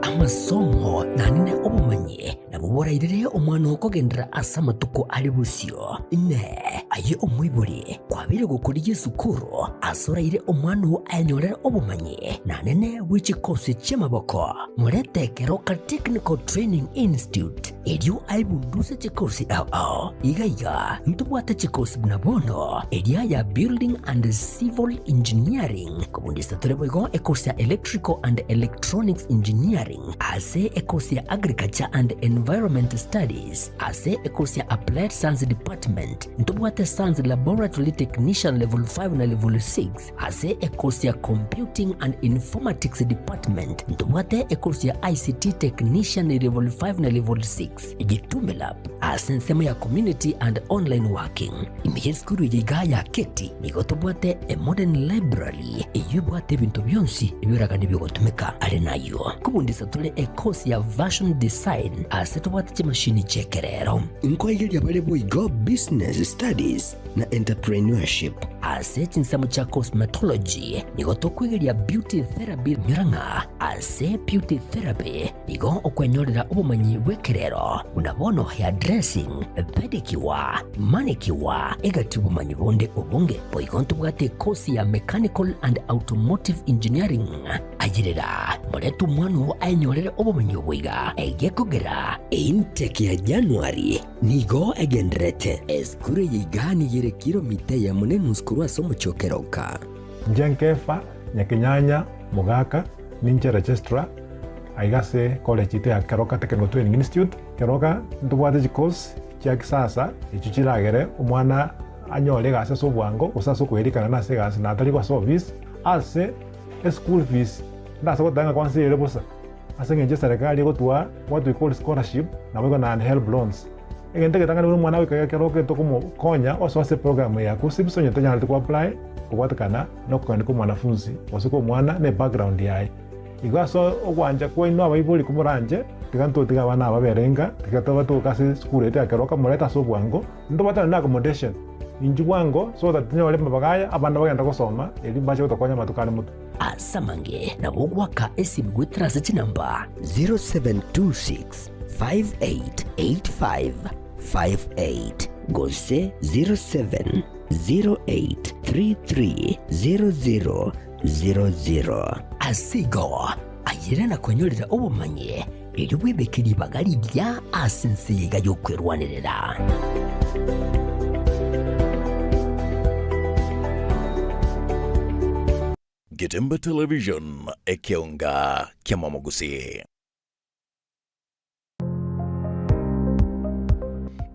Amasomo nanene obomanyi nabwo borairere omwana oo kogenderera ase amatuko are bosio. Inee! Aye omoibori, kwabeire gokorigia esukuru ase oraire omwana oo ayenyorere obomanyi nanene bwe chikosi chi'amaboko? Morete Keroka Technical Training Institute erio aebunduse chikosi ao ao. Iga iga ntobwate chikosi buna bono eria ya Building and Civil Engineering, Kobundisa tore boigo ekosi ya Electrical and Electronics Engineering, ase ekosi ya Agriculture and Environment Studies, ase ekosi ya Applied Science Department, ntobwate Science Laboratory Technician Level 5 na Level 6, ase ekosi ya Computing and Informatics Department, ntobwate ekosi ya ICT Technician Level 5 na Level 6, Gitume Lab, ase ensemo ya Community and Online Working. Ime y'esukuru eye iga ya Keti nigo tobwate a modern library eyio ebwate ebinto bionsi ebioragani bigotumeka. Are nayio kobundisa tore e course ya Fashion Design ase tobwate chimashini chi'ekerero. Nkoigeria bare boigo Business Studies. na entrepreneurship. Ase chinsemo chia cosmetology nigo tokwegeria beauty therapy nyora ng'a ase beauty therapy nigo okwenyorera obomanyi bw'ekerero buna bono hair dressing, pedicure, manicure egati obomanyi bonde obonge. Boigo ntobwate ekosi ya mechanical and automotive engineering. Ayerera, morete omwana oo aenyorere obomenyo obo iga, egekogera eintake ya January nigo egendererete. Esukuru eye iga nigo ere kilomita eyemo na enusu korwa ase omochie o Keroka. Inche Nkefa Nyakenyanya Mogaka, ninche Registrar aiga ase college yaito ya Keroka Technical Training Institute. Keroka ntobwate chicourse chia kisasa echio chiragere omwana anyore egasi ase obwango gose ase okoerikana nase egasi na atari ase office ase Eschool fees ndase goteba ng'a kwansa ere bosa ase eng'encho eserekari egotwaa what we call scholarship naboigo naende helb loans. Egento egetang'ani buna omwana goika ekero okogenda komokonya osoe ase eprogram eye ya KUCCPS onye tonyareti ko apply kobwatekana na okogenda kwa omwanafunzi gose kwa omwana na ebackground yaye. Igo ase ogwancha kwaino abaibori komoranche tiga ntotige abana aba babere inka tiga tobatoke ase esukuru yaito ya keroka morete ase obwango ntobwatane na accommodation. Inchuo bwango so that tinyore amabaga aya abana bagenda gosoma, erio mbache gotokonya amatuko are motwe. Ase amange nabo ogoaka esimi goetera ase chinamba 0726 5885 58 gose 0708 3300 00. Ase igo, ayere na kwenyorera obomanyi, erio bwebeke ribaga rigiya ase ense eye iga y'okwerwanerera. Getembe Television, ekeonga ki'amamogusii.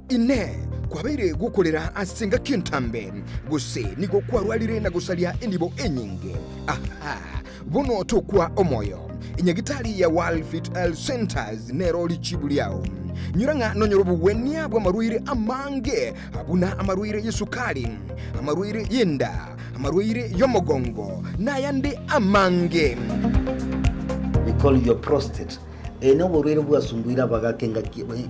Inee! Kwabeire gokorera ase engaki entambe, gose nigo kwarwarire na gosaria enibo enyinge? Aha! Bono tokwa omoyo. Enyagitari ya World Fit Health Centers nero richibu riao. Nyora ng'a nonyore obogwenia bw'amarwaire amange, buna amarwaire y'esukari, amarwaire y'enda, amarwaire y'omogongo, na ayande amange. We call your prostate. Eye noborwaire bwasumbuire abagaka engaki.